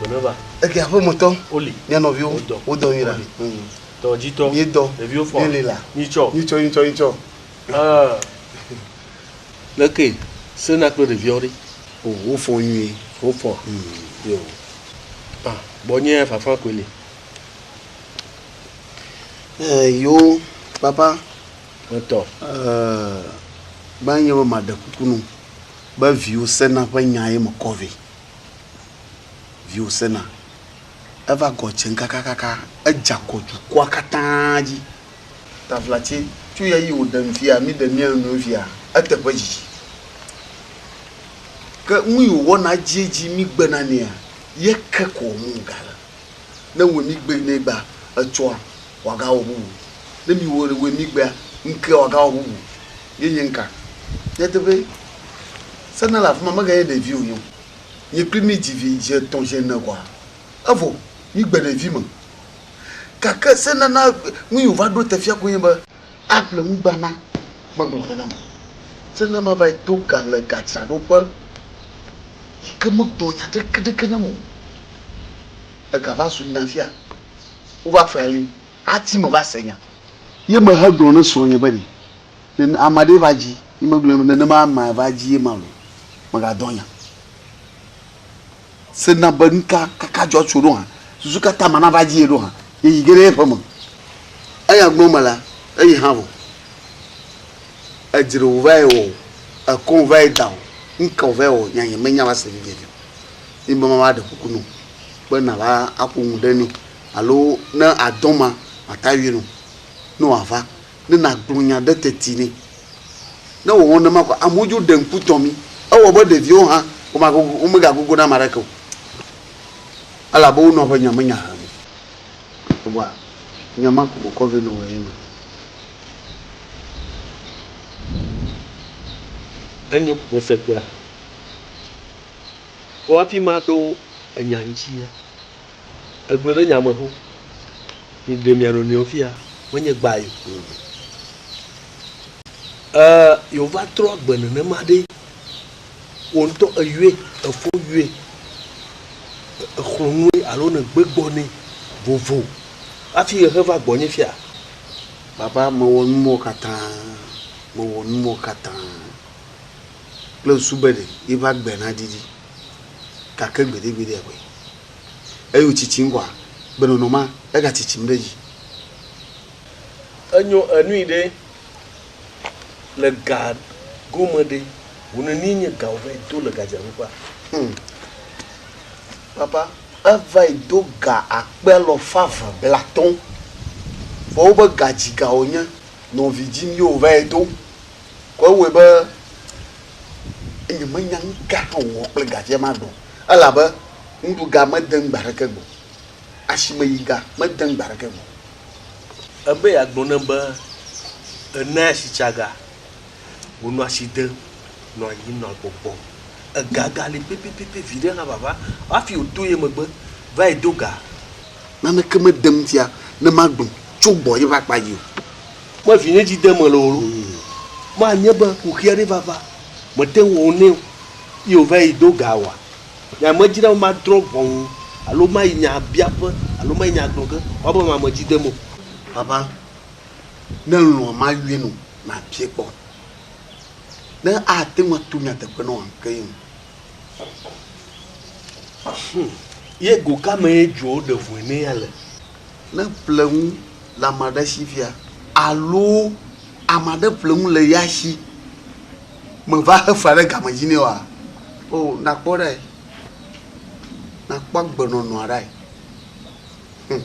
Gbe ne va. Eke aƒemetɔ. Woli. Mía nɔviwo. Wodɔ nyuie la. Tɔdzitɔ. Míedɔ. Ɖeviwo fɔ. Míeli la. Nyitsɔ. Nyitsɔ, nyitsɔ, nyitsɔ. Ah. Leke sena kple ɖeviawo ɖe? O, wofɔ nyuie. Wofɔ. Mm. Yo. Ah, gbɔnye fafa koe li. Eh, yo, papa. Etɔ. Eh, gbã nye be maɖe kuku nu be viwò sena ƒe nya ye mekɔ vɛ. Viwò sena. Eva gɔ dze kakakaka, edze agɔ dukɔa katã dzi. Taflatse, tso ɣeyiɣi wòɖem fia, míɖe mía nɔewo fia, eteƒe didi. Ke nu yi wòwɔna edziedzi mígbena nɛa, ye ke ko wɔm wògale. Ne wòe mígbe nɛ egbea, etsɔa, wòagawɔ bubu. Ne míwòe mígbea, ŋkea wòagawɔ bubu. Ye nye ŋka? Nyateƒee, Sena le afi ma meganye ɖevi wònye o. Nye kpli mí dzi vi zi etɔ̃ zi ene kɔa, evɔ mígbe ɖevi me. Gake se nana nu yi wòva ɖo te fia koe nye be aƒle nugbana megblɔ nenema. Se nana va yi do ga le gadzraɖoƒe yi ke megblɔ nya ɖeke ɖeke nam o. Ega va zu nya fia. Wova fɔe ali ati me va se nya. Ye mehegblɔ ne srɔ̃nye be ɖe ne ame aɖee va dzi ye megblɔ be nenema amea va dzi ye ma loo megadɔ nya. Se na be nuka kaka dzɔ tso ɖo hã susu katã ma nava dzi ye ɖo hã ye yi ge ɖe eƒe me. Eya gblɔ me la eyi hã vɔ. Edzre wò va yi wɔ o, ekɔ wò va yi da o, nuka wò va yi wɔ nya nye menya va se vivivio. Ye be ma va ɖe kuku no. be nàva aƒo nu ɖe nɛ alo ne adɔ ma, mate ayɔe nɔ ne wòava ne nàgblɔ nya ɖe teti nɛ. Ne wɔwɔ nenema koa, amewo dzo ɖe ŋku tɔ mí. Ewɔ be ɖeviwo hã womagogo, womegagogo na ame aɖeke o elabe wo nɔ ƒe nya menya hem o. Vɔa nya ma ko mekɔ vɛ nɔ wòe nye ema. Enyo, mese gbea. Vɔ hafi maɖo enya ŋutsia, egblɔe ɖe nya me xoxo. Miɖe mia nɔnɔewo fia, menye gbae o. E, yewo va trɔ agbe nenema ɖe, wò ŋutɔ èyɔe, èfo yɔe, èxlɔ̃ nue alo nègbe gbɔ nɛ vovo hafi ehe va gbɔnye fia? Papa, mewɔ nu mawo katã, mewɔ nu mawo katã kple susu be ɖe yeƒe agbe naɖiɖi gake gbeɖegbeɖea koe. Eye wòtsitsim kɔa, gbenɔnɔ ma egatsitsim ɖe edzi. Enyo enui ɖe le ga gome ɖe, wò nenie nye ga wòvae do le gadzraɖoƒea? Hum. Papa, evae do ga akpe alɔfa eve blatɔ̃. Vɔ wobe ga dzi ga wònye, nɔvi dzim ye wòvae do. Kɔ ewɔe be nyemenya nuka hã wòwɔ kple ga fia magblɔ o. Elabe nuɖuga mede ŋgbe aɖeke gbɔ o. Asimeyiga mede ŋgbe aɖeke gbɔ o. Ebe yeagblɔ nam be enae asitsaga wònɔ asi dem nɔ anyi nɔ gbɔgbɔm. Ega gali pɛpɛpɛpɛ viɖe hã vava hafi wòto ye megbe va yi do ga. Naneke mede ŋutia ne magblɔ tso gbɔnye ƒe akpa dzi o. Me vinye dzi dem mele o loo. Manye be kuxi aɖe va va, mete ŋu wɔ nɛ o ye wòva yi do ga oa? Nya medzina be madrɔ̃ ʋɔnu alo mayi nya biaƒe alo mayi nya gblɔ ge woabe ame dzi dem o. Papa, ne èlɔ̃a mayɔe nɔ nàbiae kpɔ. Ne ate ŋu ato nyateƒe na wòa, ke ye. Hum, ye go ka mee dzowo ɖe vɔe nɛ ya le? Ne ƒle nu le ame aɖe si fia alo ame aɖe ƒle nu le ya si meva xe fea ɖe game dzi nɛ oa, o nakpɔ ɖae. Nakpɔ agbenɔnɔa ɖae. Hum.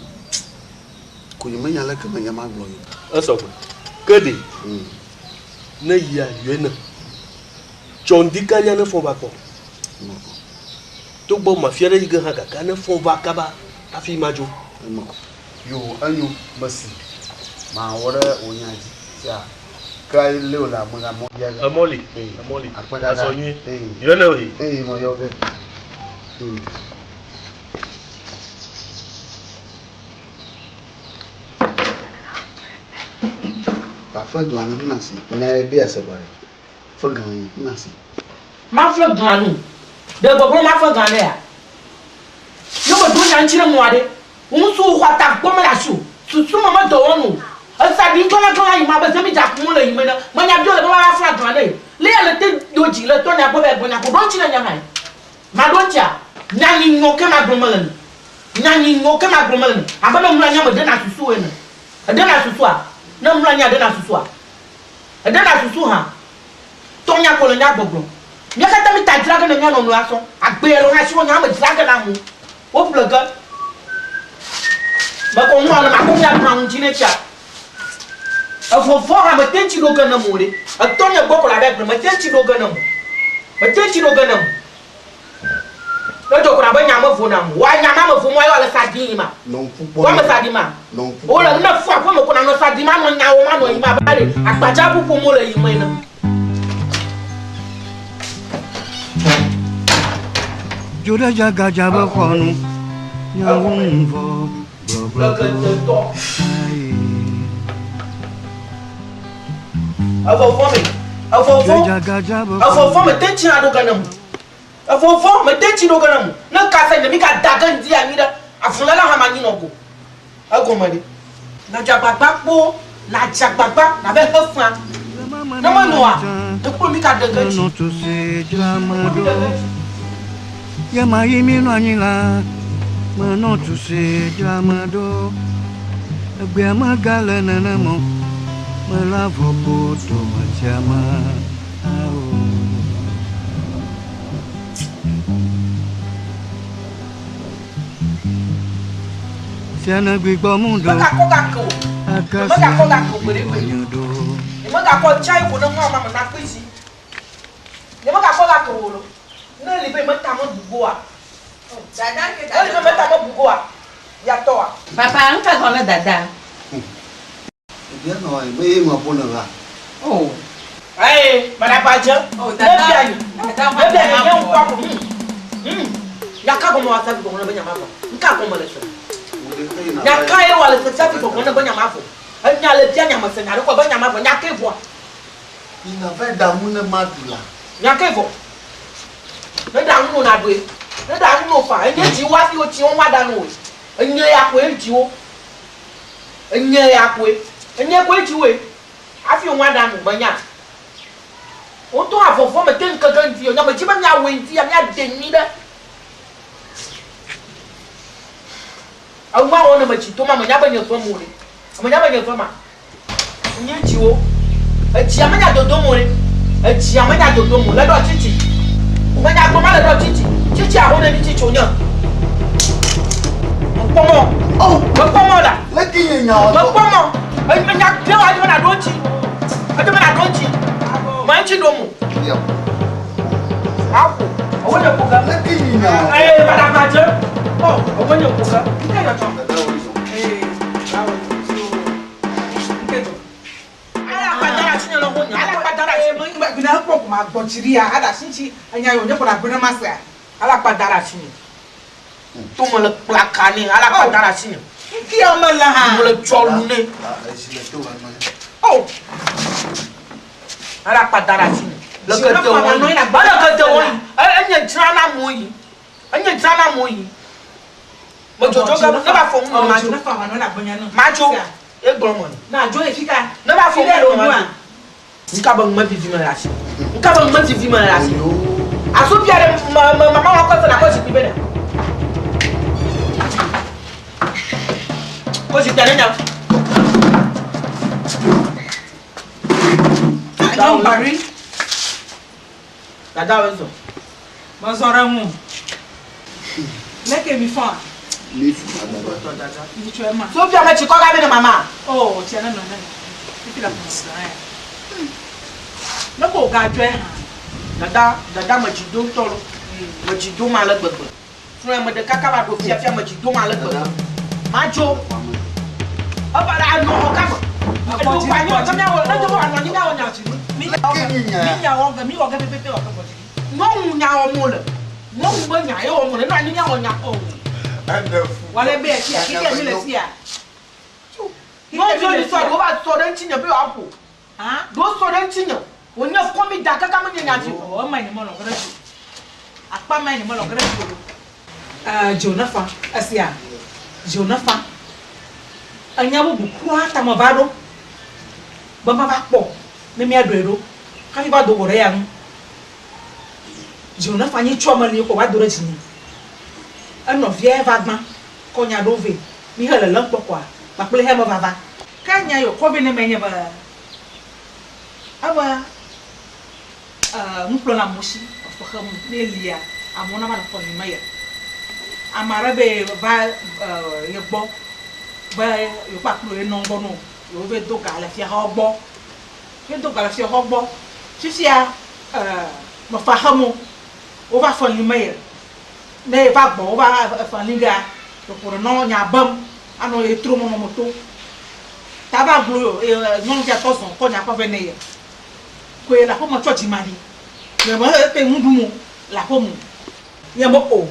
Ko nyemenya leke menya magblɔ ye o. Esɔ gbe. Ke ɖe, ne yia yɔe ne. Tsɔ ŋdi kanya ne fɔ va kpɔ. Togbɔ mafia ɖe yi ge hã gake ne fɔ va kaba hafi madzo. Yo, enyo, mesi. Mawɔ ɖe wò nya dzi. Sia. Ke lé wòle ame ga mɔ bia ge. Emɔ li, emɔ li. Akpe dada. Azɔ nyuie. Yɔe ne wòyi. Ee, meyɔ ge. Bafe dua nu nasi. Nya ye bia se gbɔ ɖe. Fe gã yi nasi. Mafe gã nu. Ɖe gbɔgblɔ mafe gã ɖea? Ne meɖo nya ŋuti ɖe mɔa ɖe, wò ŋutsuwo xɔ ata gbɔ mele asi o. Susu me medɔ wɔnu o. Esa ɖi ŋklãŋklã yi ma be zemidza kum le yi me ne. Menya biɔ le be mava fla gã ɖe. Lé ya le te do dzi le tɔnya gbɔ be gblɔ nya ko ɖo ŋuti ne nya hãe. Maɖo ŋutia? Nya nyi nyɔ ke magblɔ mele ni. Nya nyi nyɔ ke magblɔ mele ni. Abe ne mlɔ anyi ame ɖena susu ene. Eɖena susua? Ne mlɔ anyi eɖena susua? Eɖena susu hã? Tɔnya ko le nya gbɔgblɔ. Mía katã mi ta dzra ge ne mía nɔnɔe asɔ. Agbea le hã si wo nya me dzra ge na amewo. Wo ƒle ge. Mekɔ nua le makɔ mía ɖu ŋuti ne tsia. Evɔvɔ hã mete ŋuti ɖo ge ne mo ɖe. Etɔ nye gbɔ ko le abe gbe mete ŋuti ɖo ge ne mo. Mete ŋuti ɖo ge ne mo. Ne dzɔ ko abe nya me vo na mo. Wa nya ma me vo mo ayo le sa ɖi ma. Wa me sa ɖi ma. Wo le ne fu aƒe me ko nanɔ sa ɖi ma nɔ nya wo ma nɔ yi ma ba ɖe agbadza bu ƒo mo le yi me ne. Dzo ɖe dzagadza be xɔ nu, nyawo ŋu vɔ gblɔgblɔgblɔ. Ayi. Evɔvɔ me, evɔvɔ, evɔvɔ me te tsi aɖo ge ne mu. Evɔvɔ me te tsi ɖo ge ne mu. Ne kase nye mi ka da ge ŋdi anyi ɖe avuléla hã ma nyi nɔ go. Egɔme ɖe? Nàdze agbagba kpoo, nàdze agbagba nàve xe fea. Ne menɔa, ekpɔ mi ka ɖe ge dzi. Ye ma yi mi nɔ anyi la, menɔ tu si dzra me ɖo. Egbea megale nenem o, mele avɔ ƒo dometsia me. Ao. Sia ne gbigbɔ mu ɖo. Megakɔ gake o. Megakɔ gake o gbeɖe gbeɖe. Nyemegakɔ tsa yi ko ne ŋua ma me na kpe dzi. Nyemegakɔ gake o lo. Ne eli be meta me bu goa. Ne eli be meta me bu goa. Ya tɔa. Papa, ŋka gɔme ne dada? Ebia nɔ anyi be ye ŋua ƒo ne va. Oh. Aye, madagba dze. Oh, Ne dada. bia nyi. Dada Ne bia nyi nye ŋkua ko. Hmm. Hmm. Nya ka gɔme wa safi gbɔgbɔ ne be nya ma vɔ? Ŋka gɔme le se? Wo ɖe ke yina Nya va ka ye wa le se safi gbɔgbɔ ne be nya ma vɔ? Enya le bia nya me se nya ɖe kɔ be nya ma vɔ. Nya ke vɔa? Yina va ɖa ŋu ne ma ɖu la. Nya ke vɔ? Ne ɖa ŋu no na ɖoe. Ne ɖa ŋu no fa. Enye dzi wo hafi wo tsi wo ma ɖa no. Enye ya koe dzi wo. Enye ya koe. Enye koe dzi woe. Hafi wo ma ɖa no menya. Wo ŋutɔ avɔvɔ me te ŋkeke ŋdi o. Nya me dzi be mia wɔe ŋdi ya mia ɖe nyui ɖe. Enua wɔ ne me dzi to ma me nya be nye vem o ɖe. Me nya be nye vem a. Nye dziwo. Edzia menya dodom o ɖe. Edzia menya dodom o. Le ɖɔ tsitsi. Menya gbɔ ma le ɖɔ tsitsi. Tsitsi aho ne mi tsitsi o nye. Mekpɔ mɔ. Oh. Mekpɔ mɔ la. Leke nye nya wɔ. Mekpɔ mɔ. Enya bia wa adi be na ɖo ŋtsi. Adi be na ɖo ŋtsi. Ma ŋtsi ɖom o. Aƒo. Ewo nye ƒo ge. Leke nye nya wɔ. Ee, madagba dze. Oh, ewo nye ƒo ge. Ŋke yɔ tsɔ. Ee, Alakpa da ɖe asinye. Tome le kplaka nɛ. Alakpa da ɖe asinye. Mele tsɔ lu nɛ. Alakpa da ɖe asinye. Leke te wɔ yi? Leke te wɔ yi? Enye dzra na amewo yi. Enye dzra na amewo yi. Medzodzo ge ne va fɔ ŋu madzo. Madzo. Ye gblɔ me. Ne va fɔ ŋu madzo. Ŋka be ŋme vivi me le asi. Ŋka be ŋme vivi me le asi. Aso bia ɖe me me mama wa kɔ se na kɔ zikpui be ne. Kɔ zikpui ne nya. Dada wo Dada wo zɔ. Mezɔ ɖe ŋu. Leke mi fɔa? Mi fɔa dada. Mi tsɔe ma. Sofia me tsi kɔ ga be ne mama. Oh, tsia ne nɔ ne nɔ. Fifi la ƒo srã ya. Ne ko ga dzɔe hã. Dada, dada me dzi do ŋutɔ lo. Me dzi do ma le gbegbe. Srɔ̃ me ɖeka kaba ɖo fiafia me dzi do ma le gbegbe. Madzo. Eva la anɔ xɔ kame. Edo kɔ anyi wɔ mía wɔ, ne do anɔ anyi mía wɔ nya. Mi nya wɔ ge, mi wɔ ge pɛpɛpɛ wɔ ge bɔdzi. Nyɔnu nya wɔ mo le. Nyɔnu be nya ye wɔ mo le. Ne anyi mía wɔ nya o. Wale be fia, kike mi le fia. Nyɔnu mi sɔ ɖewo va sɔ ɖe ŋutinye be yewoaƒo. Ɖewo sɔ ɖe ŋutinye. Wònye kɔ mi da kaka menye nya dzi o. Ema nye melɔ ge ɖe dzi o. Akpa ma nye melɔ ge ɖe dzi o. Dzo nefa esia. Dzo nefa. Enya bubu kura ta meva ɖo be mava kpɔ ne míaɖɔe ɖo hafi va do go ɖe ya ŋu. Dzo nefa nyi tsɔ meli ko va do ɖe dzinye. Enɔvia va gbã kɔ nya ɖo vɛ. Mihe lelem kpɔ kɔa kpakple xexea me vava. Ke nya yi wòkɔ vɛ ne mee nye be, ebe nu ƒlem le amewo si, efe xem ne elia, amewo nava nɔ fe lim eya. Ame aɖe be va ye gbɔ be yewo kpakple ye nɔ gbɔ no, yewo vɛ do ga le fiaxɔ gbɔ. Ye do ga le fiaxɔ gbɔ. Fifia mefa xem o, wova fe lim eye. Ne yeva gbɔ wova efe li gea, ɖeko ɖe nɔ nya bem anɔ ye trom anɔ me tom. Ta va glo eye nyɔnuvia tɔ zɔn kɔ nya kɔ vɛ nɛ ye. Koe le aƒeme tsɔ dzimaɖi. Nye me ete ŋu ɖum o le aƒeme o. Nye me o.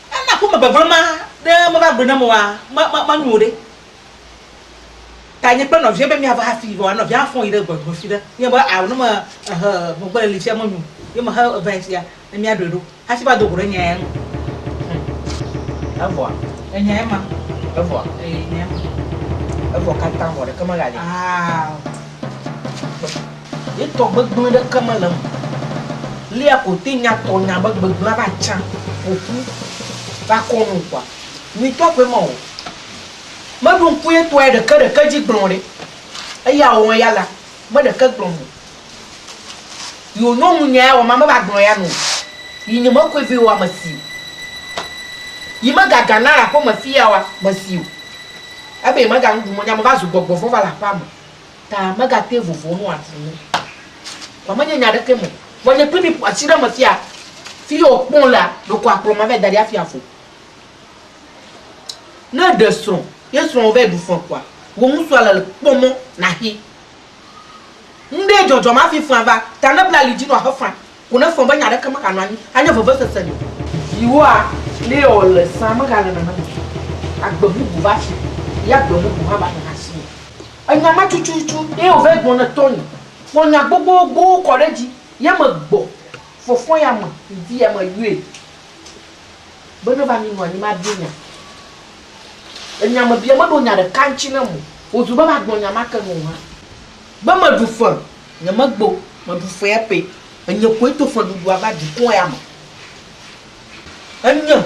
Ena aƒeme gbegblẽ ma ɖe meva gblɔe nam oa, me me menyo ɖe. Ta nye kple nɔvia be míava hafi vɔa nɔvia hã fɔ̃ yi ɖe gbɔgbɔ fi ɖe. Nye be ao ne me ehe megbe le li fia menyo. Ye mehe vae fia ne míaɖɔe ɖo hafi va do go ɖe nya ya ŋu. Hum. Evɔa? Enya ema. Evɔa? Ee, enya ema. Evɔ katã vɔ ɖeke megali o. Ao. Ye tɔ gbegblẽ ɖeke mele eme o. Lia ko te nya tɔ nya be gbegblẽa va tsã ƒo ƒu va kɔ nu kɔa, nyuitɔ koe ma o. Meɖo ŋku ye tɔe ɖeke ɖeke dzi gblɔ ɖe. Eya wɔ ya la, me ɖeke gblɔm o. Yi nyɔnu nya ya wɔ ma meva gblɔ ya no. Yi nye mekɔe vɛ oa mesi o. Yi megaga na le aƒeme fi ya oa mesi o. Ebe yemega nu ɖum o, nya meva zu gbɔgbɔ vɔ̃ va le aƒea me. Ta megate vovo nɔ aɖu nu. Vɔa menye nya ɖeke me o. Vɔ nye kpli mi ƒo asi ɖe eme fia. Fi yi wòkpɔm lea, ɖeko akplɔ ma va da ɖi hafi aƒo. Ne èɖe srɔ̃ ye srɔ̃wò va yi ɖu fe kɔa, wò ŋusua le kpɔ mɔ nàxi. Ŋɖee dzɔdzɔm hafi fea va, ta ne bla ali dzi nɔ axe fea ko ne fẽ be nya ɖeke meganɔ anyi anye vevesese nɛ o. Viwòa ne wòle sã megale nenema o. Agbe bubu va si ye agbe bubu hã va nɔna asiwò. Enya ma tututu ye wòva gblɔ ne tɔnye. Kpɔ nya gbogbogboo kɔ ɖe edzi ye megbɔ fɔfɔ ya me ŋdi ya meyɔe be ne va mi nɔ anyi mabia nya. Enya mebia meɖo nya ɖeka ŋuti nam o. Wòzu be magblɔ nya ma ke nɛ o hã. Be meɖu fe, nyemegbe o, meɖu fea pɛ. Enye koe to feɖuɖua va dukɔ ya me. Enye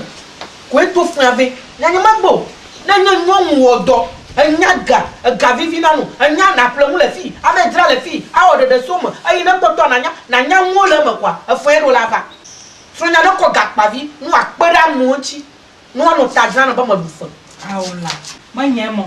koe to fea vɛ. Nya nyemegbe o. Ne nye nyɔnu wɔ dɔ, enya ga, ega vivi na nu, enya nàƒle nu le fii, ava dzra le fii, awɔ ɖeɖe so eme, eye ne kpɔtɔa nànya, nànya nuwo le eme koa, efea ɖo la va. Srɔ̃nya nekɔ gakpavi, nu akpe ɖe amewo ŋuti. Ne woanɔ ta dzram be meɖu fe. Ao la, menye mɔ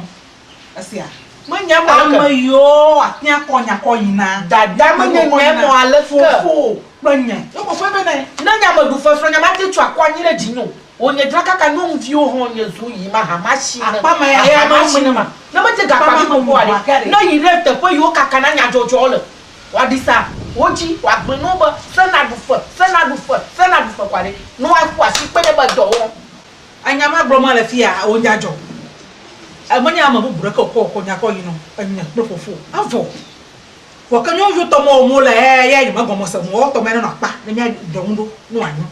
esia. Menye mɔ aleke. Ame yiwo ate akɔ nya kɔ yina. Dada menye nye mɔ aleke. Fofo kple nye. Yo fofoe be ne. Ne nya meɖu fe srɔ̃nya mate tso akɔ anyi ɖe dzinye o. Wò nye dzra kaka nyɔnuviwo hã nye zu yi ma ha ma si ne. Akpa ma ya ya ma si ne ma. Ne medze gakpa vi gbogbo aɖe. Ne yi ɖe teƒe yiwo kakana nyadzɔdzɔwo le. Woaɖi sa wo dzi, woagblɔe na wo be, Se naɖu fe, se naɖu fe, se naɖu fe kɔa ɖe, ne woaƒo asi kpe ɖe be dɔ wɔm. Enya ma gblɔm mele fiya, wò nya dzɔ. Menye ame bubu ɖeke wòkɔ wò nya kɔ yi nɔ, enye kple fofowò. Evɔ. Vɔ ke nyɔnuviwo tɔ mɔ wɔm wole ɛ, ya nye megɔme se o, woawo tɔ mɔ nenɔ akpa ne míaɖɔ ŋu ɖo ne wòanyo.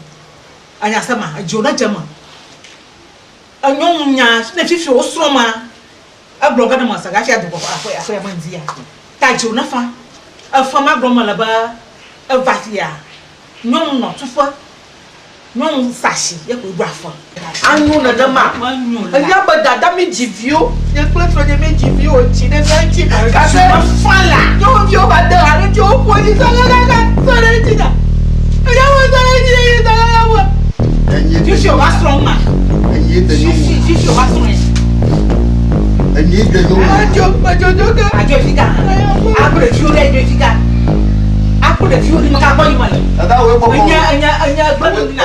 Enya se ma, edziwò nedze eme. Enyɔnu nya, ne fifi wosrɔ̃ ma, Egblɔ ge ne mese hafi ado go aƒe aƒea me ŋdia. Ta dzo ne fa. Efe ma gblɔm mele be eva fia. Nyɔnu nɔ tuƒe. Nyɔnu sa asi ye koe ɖo afe. Anyo nenema. Enya be dada mi dzi viwo. Nye kple srɔ̃nye mi dzi viwo tsi ɖe mía ŋuti. Gake nyɔnuviwo va de ha ɖe edzi woƒo dzi sɔgɔgɔgɔ sɔ ɖe edzi na. Enya be sɔ ɖe edzi eye sɔgɔgɔgɔ. Fifi wòva srɔ̃ ma. Fifi fifi wòva srɔ̃ ye. Adzo medzodzo ge. Adzo fi ka. Akpɔ ɖeviwo ɖe adzo fi ka. Akpɔ ɖeviwo ɖe meka gbɔ yi me le. Enya enya enya gbe nu na.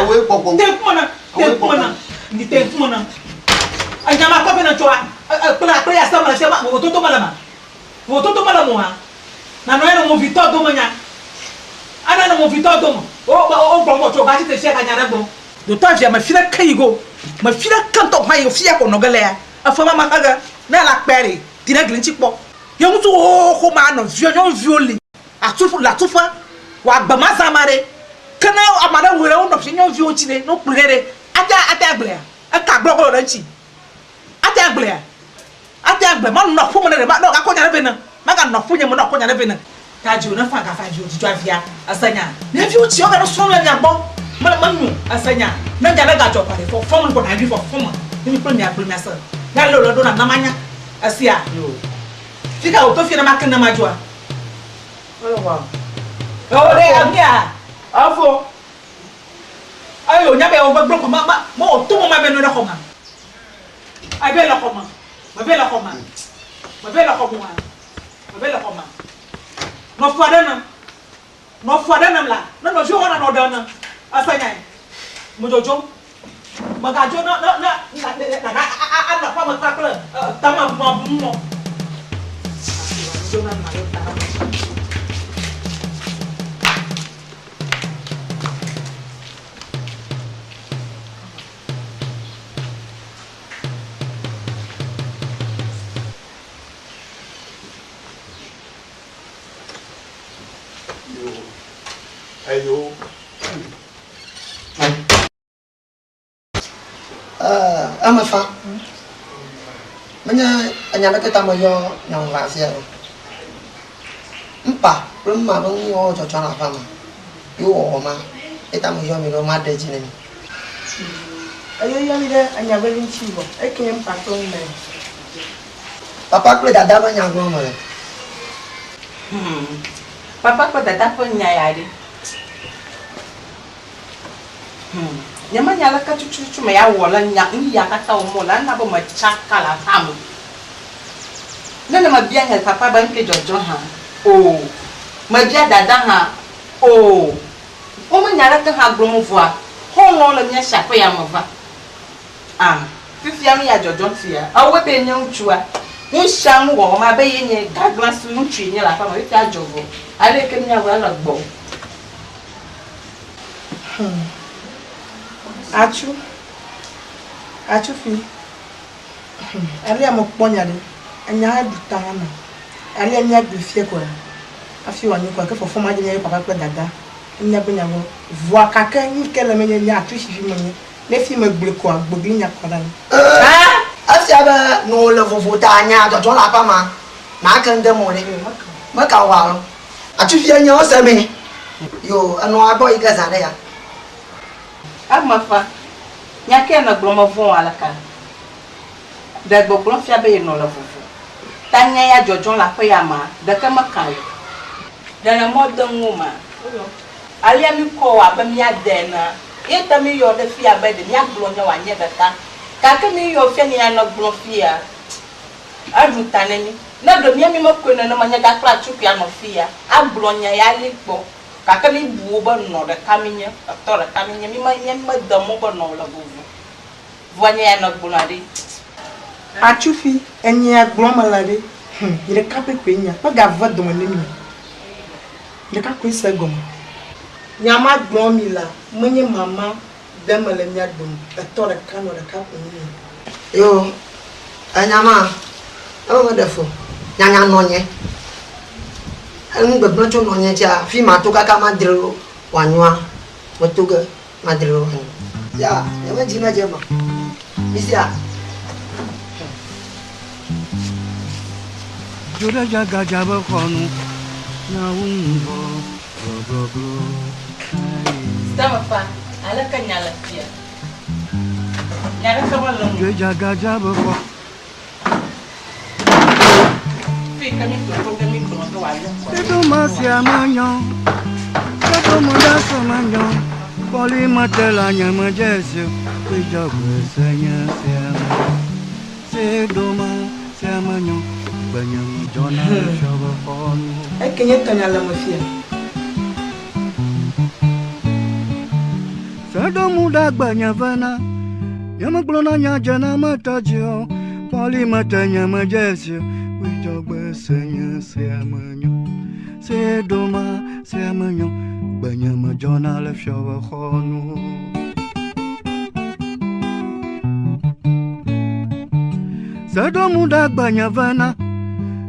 Te ŋkume na te ŋkume na ni te ŋkume na. Enya ma kɔ be na tsoa kple akple ya se me le se ma vovototo mele ma. Vovototo mele mo ha. Nanɔ anyi nɔ movitɔ dome nya. Anɔ anyi nɔ movitɔ dome. Wo, wo, wogblɔ ŋgɔ tso va tsi tre fia ganya ɖe gblɔ. Dotɔ via me fi ɖeke yi go. Me fi ɖeke ŋutɔ hã yi go fia ko nɔ ge lea. Efe ma me xe ge. Ne ele akpea ɖe, ti ɖe gli ŋuti kpɔ. Ye ŋutsu xoxoxo ma nɔviwo nyɔnuviwo li atu le atuƒe. Wɔ agbe ma zã ma ɖe. Ke ne ame aɖe wɔe ɖe wo nɔvi nyɔnuviwo ŋuti ɖe, ne wokplɔe ɖe ɖe, ate ate agblɔea? Eka gblɔgblɔ ɖe eŋuti. Ate agblɔea? Ate agblɔe. Manɔ aƒeme ne ɖe, ne wògakɔ nya ɖe vɛ ne. Maganɔ aƒenye me ne wòakɔ nya ɖe vɛ ne. Ta dziwò nefa gafa dziwò dzidzɔ avia. Ese nya. Mía viwo tsi woagano srɔ̃ le mia gbɔ. Mele menyo. Ese nya. Ne nya ɖe gadzɔ kɔa ɖe fɔfɔm ŋkɔ na ɖui fɔfɔm me. Ne mi kple mia gblɔe miase. Ne ale wòle ɖo na na manya. Esea? Fika wòto fia ne makli ne madzoa? Eo ɖe amia. Efo. Eye wònya be wògbegblẽ xɔ ma, ma, mewɔ to mɔ ma be nɔ ɖe xɔ ma. Eve le xɔ me. Meve le xɔ me. Meve le xɔ me oa? Meve le xɔ me. Nɔ fua ɖe nem. Nɔ fua ɖe nem la, ne nɔviwò hã nanɔ ɖe nem. Ese nyae. Medzodzom. Megadzo ne, ne, ne, na, ne, nàga a, a, anɔ aƒea me kpakple tamabumabu mɔ. Dzo na nɔ ta. Eyo. Eme fa. Menye enya ɖeke ta meyɔ nyɔnu va afia o. Ŋpa kple ŋma be nuwɔwɔ dzɔdzɔ le aƒea me ye wowɔwɔ ma ye ta meyɔ mi ɖo maɖe edzi ne mi. Eyɔyɔ mi ɖe enya vevi ŋuti vɔ eke nye ŋpa kple ŋma. Papa kple dada ƒe nya gblɔm mele. Hmm. Papa kple dada ƒe nya ya ɖe. Hmm. Nyemenya leke tututu me ya wɔ le nya nu ya katã wɔm wole. Ena be metsaka le aƒea me. Ne ne mebia nye papa be ŋke dzɔdzɔ hã, oo. Mebia dada hã, oo. Wome nya ɖeke hã gblɔm o vɔa, xɔlɔ̃wo le mía si aƒe ya me va. Ah, fifia nu ya dzɔdzɔm fia. Ewɔe be nye ŋutsua, nusianu wɔwɔm abe ye nye gaglãsu ŋutsue nye le aƒea me. Fifia dzɔ vɔ. Aleke míawɔe ele gbɔwò? Hmm. Atsu. Atsu fi. Hmm. Alea mekpɔ nya ɖe. Enya hã ɖu ta hã nam. Alea míagblɔe fia koa, hafi wòanyo koa, ke fɔfɔ madze míaƒe papa kple dada. Míagbe nya gbɔ. Vɔa kake nu ke le menye nye atsu si fi menye. Ne fi megblɔe koa, gbegli nya kɔ ɖe anyi. Efia be nɔ le vovo ta nya dzɔdzɔ le aƒea ma, make ŋde mɔ ɖe. Meka wɔ alo. Atsufia nye ɔse mɛ. Yo, enɔa gbɔ yi ke zã ɖe ya. Eme ƒã. Nya kae nègblɔ mevɔ̃ o aleka? Ɖe gbɔgblɔ fia be yenɔ le vovo ta nya ya dzɔdzɔ le aƒe ya mea, ɖeke meka o. Ɖe nèmɔ de ŋuwò ma? Alea míkɔ wò abe mía de enea, ye ta míyɔ ɖe fia be ɖe míagblɔ nya wòanye ɖeka. Gake míyɔ fia nya ya nègblɔ fia, eɖu ta ne mí. Ne ɖe mía mímekɔe nenema nye gakple atsukui anɔ fiya agblɔ nya ya li kpɔ. Gake míbu wo be nɔ ɖeka mínye, etɔ ɖeka mínye, míme, mía mímede mɔ be nɔ le vovo. Vɔa nya ya nègblɔa ɖe? Atsufi, Enyea gblɔm mele ɖe, hum, nye ɖeka pɛ koe nya. Megave dɔme ne mi o. Nye ɖeka koe se egɔme. Nya ma gblɔm mi lea, menye mama dem mele mía dome o. Etɔ ɖeka nɔ ɖeka koe míenye. Yoo, enya ma, eme meɖe fu o. Nyanya nɔnye. Enu gbegblẽ tso nɔnye ŋutia, fi mato kaka madre ɖo wòanyoa, meto ge madre ɖo wòanyo. Ya, nye medzi medze eme o. Misia. Dzo ɖe dzagadza be xɔ nu na wo ŋgɔ glɔglɔglɔ. Sitamefa, aleke nya le fia? Nya ɖeke mele ŋu. Dzo dzagadza be xɔ. Fi ke mi toto ge mi gblɔ ge wòanyo kɔ. Eɖo ma sia ma nyɔ, eɖo me ɖa sɔ ma nyɔ, kɔli ma te la nye me dze si o, kpedzɔ gbe se nye sia me. Se ɖo ma sia ma nyɔ, gbe nye me dzɔ na fiɔ be xɔ nu. Eke nye tɔnya le me fia. Se ɖo mu ɖa gbe nye ve na, nye me gblɔ na nya dze na me tɔ dzi o, kɔli me te nye me dze si o, kpedzɔ gbe se nye sia me nyɔ. Se ɖo ma sia me nyɔ, gbe nye me dzɔ na le fiɔ be xɔ nu. Seɖomu ɖe gbe nye vena,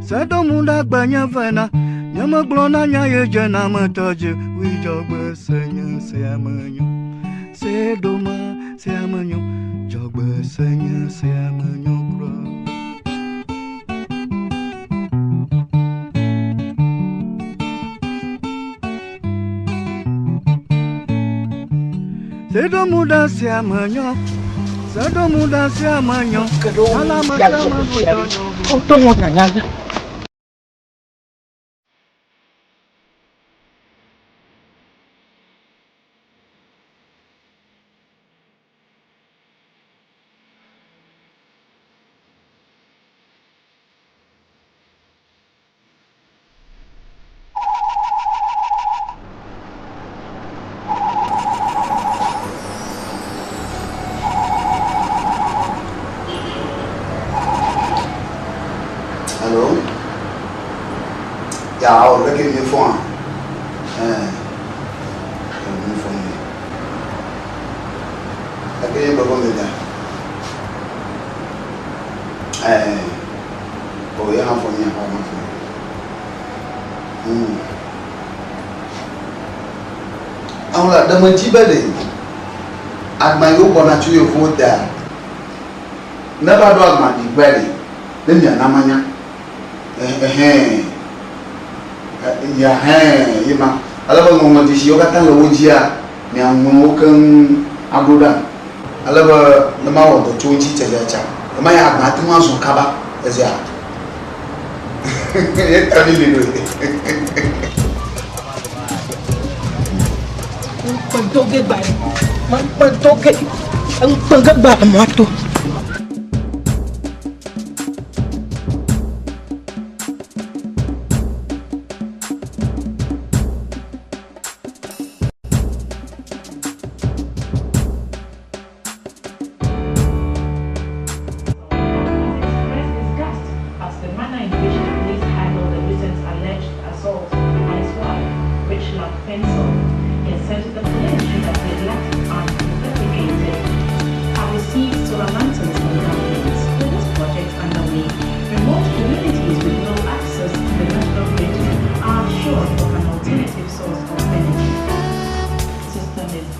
seɖomu ɖe gbe nye vena, nye megblɔ na nya ye dze na me tɔ dzi, wui dzɔgbe se nye sea me nyo. Seɖoma sea me nyo, dzɔgbe se nye sea me nyo kura. Seɖomu ɖe sia me nyɔ. Seɖomu ɖe sia me nyɔ. Ala me sia me ɖo nyɔ. Allô? Ya, o leke mi fɔn a? Ɛɛ, mi fɔn mi. Leke mi gbɔgbɔ mi da? Ɛɛ. O ye hã fɔ mi aƒa ma fɔ. Hmm. Aŋlɔ ɖe me dzi be ɖe agba yiwo gbɔna tso yevuwo dea ne va ɖo agba ɖi gbɛ ɖe ne miana manya. Ɛhɛn. Ya hɛn ye ma. Ale be ŋɔŋlɔdzesi yiwo katã le wo dzia miaŋlɔ wo keŋ aɖo ɖa. Ale be ne mawɔ dɔ tso wo ŋuti tsatsatsã, ɣemaɣi agba ate ŋu azɔ kaba. Èsea? Ye ta mí li ɖoe. Ŋkpe do ge gba ye. Ŋkpe do ge. Ŋkpe ge gba amewo ato.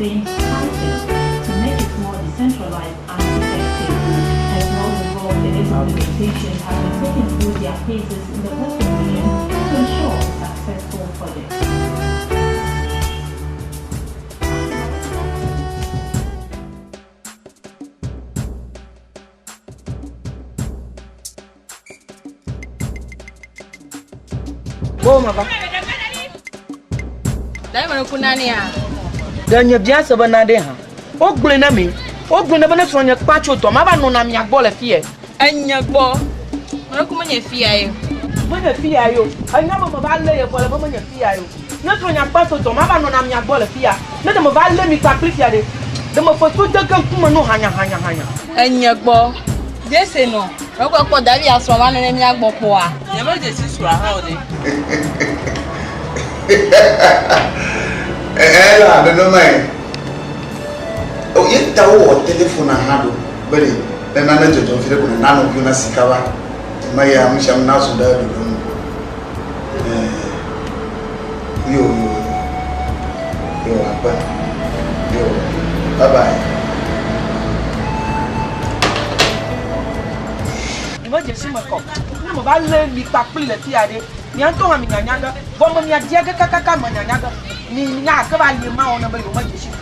same title to make it more decentralized and effective. Personnel involved in its implementation have been taken through their paces in the Western region to ensure a successful project. Bo ma va. Ɖe me ku nania? Ɖe nye bia se be na ɖe hã. Wogblɔe na mi. Wogblɔe na be ne srɔ̃nye kpa tso dɔ ma va nɔna mia gbɔ le fiɛ. Enye gbɔ. Mele ku menye fiya ye. Menye fiya ye o. Enya be meva lé ye vɔ le be menye fiya ye o. Ne srɔ̃nye kpa tso dɔ ma va nɔna mia gbɔ le fiya. Ne ɖe meva lé mi kpakpli fia ɖe, ɖe mefe to de ge ŋkume no hanyahanyahanya. Enye gbɔ. Jesse nɔ. Mekpɔ kpɔ David asrɔ̃ va nɔ ne mía gbɔ kpɔa. Nye me dze si srɔ̃a hã o ɖe. Ela nenemae. O ye ta wowɔ telefona hã ɖo be ɖe ne nane dzɔdzɔm fi ɖe ko nana nɔviwo na sika va. Me ya nu sia nu nazu ɖe ɖoɖo nu. Yo yo yo akpe. Yo bye bye. Nye me dze si me kɔ. Ne me va lé mi kpakpli le fia ɖe, mia ŋutɔ hã mi nyanya ge. Vɔ me mia dia ge kakaka me nyanya ge. Mi nya ke va li ma wɔ ne be yewo me dze si srɔ̃.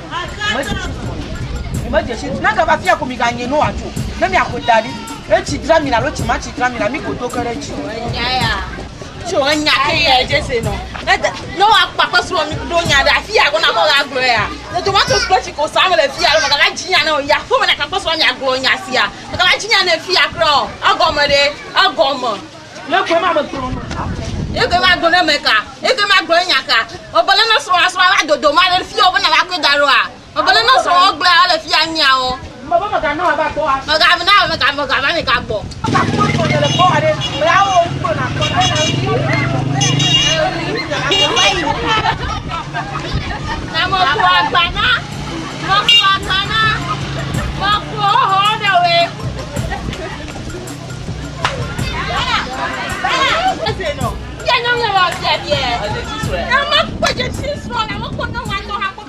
Me dze si srɔ̃. Mi me dze si. Ne gava fia ko mi ga nye no atso. Ne mia xɔe da ɖi. Etsi dzra mi le alo tsimatsi dzra mi le, mi ko do ke ɖe edzi. Enya ya. Tso enya ke ya dze se nɔ. Ne de ne wa kpakpe srɔ̃ mi ɖo nya ɖe afi ya ko na kɔ ga gblɔ ya. Ne tomato kple tsi ko sa me le fia lo mega va dzi nya ne o. Ya ƒome na kpakpe srɔ̃ mia gblɔ nya sia. Mega va dzi nya ne fia kura o. Egɔme ɖe egɔme. Ne koe ma me gblɔ no. Ye koe ma gblɔ ne me ka. Ye koe ma gblɔ nya ka. Obele ne srɔ̃ srɔ̃ va dodo ma le fia wo be na va koe da ɖoa. Mebele ne srɔ̃wò gblɔe ale fia miawo. Mebe meganɔ ava gbɔ hafi. Megava megava megava mi ka gbɔ. Na meku agba na meku agba na meku woxɔ ɖewoe. Ya nyɔnu le fia bia. Na mekpɔ dzesi srɔ̃ na mekpɔ nyɔnu atɔ hã kpɔ.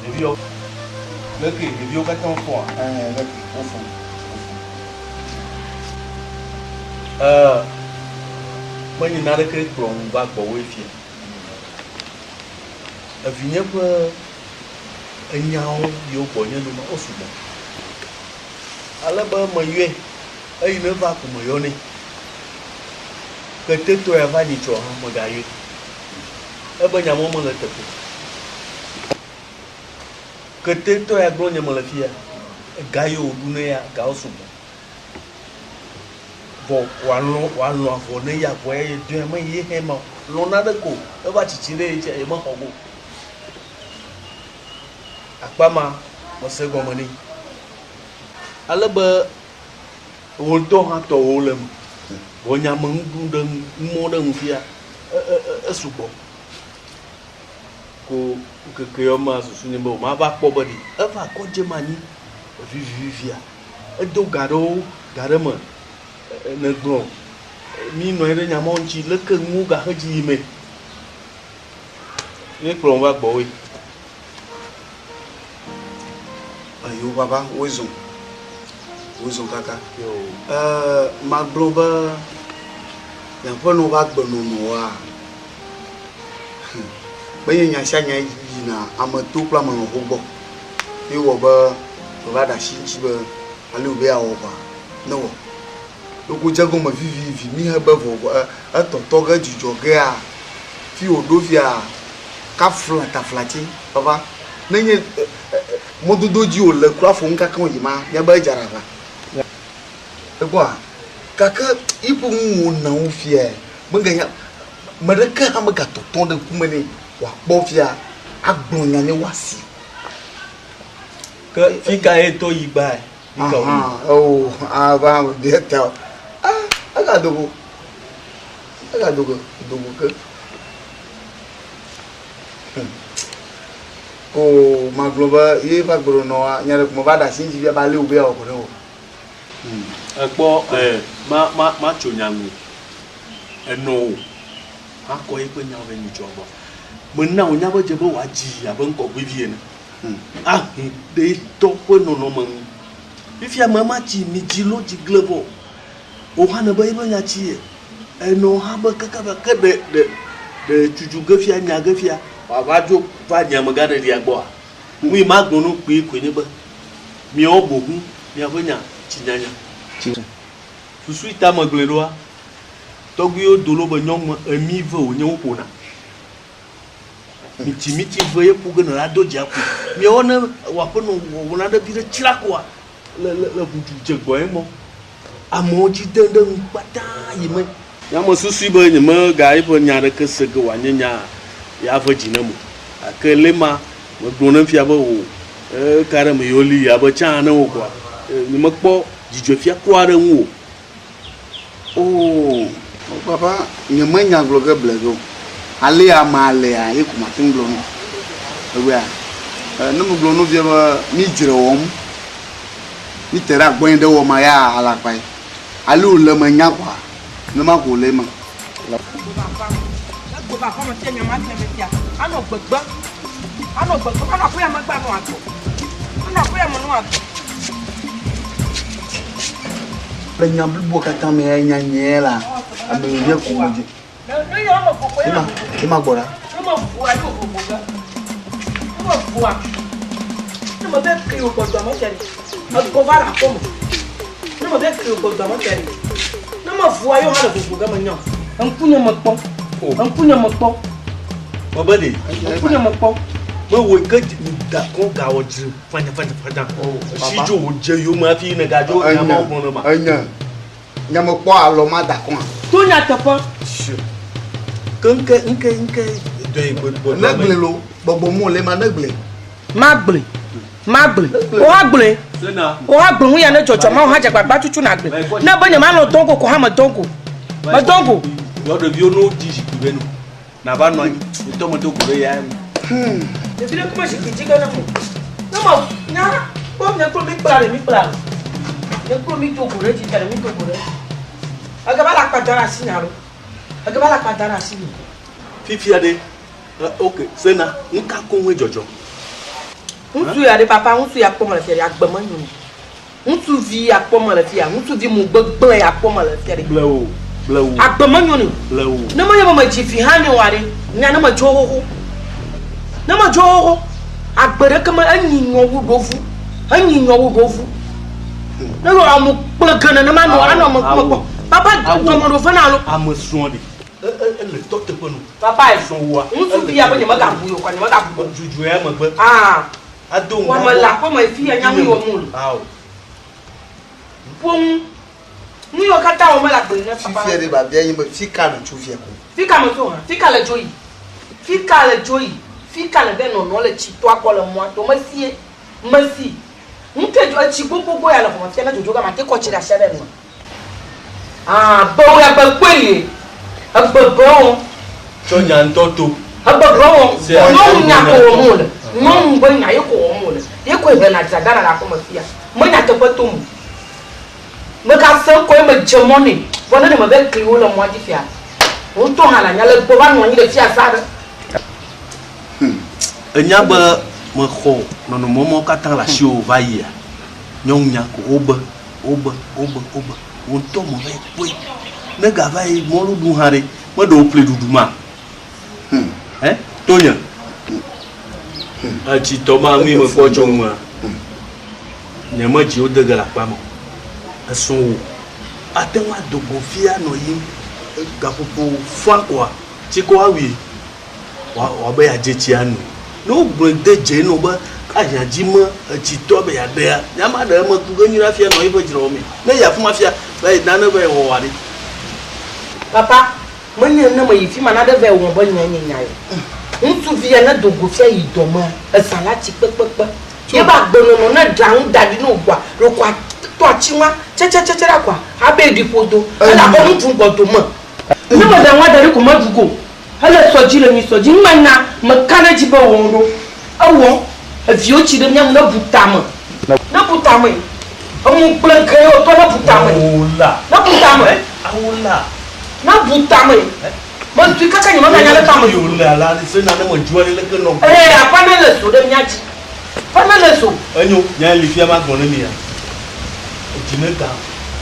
Ɖeviwo, leke ɖeviwo katã wofɔa? Ɛɛ, leke wofɔ. Ɛɛ, menye naneke kplɔ ŋu va gbɔwòe fia. Evinye ƒe enyawo yiwo gbɔnye ɖo ma, wo sugbɔ. Ale be meyɔe, eyi ne va ko meyɔnɛ. Ketetɔ ya va nyitsɔ hã megayɔe. Ebe nya mɔ mele teƒe o. Ketetɔ ya gblɔ nye mele fiya, ega yi wòɖu ne ya, gawo sugbɔ. Vɔ wòalɔ̃ wòalɔ̃ avɔ ne ya avɔ ya ye dɔe me ye hɛ ma o. Lɔ̃ naɖe ko eva tsitsi ɖe ye tsia ye mexɔ go. Akpa ma mese gɔme nɛ. Ale be wò ŋutɔ hã tɔwò le eme. Vɔ nya me nuɖu ɖe numɔ ɖe ŋu fia esugbɔ. Ko ŋkeke yɔ mea susu nye be mava kpɔ be ɖe eva kɔ dze me anyi vivivivia edo ga ɖewo ga ɖe me negblɔ mi nɔ anyi ɖe nya mawo ŋuti leke nuwo gaxe dzi yi me. Mi kplɔ va gbɔwoe. Eyo papa wozɔn wozɔn kaka. Ɛɛ magblɔ be miaƒe nɔ va gbenɔnɔa menye nya sia nya yina ame to kple ame lɔ̃xo gbɔ. Ye wɔ be wòva ɖe asi ŋuti be ale wòbe yeawɔ kɔa, newɔ. Loko dze egɔme vivivi mi he be vɔ etɔtɔ ge dzudzɔ gea fi wòɖo fia kafla taflatse papa. Nenye mɔdodo dzi wòle kura fo ŋkaka yi ma mía be edza ɖe aʋa. Ekpɔa? Gake yiƒe nuwɔnawo fiae meganya ame ɖeke hã megatɔtɔ ɖe ŋkume nɛ wòakpɔ fia agblɔ nya nɛ woasi. Ke fi ka ye tɔ yi gbae? Fi ka wòyi? Eo, ava bia ta o. Ah, ega dogo. Ega dogo, dogo ke. Hmm. Ko magblɔ be ye va gblɔ nɔ nya ɖe ko meva ɖe asi ŋuti fia be ale wòbe yeawɔ ko ne wɔ. Hmm. Ekpɔ eh, ma ma matso nya ŋu. Enɔ wò akɔ eƒe nyawo vɛ nyitsɔ gbɔ. Mena wònya be dze be wòadzi abe ŋgɔgbevi ene. Ahu ɖe etɔ ƒe nɔnɔme ŋu. Fifia ame ma tsi mi dzi lo dzi gle vɔ. Wò hã nèbe eƒe nya tsi ye. Enɔ hã be keke be ke ɖe ɖe ɖe tsutsu ge fia nya ge fia wòava dzo va nye amegã ɖeɖia gbɔa? Nu yi magblɔ no kpuie koe nye be miawo boŋ miaƒe nya tsi nyanya. Susu yi ta megblɔe ɖoa, tɔgbuiwo do lo be nyɔnu emi ve wònye woƒona. Mitsi mitsi ve ye ƒo ge nèle ado dzi aƒo. Miawo ne wò aƒenɔ wɔ naɖe vi ɖe tsra koa, le le le ʋudu dze gbɔe mɔ. Amewo dzi dem ɖe nu kpata yi me. Nye mesusui be nyemega eƒe nya aɖeke se ge wòanye nya ya ve dzi nem o. Gake le ema megblɔ nem fia be o eka ɖe me yewo li abe tsã ene o koa, nyemekpɔ dzidzɔe fia kura ɖe ŋu o. Oo, papa, nyemenya gblɔ ge ble ge o. Alea ame alea ye ko mate ŋu gblɔ nu. Egbea, ne megblɔ nu fia be mi dzre wɔm, mi te ɖe agbɔnye ɖe wɔma ya alakpae. Ale wòle menya koa, nenema ko wòle ema. Egbe va aƒeme fia nya ma fia be fia anɔ gbegbe anɔ gbegbe anɔ aƒea megbe anɔ agbe anɔ aƒea me nɔ agbe. Le nya bliboa katã me ya nya nyee la ame yi nye ko me dzi. Ema ema gbɔ ɖa. Ne me vua yi vovovo ge. Ne me vua ne me be kli wo gbɔdɔ me fia ɖi. Egbɔ va le aƒeme. Ne me be kli wo gbɔdɔ me fia ɖi. Ne me vua yi wo hã le vovo ge me nya o. Ŋkunye me kpɔ. Ŋkunye me kpɔ. Mebe ɖe. Ŋkunye me kpɔ. Me wòe ke da kɔ gawɔ dzre fanya fanya fanya. Esi dzo wò dze yome hafi ne gadzo nya mawo gblɔ ne ma. Enye. Nye me kpɔ alɔ ma da kɔa. To nyateƒe. Ke ŋke ŋke ŋke dɔe gbɔdɔ Ne gblẽ lo gbɔgbɔ mo le ma ne gblẽ. Ma gblẽ. Ma gblẽ. O ha gblẽ. O ha gblẽ ŋu ya ne dzɔdzɔ ma o ha dze agbagba tutu na gblẽ. Ne be nye ma lɔ dɔn go ko ha me dɔn go. Me dɔn go. Yɔ ɖeviwo no dzi zikpui be no. Nava nɔ anyi. Ŋutɔ me do go ɖe ya me. Ɖevi ɖe kuma zikpui dzi ge ne mo. Ne me nya kpɔ nye kplo mi kpla ɖe mi kpla ɖe. Nye kplo mi do go ɖe dzi ɖe mi do go ɖe. Ege va le akpa da ɖe asi nya lo. Ege va le akpa da ɖe asi nyo. Fifia ɖe, ok, sena, nuka koŋue dzɔdzɔ? Ŋutsu ya ɖe papa, ŋutsu ya kpɔ mele fia ɖe agbe menyo nɛ. Ŋutsuvi ya kpɔ mele fia, ŋutsuvi mo gbegblẽ ya kpɔ mele fia ɖe. Ble o, ble o. Agbe menyo nɛ. Ble o. Ne menye be medzi vi hã nɛ oa ɖe, nya ne medzo xoxo. Ne medzo xoxo, agbe ɖeke me enyi nyɔ wu ɖovu, enyi nyɔ wu ɖovu. Ne yɔ amu kple ge nenema nɔ anɔ ame ŋkume kpɔ. Papa dɔme ɖo vena alo. Ame srɔ̃ ɖe, ele tɔ teƒe no. Papa ŋutsuvi ya be nyemegabu ye o, nyemegabu o. Dzudzɔe emegbe. Aa. Ado ŋu. Wɔme le aƒe me fi ya nya nu yi wɔm wole. Ao. Ƒo nu. Nu yiwo katã wɔm mele agbe ne papa. Fifia ɖe babia nye be fika le tso fia ko. Fika me tso hã. Fika le dzo yi. Fika le dzo yi. Fika le be nɔnɔ le tsi toa gbɔ le mɔa to mesie. Mesi. Ŋke dzo etsi gbogbogbò ya le xɔme fia ne dzodzo ga mate kɔ tsi ɖe asia ɖe nua. Ah, be wo ya gbe kpɔe ye. Egbe be wo. Tsɔ nya ŋutɔ to. Egbe be wo. Nyɔnu nya ko wɔm wole. Nyɔnu be nya ye ko wɔm wole. Ye koe hena dzadana le aƒeme fia. Me nyateƒe tom o. Mega se ŋkɔ ye me dze mɔ nɛ. Vɔ ne ɖe me be kli wo le mɔa dzi fia. Wò ŋutɔ hã nànya le gbɔ va nɔ anyi ɖe fia za ɖe. Ènya be mexɔ nɔnɔme mawo katã le asiwò va yia? Nyɔnu nya ko wobe. Wobe, wobe, wobe, wò ŋutɔ me va yi kpɔe. Ne gava yi mɔlu ɖu hã ɖe, meɖe wò ƒli ɖuɖu ma? Hmm. Ɛ, tonye. Hmm. Etsi tɔ ma ŋui mekpɔ tso ŋua. Nye me dzi wode ge le akpa me o. Esrɔ̃ wò. Ate ŋu ado go fia nɔ yim gaƒoƒo fã koa, tsikɔ awui. Wòabe yeadze tsia nu. Ne wogblɔe de dze nɔ be ahiã dzi me etsi tɔ be yeaɖea, nya ma ɖe eme ku ge nyuie hafi anɔ eƒe dzre wɔmee. Ne eyi afi ma fia, va yi nane va yi wɔ wòa ɖe. Papa, menye ne meyi fi ma nane va yi wɔ be nyae nye nya ye. Ŋutsuvi ya ne do go fia yi dɔ mea, ezã la tsi kpekpekpe. Ye ba agbenɔnɔ ne ɖa nu da ɖi ne wògbɔa, ɖeko atɔ atsi ŋua tsɛtsɛtsɛtsɛ ɖa kɔa, abe ɖi ƒodo. Ele abe nu ɖum gbɔdome. Ne meɖa nua da ɖi ko meɖu go. Hele sɔ dzi le nyi sɔ dzi. Nu ma na meka ɖe edzi be ewɔm ɖo. Ewɔm. Eviwo tsi ɖe mía ŋu ne bu tame. Ne bu tame. Emu gblẽ ge ye wòtɔ ne bu tame. Ne bu tame. Ne bu tame. Mezui kaka nye meganya le tame. Ee, aƒe ne le zo ɖe mía dzi. Aƒe ne le zo. Enyo, nya li fia magblɔ ne mia. Edzi ne ga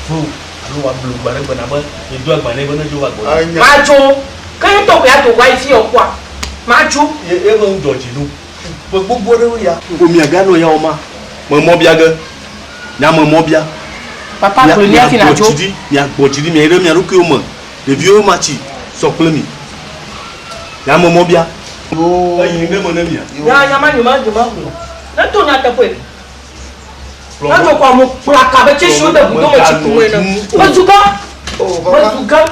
ve o alo wòablu gbe aɖe gbe na be yedo agba nɛ be ne dzo va gbɔ. Madzo. Ke ye ŋutɔ koe ado go ayi fi yewoakpɔa? Madzo. Ye ebe nu dzɔ dzi no. Ƒe gbogbo aɖewo ya. Ko miaganɔ ya wɔma, me mɔ bia ge. Nya me mɔ bia. Papa gblɔe mía fi nadzo. Miagbɔ dzi ɖi miayi ɖe mia ɖokuiwo me. Ɖeviwo matsi sɔ kple mi. Nya me mɔ bia. Eyi ne me ne mia. Nya nya ma nyuma nyuma gblɔ. Ne to nyateƒe. Ne to kɔ mo kplɔ aka be tsesiwo de gudo me tsi kume ne. Mezu gã. Mezu gã.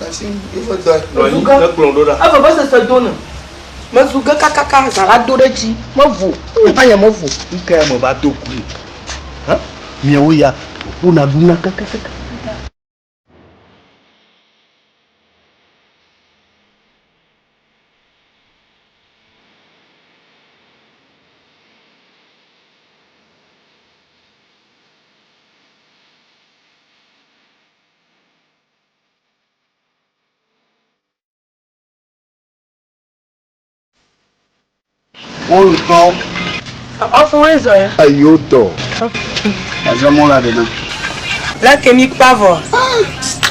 Mezu gã. Eve be sese do ne. Mezu ge kakaka zã la do ɖe edzi. Mevo. Eva nye mevo. Nuka ya meva do goe? Hã? Miawo ya ƒona ɖuna kakakaka. Mɔlutɔ. Ɔfɔe zɔ ya. Eyo tɔ. Azɔ mɔ la ɖe na. Leke mi kpa vɔ.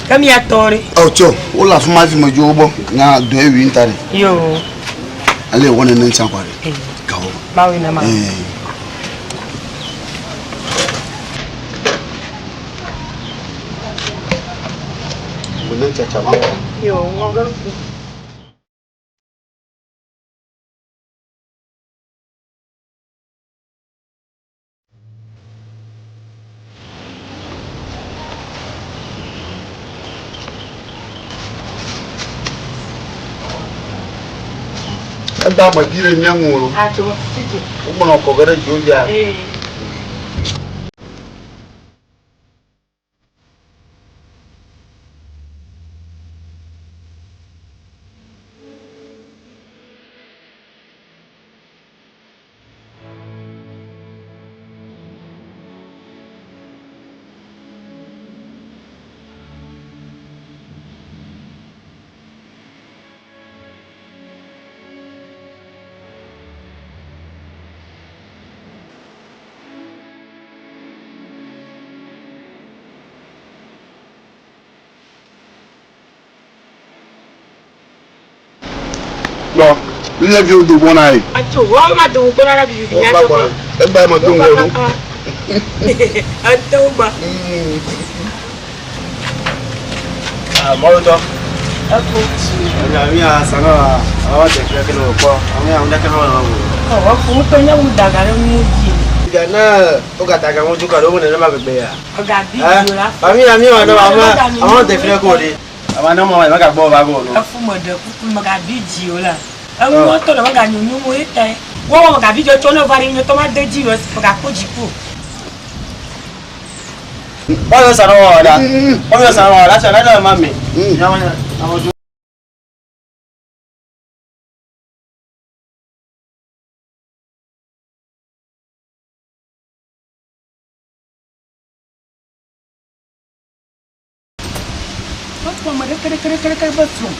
Ke mia tɔ ɖe. Ɔ tsɔ wole afi ma fi me dzo wo gbɔ. Nya dɔ ewi ŋta ɖe. Yo. Ale wɔ nene ŋtsa kɔ ɖe. Gawo. Mawu na ma. Mene tsatsa ma. Yo, ŋgɔ. Eda ame vi ɖe mía ŋu o. Wogbɔnɔ kɔ ge ɖe dziwò via. Gbɔ, ne viwo do gbɔna ye. Atso, wɔn ma do gbɔna la bibi nya do gbɔ. Egba ma do ŋgɔ ɖo. Ate wo gbɔ. Ah, mɔlutɔ. Eko. Enya mi a sana la, awa te fia ke no kpɔ. Ame ya ŋdɛ ke no la wo. Ɔ, fu ŋutɔ nye wu daga ɖe nu dzi. Ga ne wo ga daga ŋu dukɔ ɖe wo nenema gbegbe ya. Ega bi dzo la. Ba mi ya mi wa ne wa ma, awa te fia ko ɖi. Ame ne mɔ mega gbɔ va go no. Efu me ɖe kuku mega bi dzi o la. Enuwo tɔ ɖe mega nyonyo mo ye tae. Wɔwɔ mega bi dzɔ tsɔ ne va ɖe nye tɔ ma de dzi o mega kpɔ dziku o. Wọ́n yóò sànú wọ̀ ọ̀dà. Wọ́n yóò sànú wọ̀ ọ̀dà. Sọ̀rọ̀ náà má mi. Mekpɔ ame ɖekeɖekeɖeke be srɔ̃,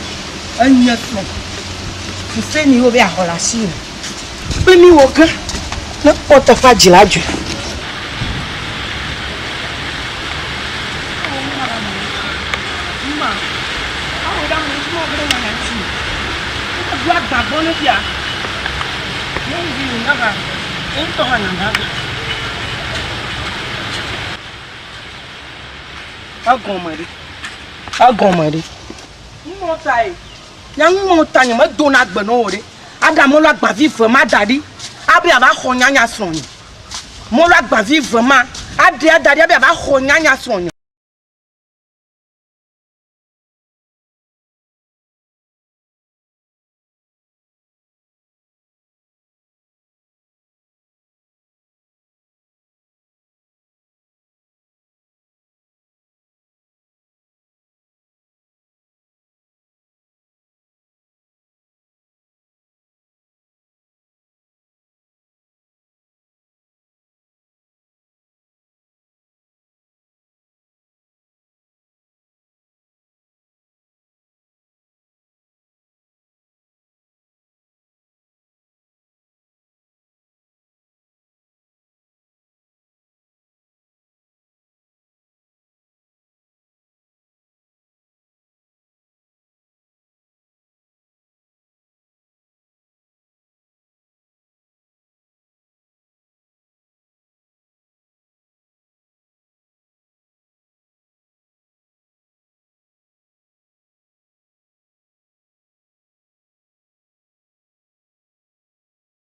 enye srɔ̃. Fuseni wo be axɔ le asi me. Kple mi wɔ ge ne kpɔ teƒea dzi la dzɔe. Egɔme ɖe. Egɔme ɖe. Numɔ tae. Nya numɔ ta nye medona gbe na wò ɖe. Aɖa mɔlu agbavi ve ma da ɖi. Abe ava xɔ nyanya srɔ̃nye. Mɔlu agbavi ve ma aɖe ada ɖi abe ava xɔ nyanya srɔ̃nye.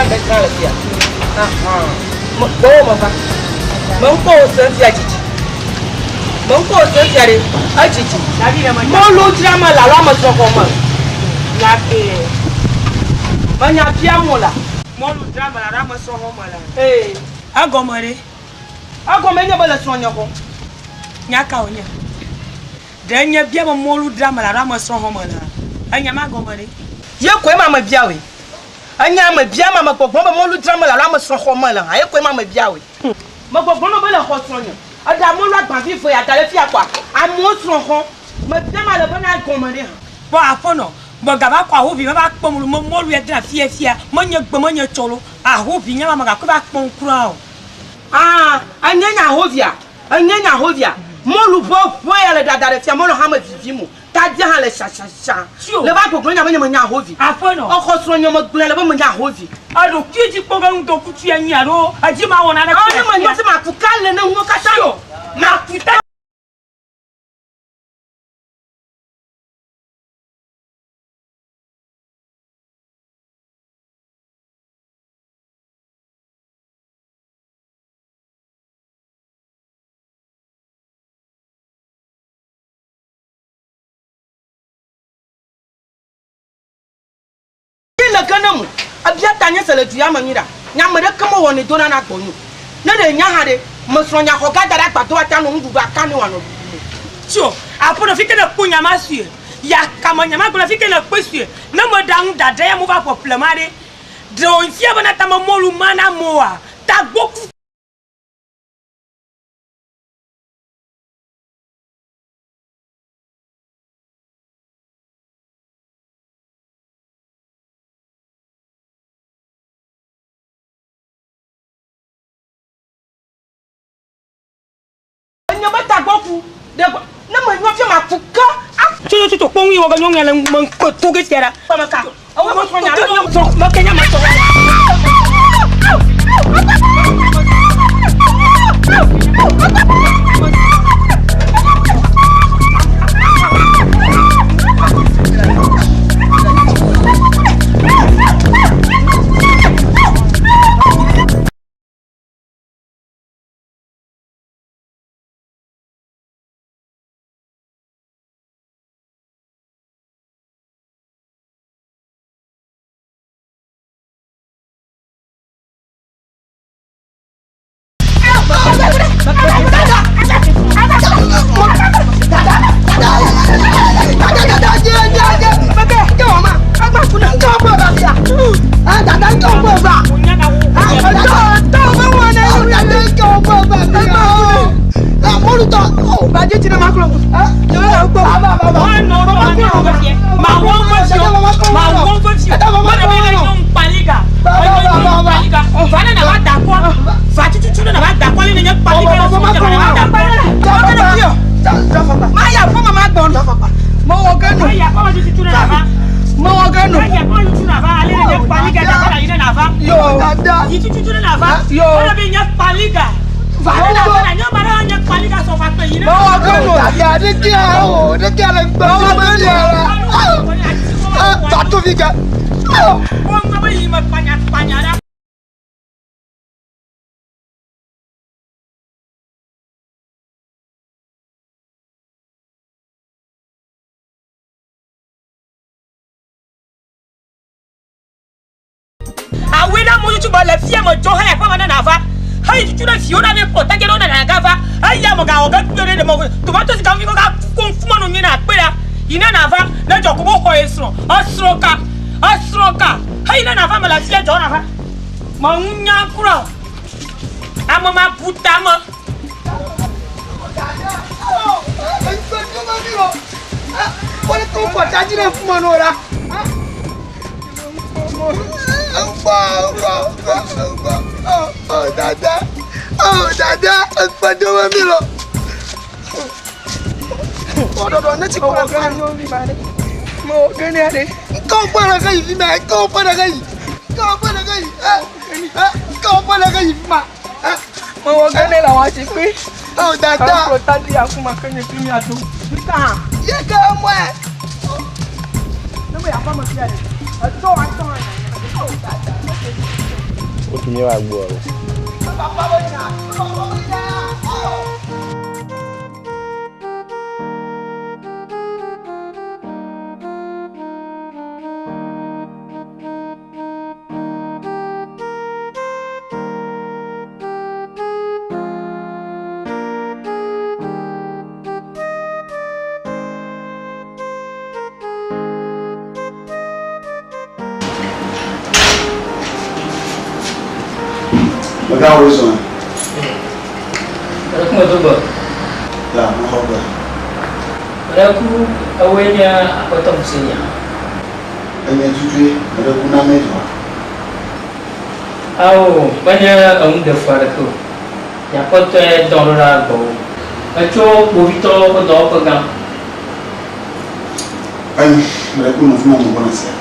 ɖe dzra le fia. Ahan. Me gbɔwò me va. Me ŋkɔ wò se fia dzidzi. Me ŋkɔ wò se fia ɖe edzidzi. Mɔlu dzra me le alo ame srɔ̃ xɔ me. Nya kee. Me nya biam wò la. Mɔlu dzra me le alo ame srɔ̃ xɔ me la. Ee. Egɔme ɖe? Egɔme nye be le srɔ̃nye xɔ. Nya ka wònye? Ɖe nye bia be mɔlu dzra me le alo ame srɔ̃ xɔ me laa? Enya ma gɔme ɖe? Ye koe ma me bia wòe. Enya me bia ma me gbɔgblɔ be mɔlu dzra me le alo ame srɔ̃ xɔ me le hã ye koe ma me bia wòe. Me gbɔgblɔ nɔ be le xɔ srɔ̃nye. Eɖa mɔlu agbã vi ve ya da ɖe fia kɔa amewo srɔ̃ xɔ. Me bia ma le be na gɔme ɖe hã. Kpɔ aƒenɔ, megava kɔ ahovi meva kpɔm lo, me mɔlu ya dra fia fia, menye gbe menye tsɔ lo, ahovi nya ma megakɔe va kpɔm kura o. Aa, enye nye ahovia, enye nye ahovia. Mɔlu ʋeʋẽ ya le ɖaɖa ɖe fia, mɔlu hã me vivim o. Tadia hã le shashasha. Le va gbɔgblɔ nya be nye menye ahovi. Aƒenɔ. Exɔ srɔ̃nye megblɔe le be menye ahovi. Eɖokui dzi kpɔ ge ŋdɔkutsu ya nyi alo edzi mawɔ naneke. Aa, ne menyo se maku ka le ne ŋuwo katã. Maku ta. Ye le ge ne mu ebia ta nye se le du ya me nyuiɖa, nye ame ɖeke mewɔnɛ dona na gbɔnye o. Ne ɖe nya hã ɖe, mesrɔ̃ nya xɔ ga da ɖe agbadɔ ate anɔ nuɖuɖu aka nɛ wòanɔ ɖuɖum o. Tso, aƒenɔ, fi ke nèkpɔ nya ma sue? Ya kame nya ma gblɔ fi ke nèkpɔe sue? Ne meɖa nu dada ya mova ƒeƒle ma ɖe, ɖe wòfia bena tame mɔlu mana amewoa? Tagbɔ ku. Enye be tagbɔ ku ɖe gbɔ ne menyɔ fia maku ke. Tso tso tso kpɔ ŋu yi wɔ ge nyɔnua le me ŋkɔ to ge sia ɖa. Kpameka. Ewo me srɔ̃ nya ɖe srɔ̃ meke nya me srɔ̃. Awoe na amewo tutu be le fia me dzɔ heya ƒe me ne nàva. Heyi tutu ɖe viwo ɖa ne kpɔ tadze ɖewo ne nàgava. Eya mègawɔ ge kple ɖe ɖe me tomatosi gaŋuvi kɔ ga ko ŋkume nɔ nyuie na akpe ɖa. Yi ne nàva ne dzɔ ko woxɔ ye srɔ̃. Esrɔ̃ ka? Esrɔ̃ ka? Heyi ne nàva me le afia dzɔ nàva. Me ŋu nya kura o. Ame ma bu tame. Dada, oh dada, ekpedo me mi lo. Ọdọdọ ne ti kpɔ ɖe mo gene aɖe. Ŋkɔ kpɔ ɖe ke yi fi ma, ŋkɔ kpɔ ɖe ke yi. Ŋkɔ kpɔ ɖe ke yi. Ŋkɔ kpɔ ɖe ke yi fi ma. Mewɔ gene le wa si kpe. Oh dada. Ekplɔ tadi aku ma ke nye kple mia do. Mika. Ye ke mɔe. Ne me ya fa me fia ɖe. Etɔ wa tɔ. Oh dada. Wotu míawo agboa o. Mega wo zɔn. Ɛrɛ kuma do gbe. Ya, mexɔ gbe. Ɛrɛ ku ewoe nye aƒetɔ Husenia. Enye tutue, meɖe ku na mɛ dua. Ao, menye enu ɖefu aɖeke o. Nye aƒetɔe dɔm ɖo ɖa gbɔwò. Etso kpovitɔwo ƒe dɔwɔƒe gã. Enyo, meɖe ku nɔ fi ma megbɔna sia.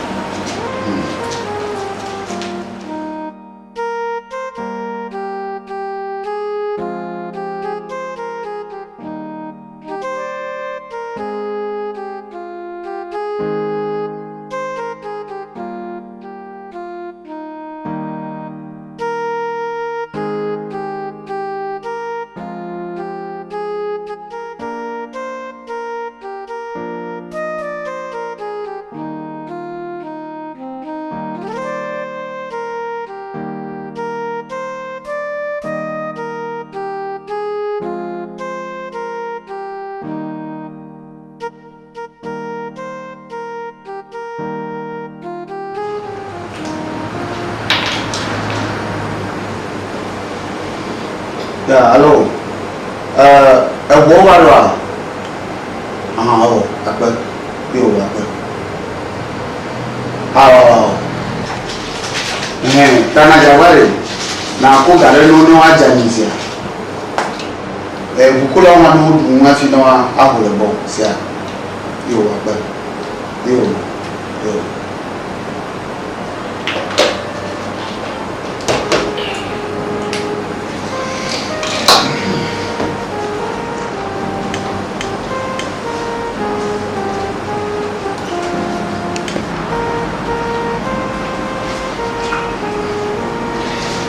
Ya, alo. Eh, eʋuwo va ɖoa? Aha, awɔ, akpe. Yo, akpe. Awɔ, awɔ, awɔ. Ɛhɛn, ta na dza va ɖe. Na ko ga ɖe ne wo ne woadze anyi sia. Eh, ʋukulawo hã ne woɖu nu hafi ne woa aho le gbɔ sia. Yo, akpe. Yo, yo.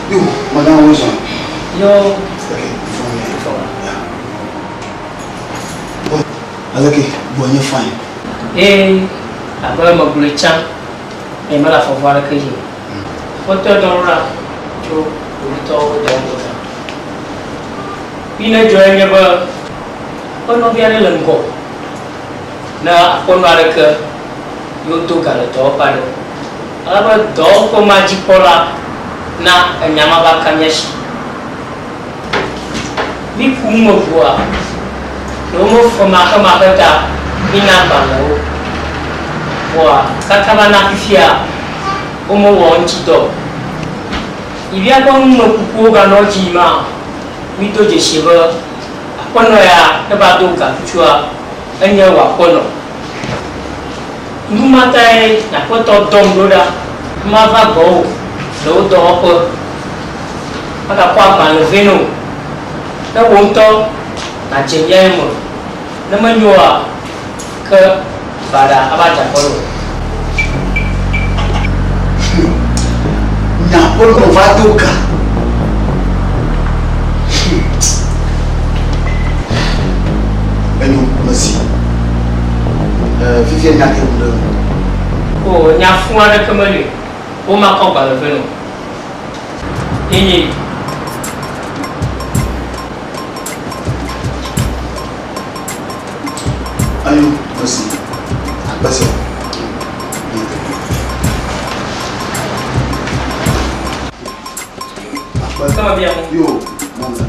Yo, madame Wilson. Yo. Okay, phone me. Yeah. Aleke, gbɔ nye fine. Ee, abe megblɔe tsã, eye mele afɔ vɔ aɖeke dzi o. Aƒetɔe dɔm ɖo ɖa tso kpovitɔwo ƒe dɔwɔƒe gã. Nu yi ne dzɔe nye be aƒenɔvi aɖe le ŋgɔ na aƒenɔ aɖeke ye wodo ga le dɔwɔƒe aɖe. Ale be dɔwɔƒe ma dzikpɔla na enya ma va ka mía si. Míku nu me ʋua le wo me femaxemaxe ta mína agbalẽwo. Vɔa kaka va na fifia womewɔ eŋuti dɔ o. Yi míaƒe numekukuwo ganɔ edzi yim ma, mído dzesi be aƒenɔ ya ne va do ga tutua, enye wò aƒenɔ. Nu ma tae nye aƒetɔ dɔm ɖo ɖa be mava gbɔwò le wò dɔwɔƒe agakɔ agbalẽ vɛ na wò ne wò ŋutɔ nàdze mía yome. Ne menyo oa, ke baɖa ava dze akɔ ɖe wò. Nye aƒenɔ va do ga. Enyo, mesi. Eh, fifia nya ke ku ɖe ŋu. O, nya fũ aɖeke meli o. Womakɔ agbalẽ vɛ na wò. Ye nye yi. Enyo, mesi. Akpe sia. Akpe. Kama bia mo. Yo, mɔmla.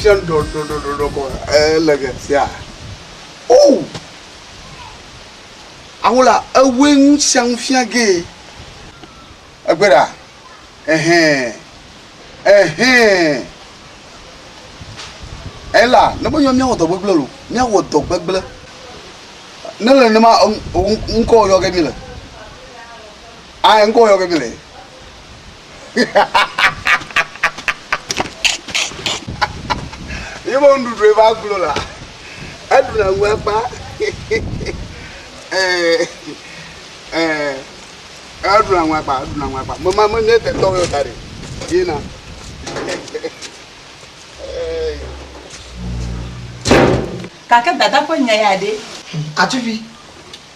fia ɖɔɖɔɖɔɖɔ kɔ ele ge sia. O! Awola ewoe nu sia nu fia gee. Egbe ɖa. Ɛhɛn. Ɛhɛn. Ela, ne be nyɔ míawɔ dɔ gbegblẽ lo. Míawɔ dɔ gbegblẽ. Ne le nenema ŋkɔ yɔ ge mi le. Ayi ŋkɔ yɔ ge mi le. Ye be nuɖuɖu eva glo la. Eɖuna nu akpa. Ɛɛ ɛɛ eɖuna nu akpa, eɖuna nu akpa. Mema me nye tetɔ yɔ da ɖi. Yina. Gake dada ƒe nya ya ɖe? Atuvi,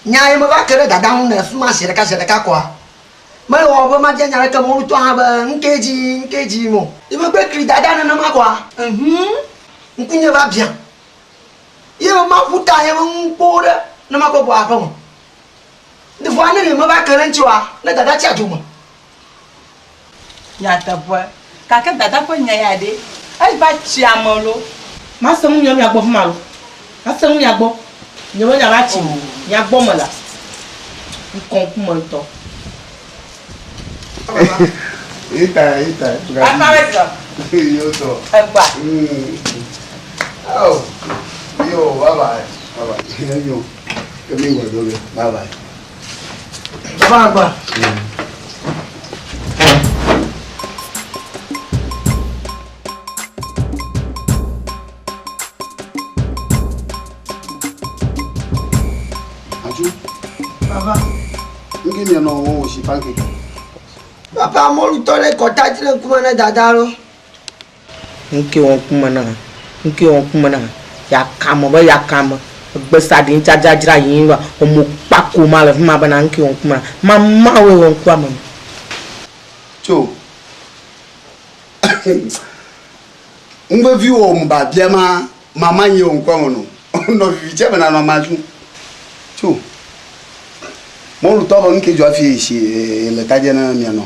nya ye meva ke ɖe dada ŋu le fi ma zi ɖeka zi ɖeka koa? Mewɔ be mabia nya ɖeke mɔlutɔ hã be ŋkee dzi ŋkee dzi mo. Ye megbe kli dada nenema koa? Ŋhuu, ŋkunye va biã. Ye be maƒu ta nye be ŋu kpoo ɖe ne makɔ gbɔ aƒe me. Vɔa ne nye meva ke ɖe eŋuti oa, ne dada tsi adzo me. Nyateƒe. Gake dada ƒe nya ya ɖe, eva tsi ame lo. Mase nu mia mia gbɔ fima lo. Mase nu mia gbɔ. Nye me nya va tsi o. Mia gbɔ me la. Ŋkɔ ŋkume ŋutɔ. Ita ita. Papa be zɔ. Yo tɔ. Egba. Oh. Yo bye bye. Bye bye. Yo. Kemi wɔ do ge. Bye bye. Baba agba. Aju. Baba. Nge mia nɔ wo si pancake. Papa mɔlutɔ ɖe kɔta dzi le ŋkume ne dada lo. Ŋke wɔ ŋkume na, ŋke wɔ ŋkume na, yakame be yakame, egbe saɖi ŋtsadzadzra yi va, emo kpako ma le fima bena ŋke wɔ ŋkume na, mama woe wɔ ŋkua me. Tso. Ŋvevi wɔ mo babia ma, mama nye wɔ ŋkua me no. Nɔ vivi tse bena nɔ ma zu. Tso. Mɔlutɔ be ŋke dzɔ afi si le tadze na mia nɔ.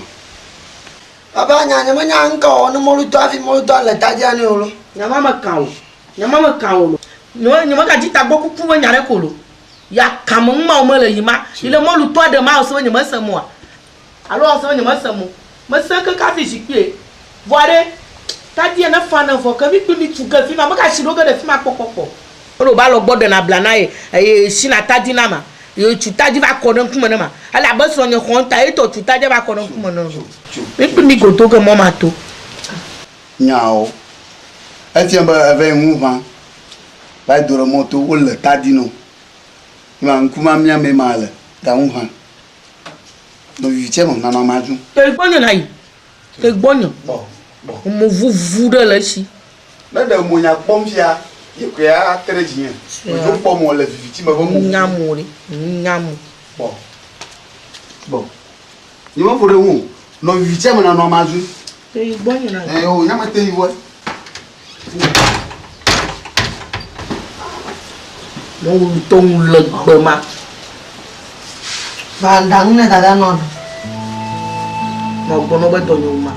Papa nya nye menya ŋkɔ o ne mɔlutɔ hafi mɔlutɔ le ta dzia nɛ o lo. Nya ma me kan o. Nya ma me kan o lo. Nye nye mega dzi tagbɔ kuku be nya ɖe ko lo. Ya kame ŋu ma o mele yi ma. Yi le mɔlutɔ ɖe ma o se be nye mese moa. Alo o se be nye mese mo. Mese keke hafi zikpuie. Vɔa ɖe, tadia ne fa ne vɔ ke mi kpli mi tu ge fima. Mega si ɖo ge ɖe fima kpɔkpɔkpɔ. Ele wòbe alɔgbɔ ɖena bla na ye eye shina tadi na ma. Ye tu tadi va kɔ ɖe ŋkume ne ma. Ele abe srɔ̃nye xɔ ŋta ye tɔ tu tadi va kɔ ɖe ŋkume ne o. Mi kpli mi godo ge mɔ ma to. Nyawo. Efia be eva yi ŋu ʋã va yi do ɖe mɔ to wole tadi nɔ. Ma ŋku ma mia me ma le ga ŋu ʋã. Nɔ vivitse me nanɔ ma dzu. Te gbɔnye na yi. Te gbɔnye. Mo vuvu ɖe le esi. Ne ɖe mo nya kpɔm fia, ye koe ate ɖe dzinye. Medzo kpɔ mo le viviti me ƒe mo. Nya mo ɖe, nya mo. Kpɔ. Kpɔ. Nye meƒo ɖe ŋu o. Nɔ vivitia me nanɔ ama zu. Te yi gbɔnye na. Ɛ o, nya mete yi wɔ. Mɔwu ŋutɔ ŋu le gbe ma. Va ɖaŋu ne dada nɔ. Nɔ gbɔnɔ be dɔnye ma.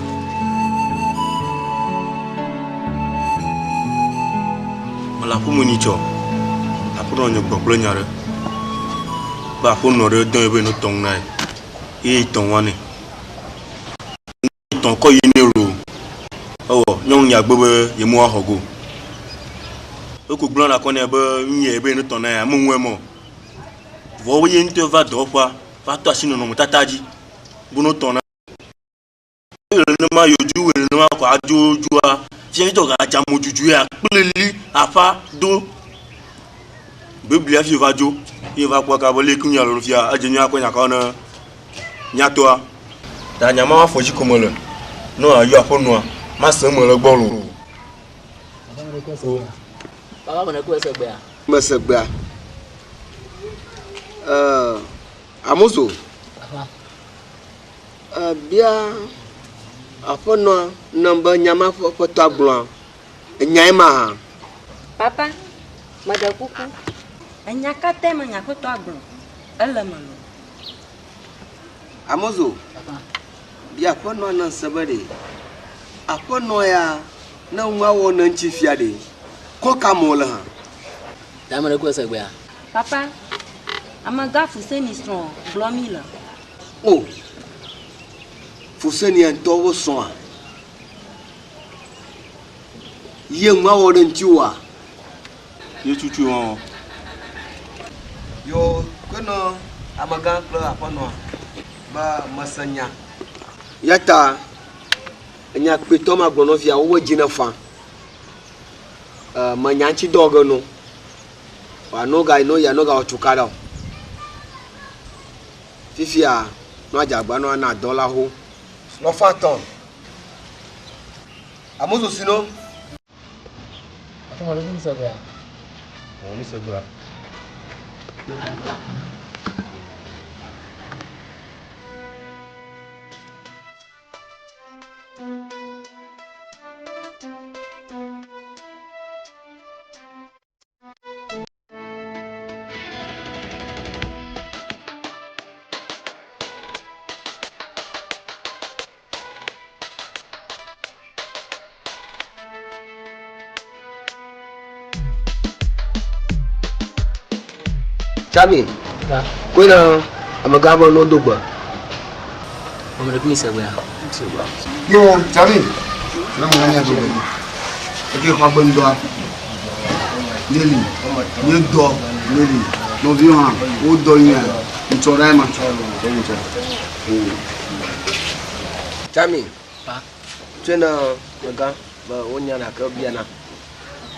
Mele aƒeme nyitsɔ. Aƒenɔ nye gbɔ kple nya ɖe. Be aƒenɔ ɖe dɔe be ne tɔ ŋu na ye. Ye yi tɔ ŋua nɛ. Tɔ kɔ yi nɛ loo. Ewɔ nyɔnu ya gbe be yemewoa xɔ go. Eko gblɔ na kɔ nɛ be nu ye be ne tɔ na ya meŋue mɔ. Vɔ ye ŋutɔ va dɔwɔƒea va tɔ asi nɔnɔmetata dzi be ne tɔ na. Eye nenema yodzu wɔ nenema kɔ adzodzroa fiafitɔ gadze amedzudzu ya kple li aƒa do. Biblia hafi va dzo ye va kpɔ kaba leke nya lolo fia edze nya kɔ nya kɔ ne nyatoa. Ta nya ma afɔ dzi ko mele ne wòayɔ aƒenɔa mase eme le egbɔ loo. Baba me ne se gbea. Mese gbea. Eh, Amozo. Ebia aƒenɔa nam be nya ma ƒe ƒetɔa gblɔa, enyae mahã? Papa, meɖe kuku. Enya ka tae me nye aƒetɔa gblɔ? Ele eme loo. Amozo, bia aƒenɔa nam se be ɖe aƒenɔ ya. Ne nua wɔ ne ŋuti fia ɖe, kɔ ka me wòle hã? Ta ame ɖe kɔe se gbea? Papa, amegã Fuseni srɔ̃ gblɔ mí le. O, Fusenia ŋutɔ wo srɔ̃a? Ye nua wɔ ɖe ŋutiwòa? Ye tutu wɔwɔ. Yo ke nɔ amegã kple aƒenɔa be mese nya. Ya ta enya kpuitɔ ma gblɔ nɔvia wo dzi ne fa. E menya ŋuti dɔ ge no. Wa no ga no ya no ga wɔ tukaɖa o. Fifia no adzagba no ana dɔ la ho. Lɔfa tɔn. Amozo si no. Chami, koe na amegã be no do gbe. Ame ɖe kumi segbea. Yo, Chami, na mo nya do gbe. Eke xɔ gbe ŋdɔa. Nyeli, nye dɔ, nyeli. Nɔviwo hã, wodɔ nyuia. Ŋtsɔ ɖe ma. Ŋtsɔ. Chami, tse na megã be wonya ɖake biana.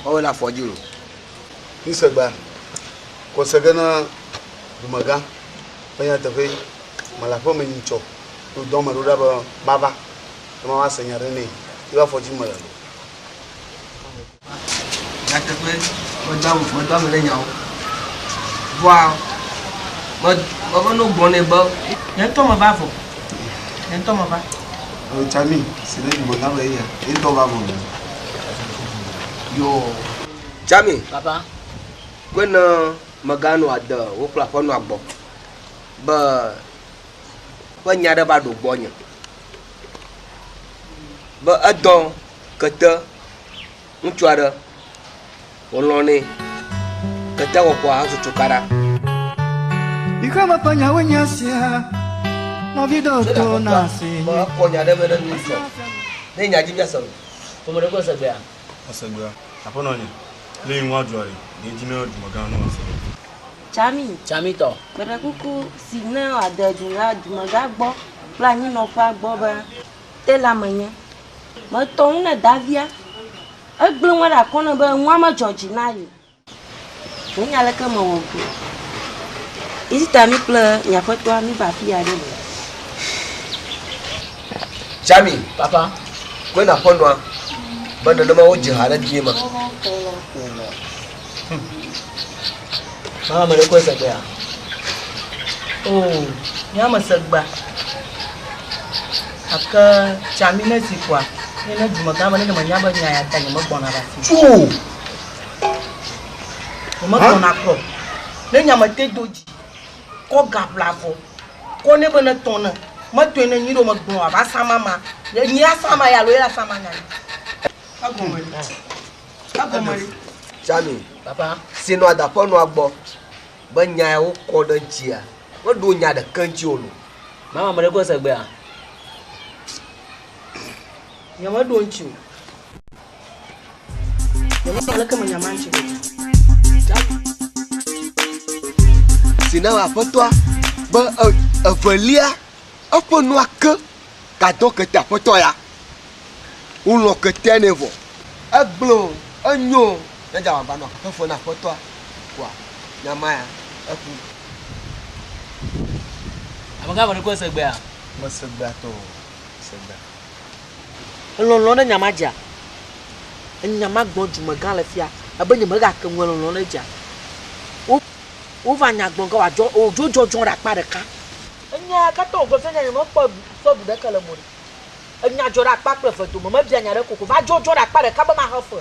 Woawoe le afɔ dzi o. Nisegba, kɔse ge na dumegã be nyateƒe mele aƒe me nyitsɔ to dɔ me ɖo ɖa be mava be mava se nya ɖe nɛ. Ye be afɔ dzi mele lo. Nyateƒe medo medo ame ɖe nyawo. Vɔa me meve no gblɔ nɛ be. Nye ŋutɔ meva vɔ. Nye ŋutɔ meva. Tsami si ne dumegã be eya ye ŋutɔ va vɔ. Yo. Tsami. Papa. Ke ne meganɔ ade wo kple aƒenɔa gbɔ be ƒe nya ɖe va ɖo gbɔnye be edɔ kete ŋutsu aɖe wòlɔ̃ nɛ kete wɔƒoa hezu cukaɖa. Xexeme ƒe nyawoe nye esia, nɔvi ɖo to na se nyuie. Ekɔ nya ɖe me ɖe nu sɔ. Ne nya dzi míase o. Ƒome ɖe kɔ esegbea? Esegbea. Aƒenɔ nye, le yi ŋua dzɔa ɖe, ɖe dzi ne dumegã nɔ ase. Tsami. Tsami tɔ. Meɖe kuku si ne wòade du la dumegã gbɔ kple anyinɔƒea gbɔ be tela menye. Metɔ ŋu ne Davia. Egblẽ ŋua ɖe akɔ nɛ be nua medzɔ dzi na ye o. Menya leke mewɔ go. Esi ta mí kple nye aƒetɔa míva afi ya ɖo o. Tsami. Papa. Kɔe na aƒenɔa be nenema wodze ha ɖe die ma. Mama me ɖe kɔe segbea? Oo, nye me segbea. Gake Tsami ne si kɔa, nye ne dumegã me ne nye menya be nya ya ta nye megbɔna va fi. Tso! Nye megbɔna kɔ. Ne nya me te do dzi, kɔ ga ƒle avɔ, kɔ ne be ne tɔ ne, metɔe ne nyi ɖo megblɔ ava sama ma, nyi asama ya alo ye asama nya. Egɔme ɖe. Egɔme ɖe. Tsami. Papa. Si nɔ adaƒenɔa gbɔ be nya ya wokɔ ɖe ŋutia, meɖo nya ɖeke ŋuti o lo. Mama me ɖe kɔ segbea? Nye me ɖo ŋuti o. Nye me leke me nya ma ŋuti o. Si na aƒetɔa be evelia eƒe nua ke gadɔ kete aƒetɔ ya. Wolɔ ketea nɛ vɔ. Egblẽ o, enyo o, ne dza wòava nɔ xexe fe na aƒetɔa koa, nya ma ya eku. Amegã me ɖe kɔ segbea? Mese gbea tɔ o, se gbea. Elɔlɔ ɖe nya ma dzia? Enya ma gblɔ dumegã le fia ebe nye megake ŋu elɔlɔ ɖe dzia? Wo wova nya gblɔ ge wòadzɔ wòdzo dzɔdzɔ ɖe akpa ɖeka. Enya katã wògblɔ fia nye mekpɔ febu ɖeke le eme o ɖe. Enya dzɔ ɖe akpa kple eve dome mebia nya ɖe koko va dzɔdzɔ ɖe akpa ɖeka be maxe fe.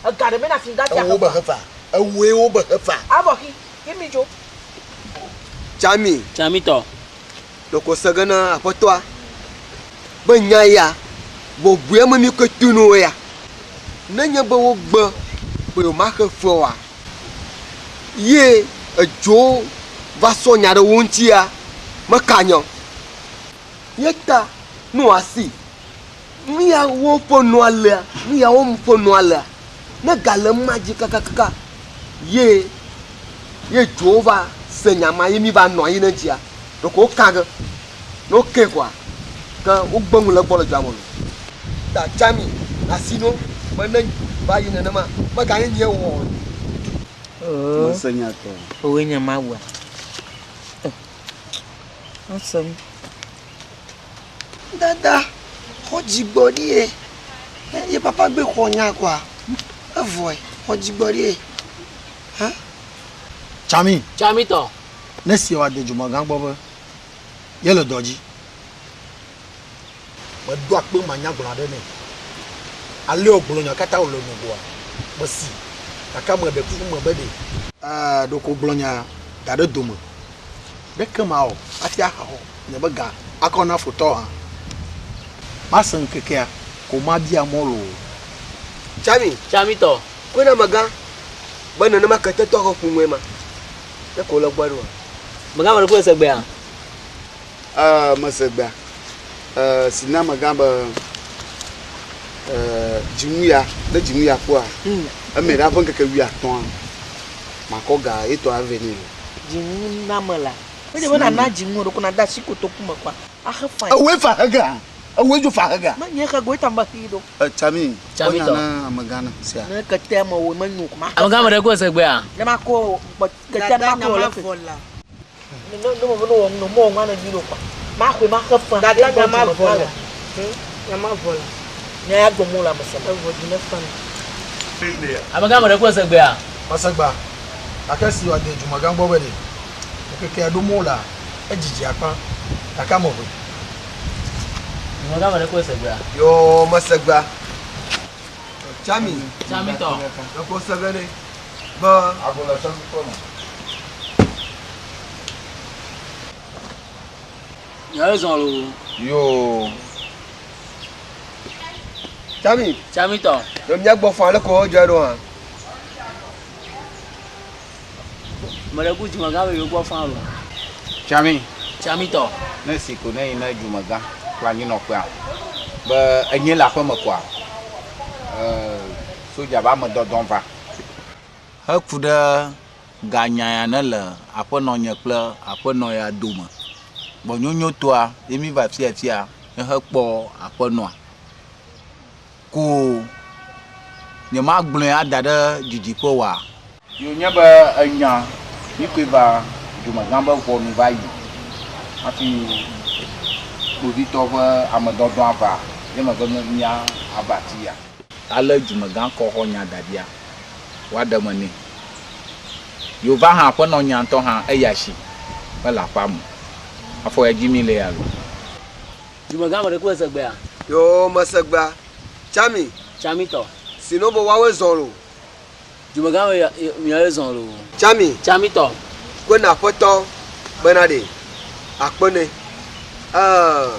Ega ɖe mena fi ŋgati axe Ewo be xefa. Ewoe wo be xefa. Avɔ xi, xi mi dzo. Tsami. Tsami tɔ. Ɖeko se ge na aƒetɔa be nya ya bɔbɔe ame mi ke to no ya. Nenye be wogbe be yewomaxe fe oa, ye edzo va sɔ nya ɖe wo ŋutia, meka nya o. Ye ta ne wòasi nu ya wɔm ƒe nɔa lea, nu ya wɔm ƒe nɔa lea, ne gale ema dzi kakakaka ye ye dzowo va se nya ma ye mi va nɔ anyi ɖe eŋutia, ɖeko woka ge. Ne wokae koa, ke wogbe nu le egbɔ le dua me loo. Ta tsa mi asi no be ne va yi nenema, meganye nyee wɔ o. Mese nya tɔ. Owòe nye Mawua? Ese nu. Dada, xɔ dzigbɔɖi ye. Ye papa gbe xɔ nya koa, evɔe. Xɔ dzigbɔɖi ye. Hã? Tsami. Tsamitɔ. Ne si wòade dzumegã gbɔ be yele dɔ dzi. Medo akpe manyagblɔ aɖe nɛ. Ale wògblɔ nya katã wòle nogoa, mesi. Gake ame ɖe kuku me be ɖe. Ɛɛ, ɖeko wògblɔ nya da ɖe dome. Ɖeke mawɔ hafi axɔ nye be ga akɔ na fotɔ hã. Mase ŋkekea ko mabia mɔ loo. Tsami. Tsamitɔ. Koe na amegã be nenema ketetɔ he ƒu ŋue ma. Ne ko le gbɔ ɖoa. Amegã me ɖe ku ese gbea? Ɛɛ, mese gbea. Ɛɛ, si na amegã be ɛɛ dzinu ya, ne dzinu ya kpɔa, eme ɖa ƒe ŋkeke wuiatɔ̃a, makɔ ga yetɔ avɛ nɛ. Dzinu na ame la, menye be nàna dzinu o, ɖeko nàde asi kotoku me kɔa, axe fain. Ewɔe fa xe gea? Ewɔe dzo fa xe gea? Menye xe goe ta mexee ɖo. Tsami, kpɔ nya na amegã na sia. Ne ketea mewɔe menyo o ko maxe Amegã me ɖe ku ese gbea? Ne makɔ ketea ne makɔ le fe. Ne ne me ne wɔ nu mɔ ŋua ne nyui ɖo kɔa, maxɔe maxe fea. Dada nya ma vɔ la. Nya ma vɔ la. Nya ya gblɔm wole ame se. Evɔ dzi ne fa na. Amegã me ɖe ku ese gbea? Mese gbea. Gake esi wòade dumegã gbɔ be ɖe ŋkekea ɖom wolea, edzidzi akpa gake ame ʋɛ. Dumegã me ɖe ku ese gbea? Yoo, mese gbea. Tsami. Tsamitɔ. Ɖeko se ge ɖe be. Ago le seƒe me. Nyawo zɔ loo. Yoo. Tsami. Tsamitɔ. Le mía gbɔ fã leke wodzɔe ɖo hã. Ame ɖe ku dzumegã be yewo gbɔ fã loo. Tsami. Tsamitɔ. Ne si ko ne yi ne dzumegã kple anyinɔƒea be enye le aƒeme koa, sodza be amedɔdɔ va. Heku ɖe ganya ya ne le aƒenɔnye kple aƒenɔ ya dome. Gbɔnyonyotoa ye mi va fiafia ne hekpɔ aƒenɔa. Ko nyemagblɔe ada ɖe didiƒe oa? Yi wònye be enya mi koe va dumegã be ʋɔnu va yi hafi kpovitɔ ƒe amedɔdɔa va ye megbe mía ava afi ya. Ale dumegã kɔ xɔ nya da ɖia, woaɖe eme nɛ. Yi wòva hã aƒenɔ nya ŋutɔ hã eyi asi mele aƒea me o. Afɔ ya dzi mi le ya loo. Dumegã ame ɖe ku ese gbea? Yoo mese gbea. Tsami. Tsamitɔ. Si no be woawoe zɔ loo. Dumegã me miawoe zɔ loo. Tsami. Tsamitɔ. Koe na aƒetɔ bena ɖe akpe nɛ. Ɛɛ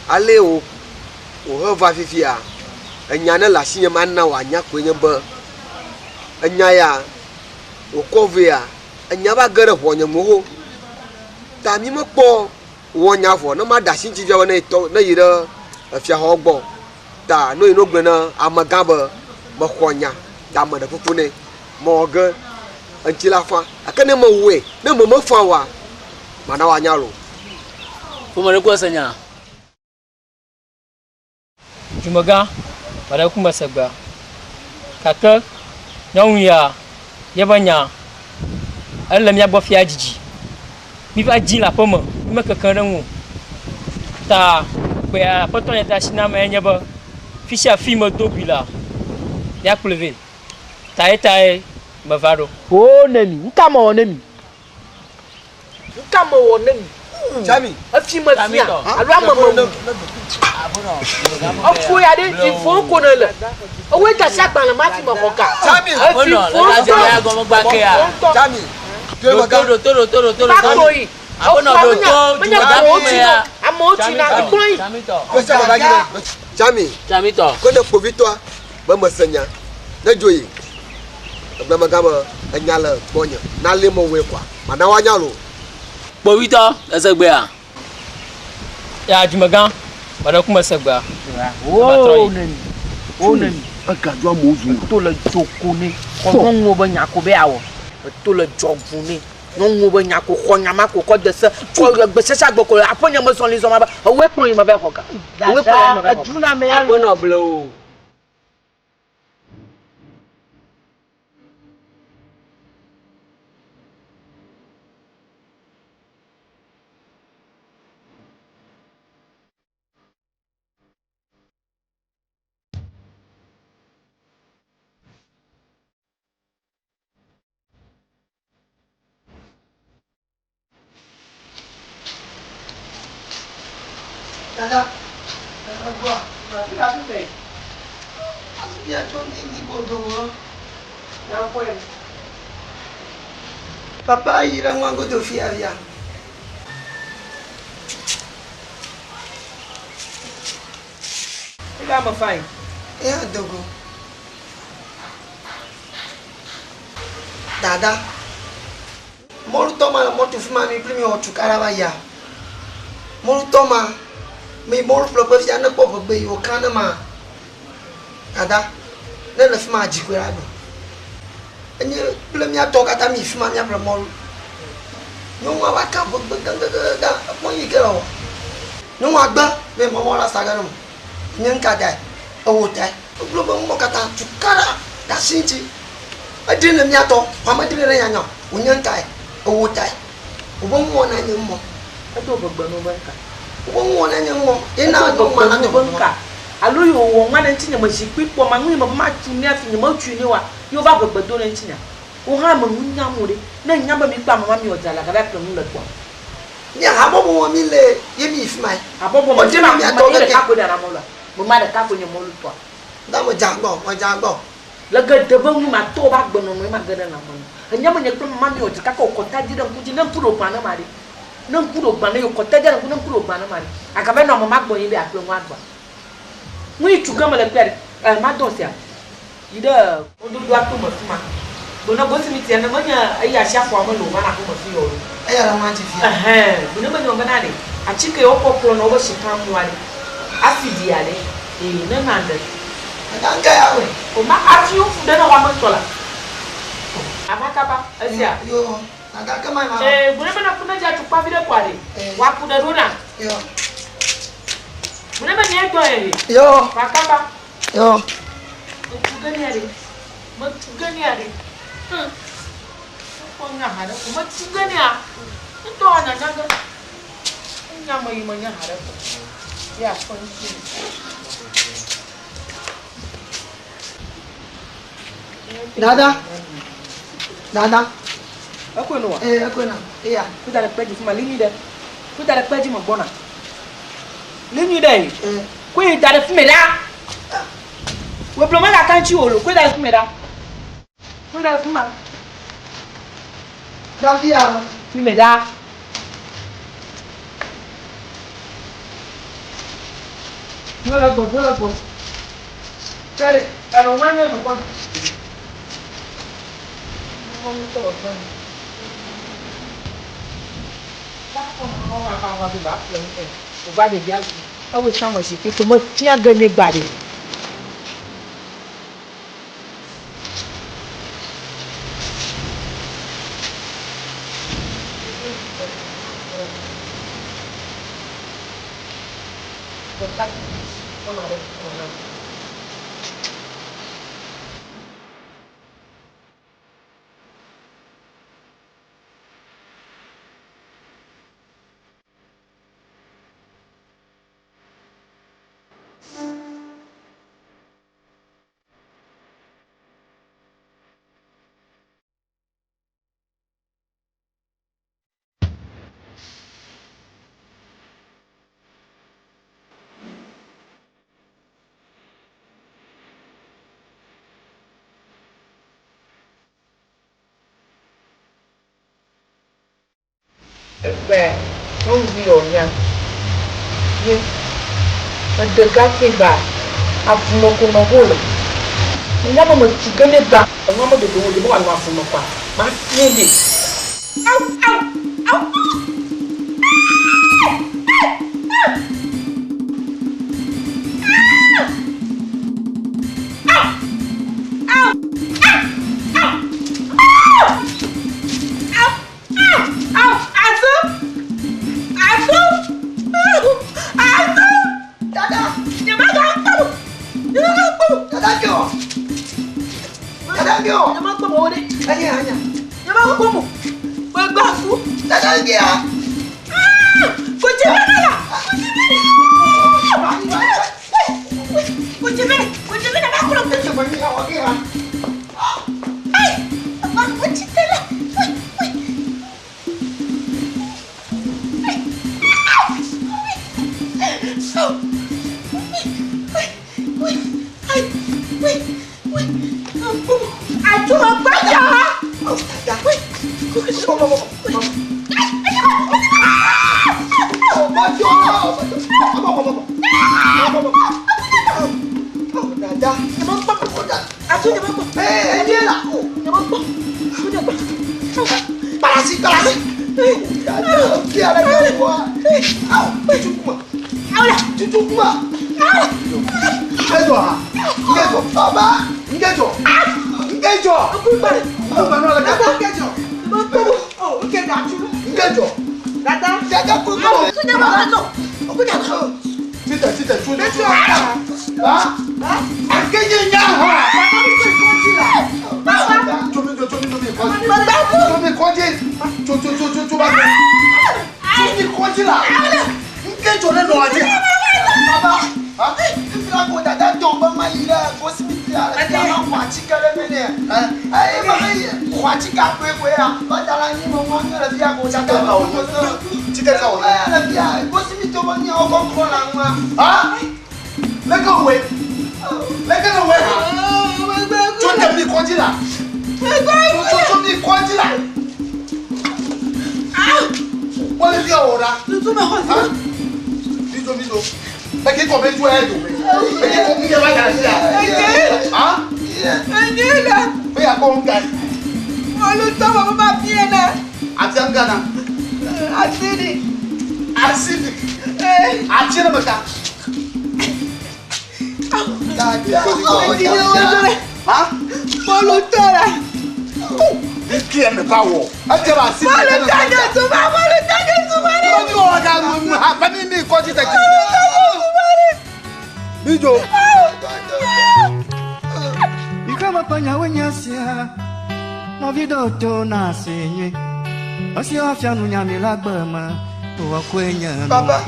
ale wò wòhe va fifia, enya ne le asinye mana wòanya koe nye be enya ya wòkɔ vɛa, enya va ge ɖe ʋɔnye me xoxo. Ta mi mekpɔ wɔ nya vɔ ne maɖe asi ŋuti fia be ne tɔ ne yi ɖe efiaxɔ gbɔ. Ta ne yi no gblɔe na amegã be mexɔ nya ta meɖe kuku nɛ mewɔ ge eŋuti la fa. Gake ne mewɔe ne me mefa oa, mana woanya loo. Ƒome ɖe ku ese nya. Dumegã, meɖe kuku mese gbea. Gake nyɔnu ya yeƒe nya ele mía gbɔ fia dzidzi. Míva dzi le aƒeme, mímekeke ɖe eŋu o. Ta kpea aƒetɔ nye de asi na ame nye be fi sia fi medo gui lea, míakplɔe vɛ. Ta ye tae meva ɖo. Oo ne mi, nuka mewɔ ne mi? Nuka mewɔ ne mi? Tsami. Efi me fia alo ame me wu. Efo ya ɖe fi fo ko ne le. Ewoe da si agbalẽ ma fi me xɔ ga. Tsami. Efi fo ŋutɔ. Tsami. Ɖoto ɖoto ɖoto ɖoto. Kpakpo yi. Aƒenɔ ɖoto Menye amewo tsi na amewo tsi na kplɔ yi. Tsami. Tsamitɔ. Ko ne kpovitɔa be mese nya. Ne dzo yi, egblɔ amegã be enya le gbɔnye, nalé mewɔe koa, mana woanya loo. Kpovitɔ, èse gbea? Ya dumegã, meɖe ku mese gbea. Wo neni, wo neni. Egadzo amewo zu. Eto le dzo ko nɛ. Xɔ nyɔnuwo be nya ko be awɔ. Eto le dzɔgu nɛ. Nyɔnuwo be nya ko xɔ nya ma ko kɔ de se. Kɔ gbe sia gbe ko le aƒenye me zɔli zɔ ma be ewoe kplɔ yi me va xɔ ga. Ewoe kplɔ yi me va xɔ ga. Aƒenɔ ble o. Dada, egbɔ, afi ya tso ŋdi godo. Papa yi ɖe nua godo fia via. Ega me fain. Eya dogo. Dada. Mɔlutɔ ma le mɔto fi ma mi kpli mi wɔ tukaɖa va yia. Mɔlutɔ ma mi mɔlu ƒleƒe fia ne kpɔ ʋegbe yi wòka ne ma. Dada, ne le fi ma dzi koe la ɖu. Enye kple mía tɔwo katã míyi fi ma míaƒle mɔlu. Nyɔnua va ka ʋegbe gãgãgãgã ekpɔ nu yi ke le wɔ. Nyɔnua gbe be yemɔ mɔlua sa ge ne o. Nye nu ka tae? Ewò tae. Egblɔ be numɔ katã tukaɖa ɖe asi ŋuti. Eɖi ne mía tɔ, vɔa meɖi ne nyanya o. Wònye nu kae? Ewò tae. Woƒe nuwɔna nye numɔ. Edo ʋegbe nɔ be nuka? Woƒe nuwɔna nye numɔ. Ye na Edo nyɔnu ma ʋegbe nado nɔ be ʋegbe nuka? Alo yi wòwɔ nua ɖe ŋutinye me zikpui kpɔ ma nu yi mebe matsu nɛ hafi nyemetui nɛ oa, ye wova ʋegbe do ɖe ŋutinyea? Wò hã me nu nyam o ɖe. Ne ènya be mi kple ame ma miwɔ dzra la, gava ƒle nu le tɔa. Mía habɔbɔ me mi le ye mi yi fi mae. Habɔbɔ me Ɔdze fi ma mía me tɔwo ye keke. ɖeka koe ɖana mɔlua? Me ma ɖeka koe nye mɔlu tɔa. Da me dze agbɔ, me dze agbɔ. Le geɖe be nu ma tɔwo be agbenɔnɔ ye ma ge ɖe lãme nɔ. Ènya be nye kple mama miwɔ dzra kaka wòkɔ tadi ɖe ŋku dzi ne ŋku ɖe wògbã ne ma ɖe. Ne ŋku ɖe wògbã ne ye wòkɔ tadi ɖe ŋku ne ŋku ɖe wògbã ne ma ɖe. Agava nɔ ame ma gbɔ yi be yeaƒle nu aɖua? Nu yi tu ge mele kpea ɖe, eh, madɔ sia. Yi ɖe mɔdodoa to me fima. Gbe ne gosimiti ene menye eyi asiaƒua mele o vana aƒeme fi o. Eya le nua dzi fia. Ɛhɛn, gbe ne menye o bena ɖe, atike yi wokɔ klɔna wobe shika mua ɖe, asidia ɖe, ee, ne na ɖe. Ega ŋke ya wɔe. O ma afi wofu ɖe ne woame tɔ la. Ava kaba, esia. Yo, dada ke ma ma. Ee, gbe ne bena ku ne dza tukpavi ɖe kɔa ɖe, woaku ɖe ɖo na. Yo. Gbe ne menye dɔ ye. Yo. Va kaba. Yo. Metu ge nɛ ɖe. Metu ge nɛ ɖe. Hm. Mekpɔ nya haɖe ko. Metu ge nɛa. Ŋutɔ anyanya ge. Nya me yi menya haɖe ko. Ye aƒe ŋuti. Dada. Dada. Ekoe no wa? Ee, ekoe na. Eya. Kuda ɖe kpe dzi fima, li nyui ɖe. Kuda ɖe kpe dzi me gbɔna. Li nyui ɖe. Ee. Koe da ɖe fime ɖa. Wògblɔ megaka ŋuti o lo. Koe da ɖe fime ɖa. Koe da ɖe fima. Ɖavia. Fime ɖa. Ŋu le gbɔ, ŋu le gbɔ. Kɛɖe, ɛnɔ ŋua nye me kpɔ. Ŋu ŋutɔ wɔ fɛn. Wòva ɖevia ewɔe tsã me zikpui ko mefia ge nɛ gba ɖe. Ekpɔe, nyɔnuvi yɔ nya ye eɖe gake ba avume ko nɔ ho le. Menya be metu ge nɛ gbã. Enua me dodo wòle be wòanɔ avu me kɔa, mafiɛ nɛ. Au! Au! Au! Papa,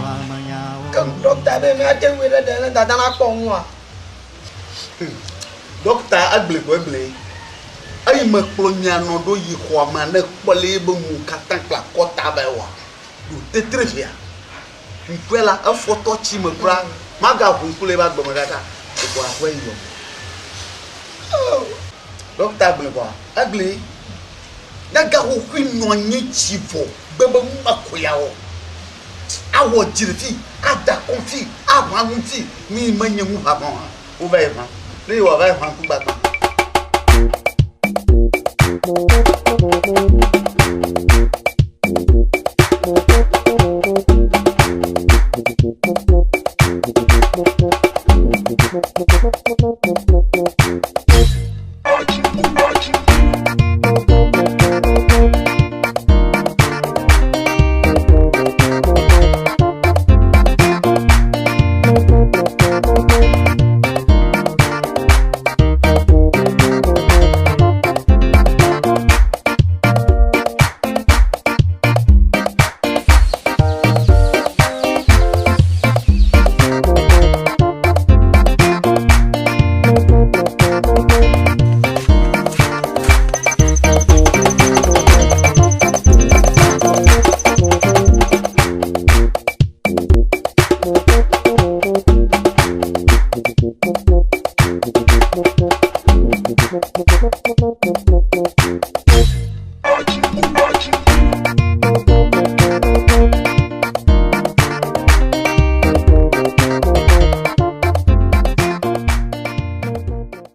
ke dɔkta be míate ŋui ɖe ɖe ne dada nakpɔ ŋua? Dɔkta egblɔe ko egblɔe. Eyi mekplɔ mia nɔ ɖo yi xɔa me ne kpɔ le ebe mo katã kple akɔta be wa ɖo tetre via. Ŋkue la efɔtɔ tsi me kura magaʋu ŋku le ebe agbe me kaka o aƒe yi yɔ. Dɔkta gblɔe kɔa egblɔe. Ne gaxoxoe nɔ anyi tsi vɔ gbe be nu ma ko ya wɔ. Awɔ dzi le fi, ada kɔ fi, aʋã nu fi, nu yi menye nu ʋaʋã o hã, wova yi ʋã. Ne yi wòava yi ʋã ŋku gbagbã.